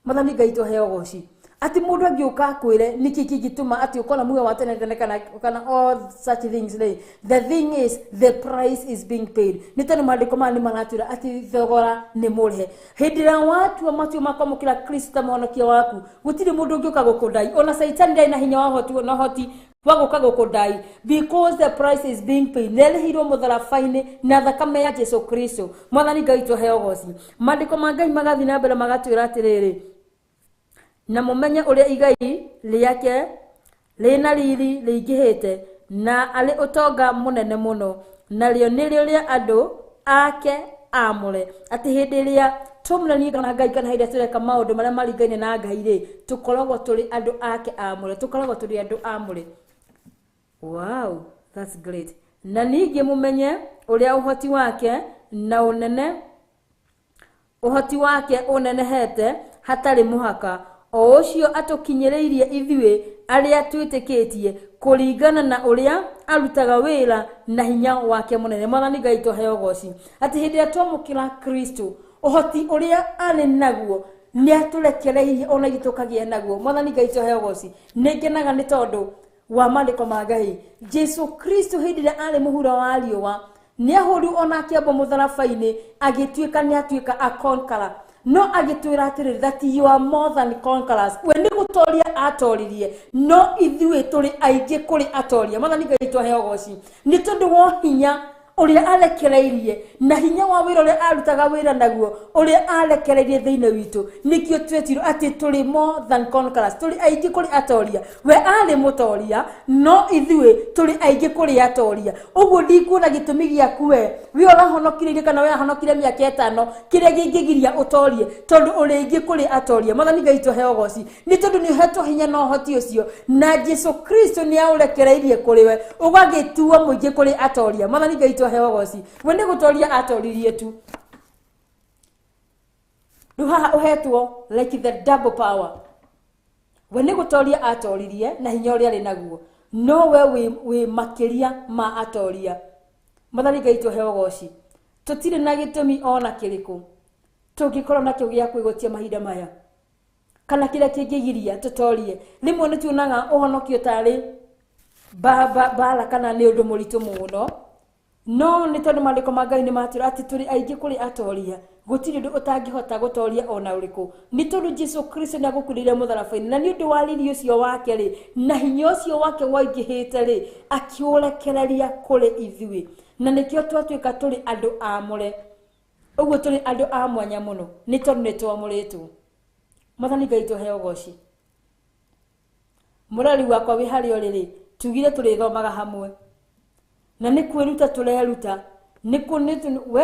Mwathani Ngai tũheo ũgoci. Atĩ mũndũ angĩũka akwĩre nĩkĩ kĩngĩtũma atĩ ũkona muoyo wa tene tene kana all such things rĩ, the thing is the price is being paid. Nĩ tondũ maandĩko maya nĩ maratwĩra atĩ thogora nĩ mũrĩhe. Hĩndĩ ĩrĩa watua matua ma kwamũkĩra Kristo ta mũhonokia waku, gũtirĩ mũndũ ũngĩũka gũkũndai. Ona Caitani ndarĩ na hinya wa ũhoti na ũhoti wa gũka gũkũndai, because the price is being paid. Nĩarĩhirwo mũtharaba-inĩ na thakame ya Jesu Kristo. Mwathani Ngai tũheo ũgoci. Maandĩko ma Ngai magathiĩ na mbere magatwĩra atĩrĩrĩ, na mũmenye ũrĩa igai rĩake rĩna riri rĩingĩhĩte, na arĩ ũtonga mũnene mũno, narĩo nĩrĩo rĩa andũ ake amũre. Atĩ hĩndĩ ĩrĩa tũmũranie na Ngai kana hĩndĩ ĩrĩa tũreka maũndũ marĩa maringaine na Ngai rĩ, tũkoragwo tũrĩ andũ ake amũre, tũkoragwo tũrĩ andũ amũre. Wow, that's great. Na ningĩ mũmenye ũrĩa ũhoti wake na ũnene, ũhoti wake ũnenehete hatarĩ mũhaka, o ũcio atũkinyĩrĩirie ithuĩ arĩa twĩtĩkĩtie, kũringana na ũrĩa arutaga wĩra na hinya wake mũnene. Mwathani Ngai tũheo ũgoci. Atĩ hĩndĩ ĩrĩa twamũkĩra Kristo, ũhoti ũrĩa arĩ naguo Nĩ atũrekereirie ona ithuĩ tũkagĩa naguo. Mwathani Ngai tũheo ũgoci. Nĩ ngenaga nĩ tondũ wa maandĩko ma Ngai. Jesu Kristo hĩndĩ ĩrĩa arĩ mũhuro wa riũa nĩ ahũrirwo ona akĩambwo mũtharaba-inĩ, agĩtuĩka nĩ atuĩka a conqueror. No agĩtwĩra atĩrĩrĩ, that you are more than conquerors. We nĩ gũtoria atoririe, no ithuĩ tũrĩ aingĩ kũrĩ atoria. Mwathani Ngai tũheo ũgoci. Nĩ tondũ wa hinya ũrĩa arekereirie na hinya wa wĩra ũrĩa arutaga wĩra naguo, ũrĩa arekereirie thĩinĩ witũ, nĩkĩo twetirwo atĩ tũrĩ more than conquerors, tũrĩ aingĩ kũrĩ atoria. We arĩ mũtoria, no ithuĩ tũrĩ aingĩ kũrĩ atoria. Ũguo ndikuona gĩtũmi gĩaku we we ũrahonokirie kana we ahonokire mĩaka 5 kĩrĩa kĩngĩgiria ũtorie, tondũ ũrĩ aingĩ kũrĩ atoria. Mwathani Ngai tũheo ũgoci nĩ tondũ nĩ ũhetwo hinya na ũhoti ũcio, na Jesu Kristo nĩ aũrekereirie kũrĩ we, ũgagĩtuo mũingĩ kũrĩ atoria. Mwathani Ngai tũheo ũgoci. We nĩ gũtoria atoririe tu. Rĩu haha ũhetwo like the double power. We nĩ gũtoria atoririe na hinya ũrĩa arĩ naguo, no we wĩ makĩria ma atoria. Mwathani Ngai tũheo ũgoci. Tũtirĩ na gĩtũmi ona kĩrĩkũ tũngĩkorwo nakĩo gĩa kwĩgotia mahinda maya, kana kĩrĩa kĩngĩgiria tũtorie. Rĩmwe nĩ tuonaga ũhonokio tarĩ mbara kana nĩ ũndũ mũritũ mũno, no nĩ tondũ maandĩko ma Ngai nĩ matwĩra atĩ tũrĩ aingĩ kũrĩ atoria, gũtirĩ ũndũ ũtangĩhota gũtoria ona ũrĩkũ. Nĩ tondũ Jesu Kristo nĩ agũkuĩrĩire mũtharaba-inĩ, na nĩ ũndũ wa riri ũcio wake rĩ, na hinya ũcio wake waingĩhĩte rĩ, akĩũrekereria kũrĩ ithuĩ. Na nĩkĩo twatuĩka tũrĩ andũ aamũre. Ũguo tũrĩ andũ a mwanya mũno, nĩ tondũ nĩ twamũrĩtwo. Mwathani Ngai tũheo ũgoci. Mũrori wakwa wĩ harĩa ũrĩ rĩ, tugire tũrĩthomaga hamwe, na nĩ kwĩruta tũreruta. We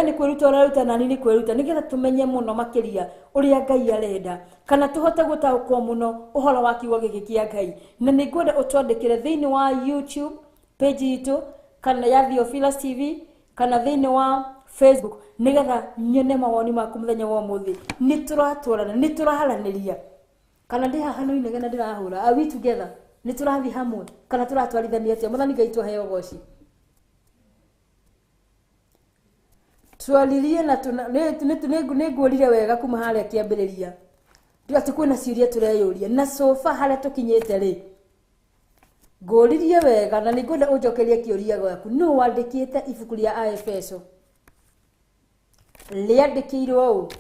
nĩ kwĩruta ũreruta, na niĩ nĩ kwĩruta, nĩgetha tũmenye mũno makĩria ũrĩa Ngai arenda, kana tũhote gũtaũkwo mũno ũhoro wa kiugo gĩkĩ kĩa Ngai. Na nĩ ngwenda ũtwandĩkĩre thĩinĩ wa YouTube page itũ, kana ya Theophilus TV, kana thĩinĩ wa Facebook, nĩgetha nyone mawoni maku mũthenya wa ũmũthĩ. Nĩ tũratwarana, nĩ tũraranĩria, kana ndĩ haha no inegene ndĩrahũra. Are we together? Nĩ tũrathiĩ hamwe kana tũratwarithania atĩa? Mwathani Ngai tũheo ũgoci. Twaririe na nĩ nguorire wega kuma harĩa kĩambĩrĩria atĩ kwĩna ciũria tũreyũria, na sofa harĩa tũkinyĩte rĩ, ngũririe wega na nĩ ngwenda ũnjokerie kĩũria gĩaku. Nũ wandĩkĩte ibuku rĩa Aefeso? Rĩandĩkĩirwo ũ?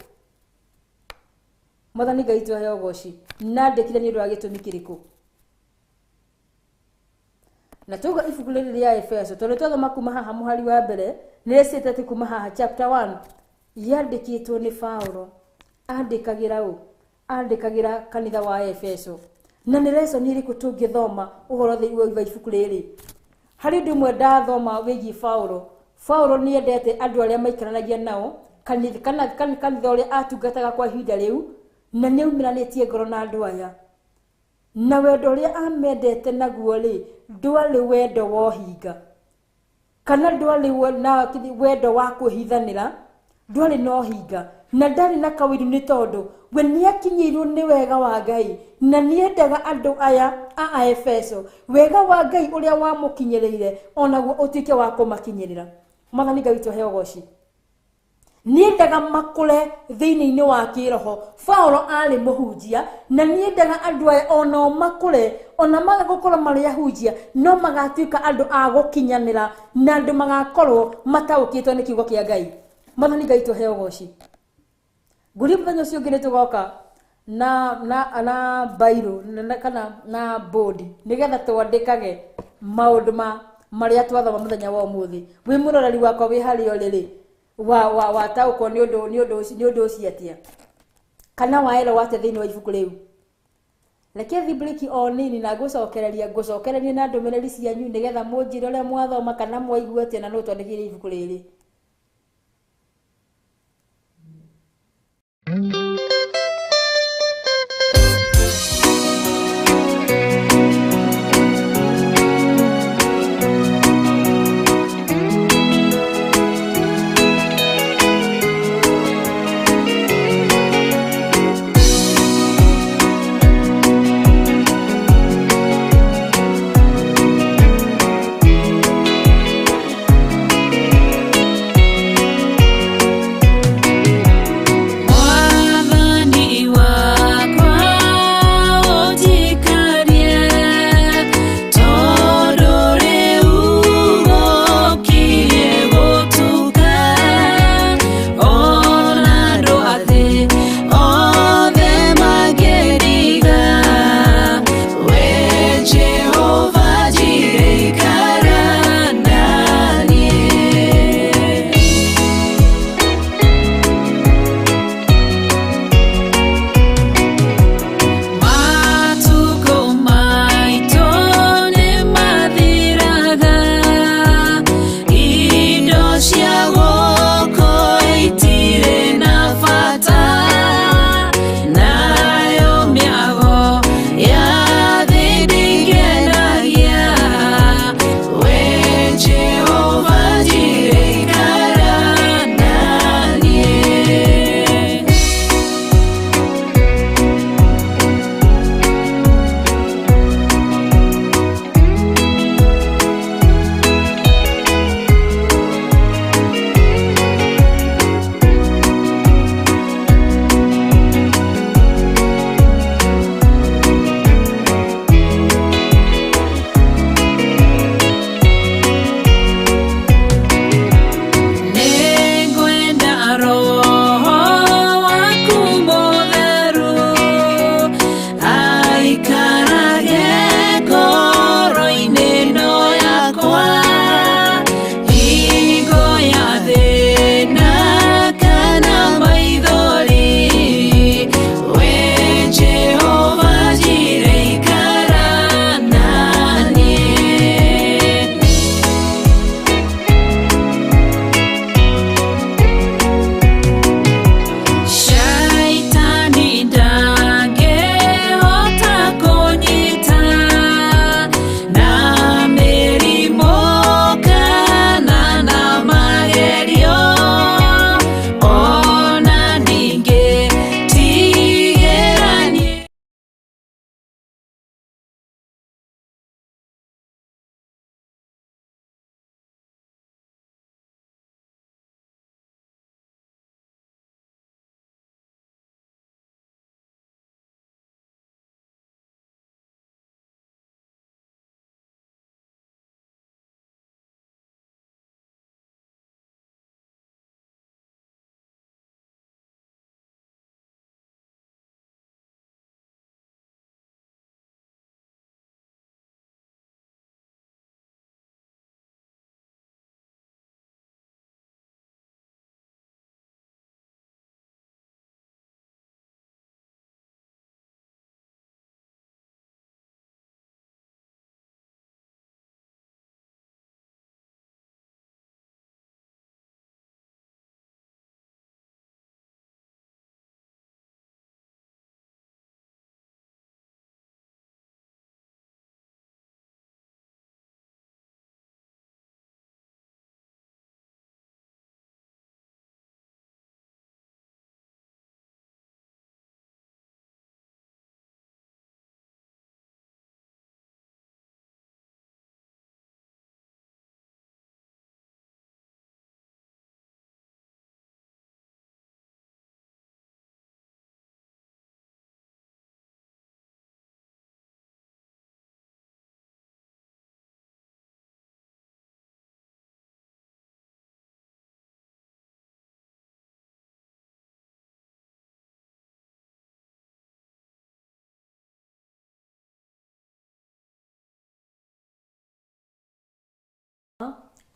Mwathani Ngai tũheo ũgoci. Na andĩkire nĩ ũndũ wa gĩtũmi kĩrĩkũ? Na tuga ibuku rĩrĩ rĩa Efeso, tondũ twathoma kuma haha mũhari wa mbere, nĩ rĩcĩte atĩ kuma haha chapter 1 yandĩkĩtwo nĩ Paulo. Andĩkagĩra ũ? Andĩkagĩra kanitha wa Efeso. Na nĩ lesson ĩrĩkũ tũngĩthoma ũhoro thĩinĩ wa ibuku rĩrĩ? Harĩ ũndũ ũmwe ndathoma wĩgiĩ Paulo. Paulo nĩ endete andũ arĩa maikaranagia nao, kanitha ũrĩa atungataga kwa ihinda rĩu, na nĩ aumĩranĩtie ngoro na andũ aya. Na wendo ũrĩa amendete naguo rĩ, ndwarĩ wendo wa ũhinga, kana ndwarĩ na wendo wa kwĩhithanĩra, ndwarĩ na ũhinga, na ndarĩ na kawĩru, nĩ tondũ we nĩ akinyĩirwo nĩ wega wa Ngai, na nĩ endaga andũ aya a Aefeso wega wa Ngai ũrĩa wamũkinyĩrĩire onaguo ũtuĩke wa kũmakinyĩrĩra. Mwathani Ngai witũ aheo ũgoci. Nĩendaga makũre thĩinĩ-inĩ wa kĩroho. Paulo arĩ mũhunjia, na nĩendaga andũ aya onao makũre, ona maga gũkorwo marĩ ahunjia, no magatuĩka andũ a gũkinyanĩra, na andũ magakorwo mataũkĩtwo nĩ kiugo kĩa Ngai. Mwathani Ngai tũheo ũgoci. Ngũria mũthenya ũcio ũngĩ nĩ tũgoka na bairo kana na bodi, nĩgetha twandĩkage maũndũ ma marĩa twathoma mũthenya wa ũmũthĩ. Wĩ mũroreri wakwa wĩ harĩa ũrĩ rĩ, wataũkwo nĩ ũndũ ũcio atĩa, kana waelewa atĩa thĩinĩ wa ibuku rĩu. Reke thiĩ break o nini na ngũcokereria na ndũmĩrĩri cianyu, nĩgetha mũnjĩre ũrĩa mwathoma kana mwaigua atĩa, na nũ twandĩkĩire ibuku rĩrĩ.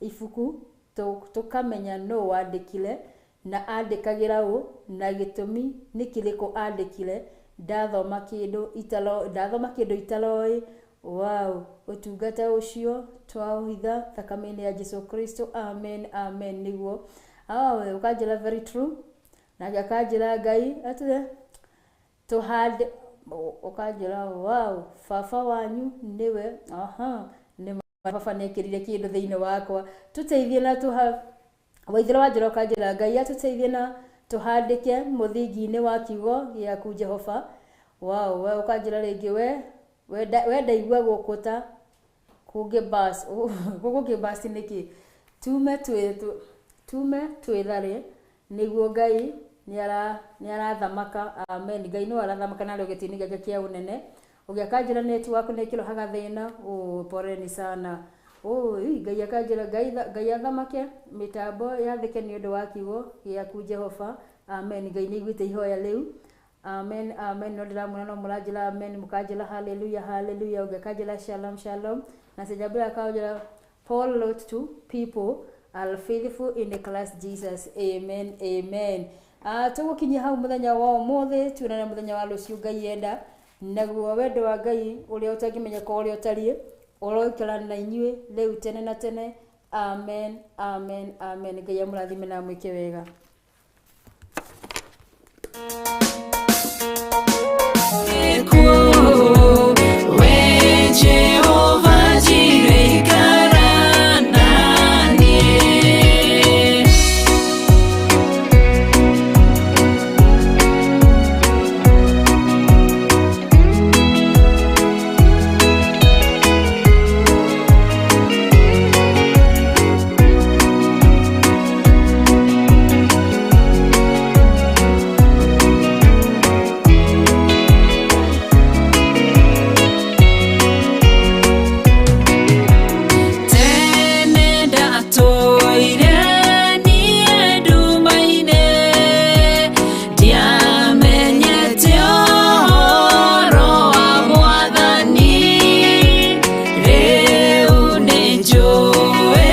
Ibuku tũkamenya nũ wandĩkire na andĩkagĩra ũ na gĩtũmi nĩ kĩrĩkũ andĩkire. Ndathoma kĩndũ itaro, ndathoma kĩndũ itaroĩ. Wow, ũtungata ũcio twaũhitha thakame-inĩ ya Jesu Kristo, amen, amen. Nĩguo ũkanjĩra very true. Nake akanjĩra Ngai atĩ tũhande, ũkanjĩra wow, baba wanyu nĩwe. Aha, nĩ baba nĩekĩrire kĩndũ thĩinĩ wakwa. Tũteithie na tũha waithĩra wa njĩra, ũkanjĩra Ngai atũteithie na tũhandĩke mũthingi-inĩ wa kiugo gĩaku Jehova. Wow, we ũkanjĩra rĩngĩ we we ndaigua gũkũ ta kũngĩ bas gũkũ kĩ bas nĩkĩ tume twĩ tume twĩthare nĩguo Ngai nĩarathamaka. Amen. Ngai no arathamaka na arĩ gĩtĩ-inĩ gĩake kĩa ũnene. Ũngĩ akanjĩra network nĩ ĩkĩrohaga thĩna. Oh, poleni sana. Oh, Ngai akanjĩra Ngai athamake mĩtambo yathĩke nĩ ũndũ wa kiugo gĩaku Jehova. Amen. Ngai nĩ aiguĩte ihoya rĩu. Amen, amen. No ndĩramwĩra no mũranjĩra amen, mũkanjĩra hallelujah, hallelujah. Ũngĩ akanjĩra shalom, shalom. Na Sejambura akanjĩra Paul wrote to people are faithful in the Christ Jesus. Amen, amen. Tũgũkinyia hau mũthenya wa ũmũthĩ, tuonane mũthenya wa rũciũ Ngai enda. Naguo wendo wa Ngai ũrĩa ũtangĩmenyeka ũrĩa ũtariĩ ũroikara na inyuĩ rĩu tene na tene. Amen, amen, amen. Ngai amũrathime na amwĩke wega. We Jehova Jireh, ikara naniĩ. Tene ndatũire niĩ nduma-inĩ, ndiamenyete ũhoro wa Mwathani. Rĩu nĩnjũĩ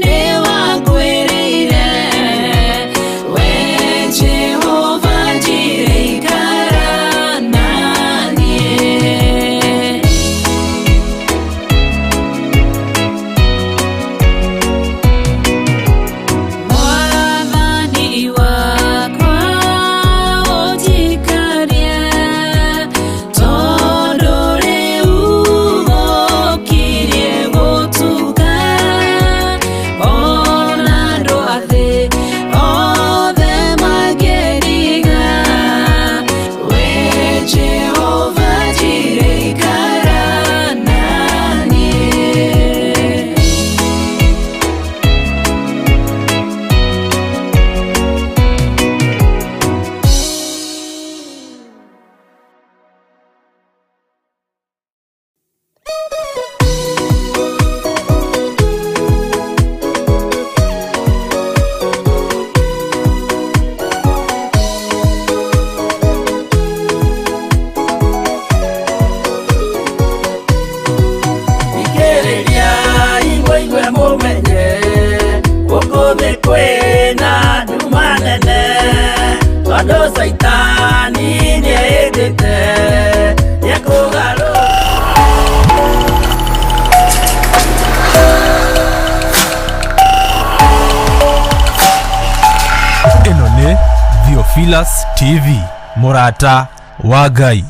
nĩwanguĩrĩire, we Jehova Jireh, ikara naniĩ. Mwathani wakwa ũnjikarie, tondũ rĩu gũkirie gũtuka. Ona andũ a thĩ othe mangĩriga, we Jehova Jireh, ikara naniĩ. Thikĩrĩria igwe igwe mũmenye gũkũ thĩ kwĩna nduma nene, tondũ Caitani nĩehĩtĩte nĩekũgarũra. Ĩno nĩ Theophilus TV, mũrata wa Ngai.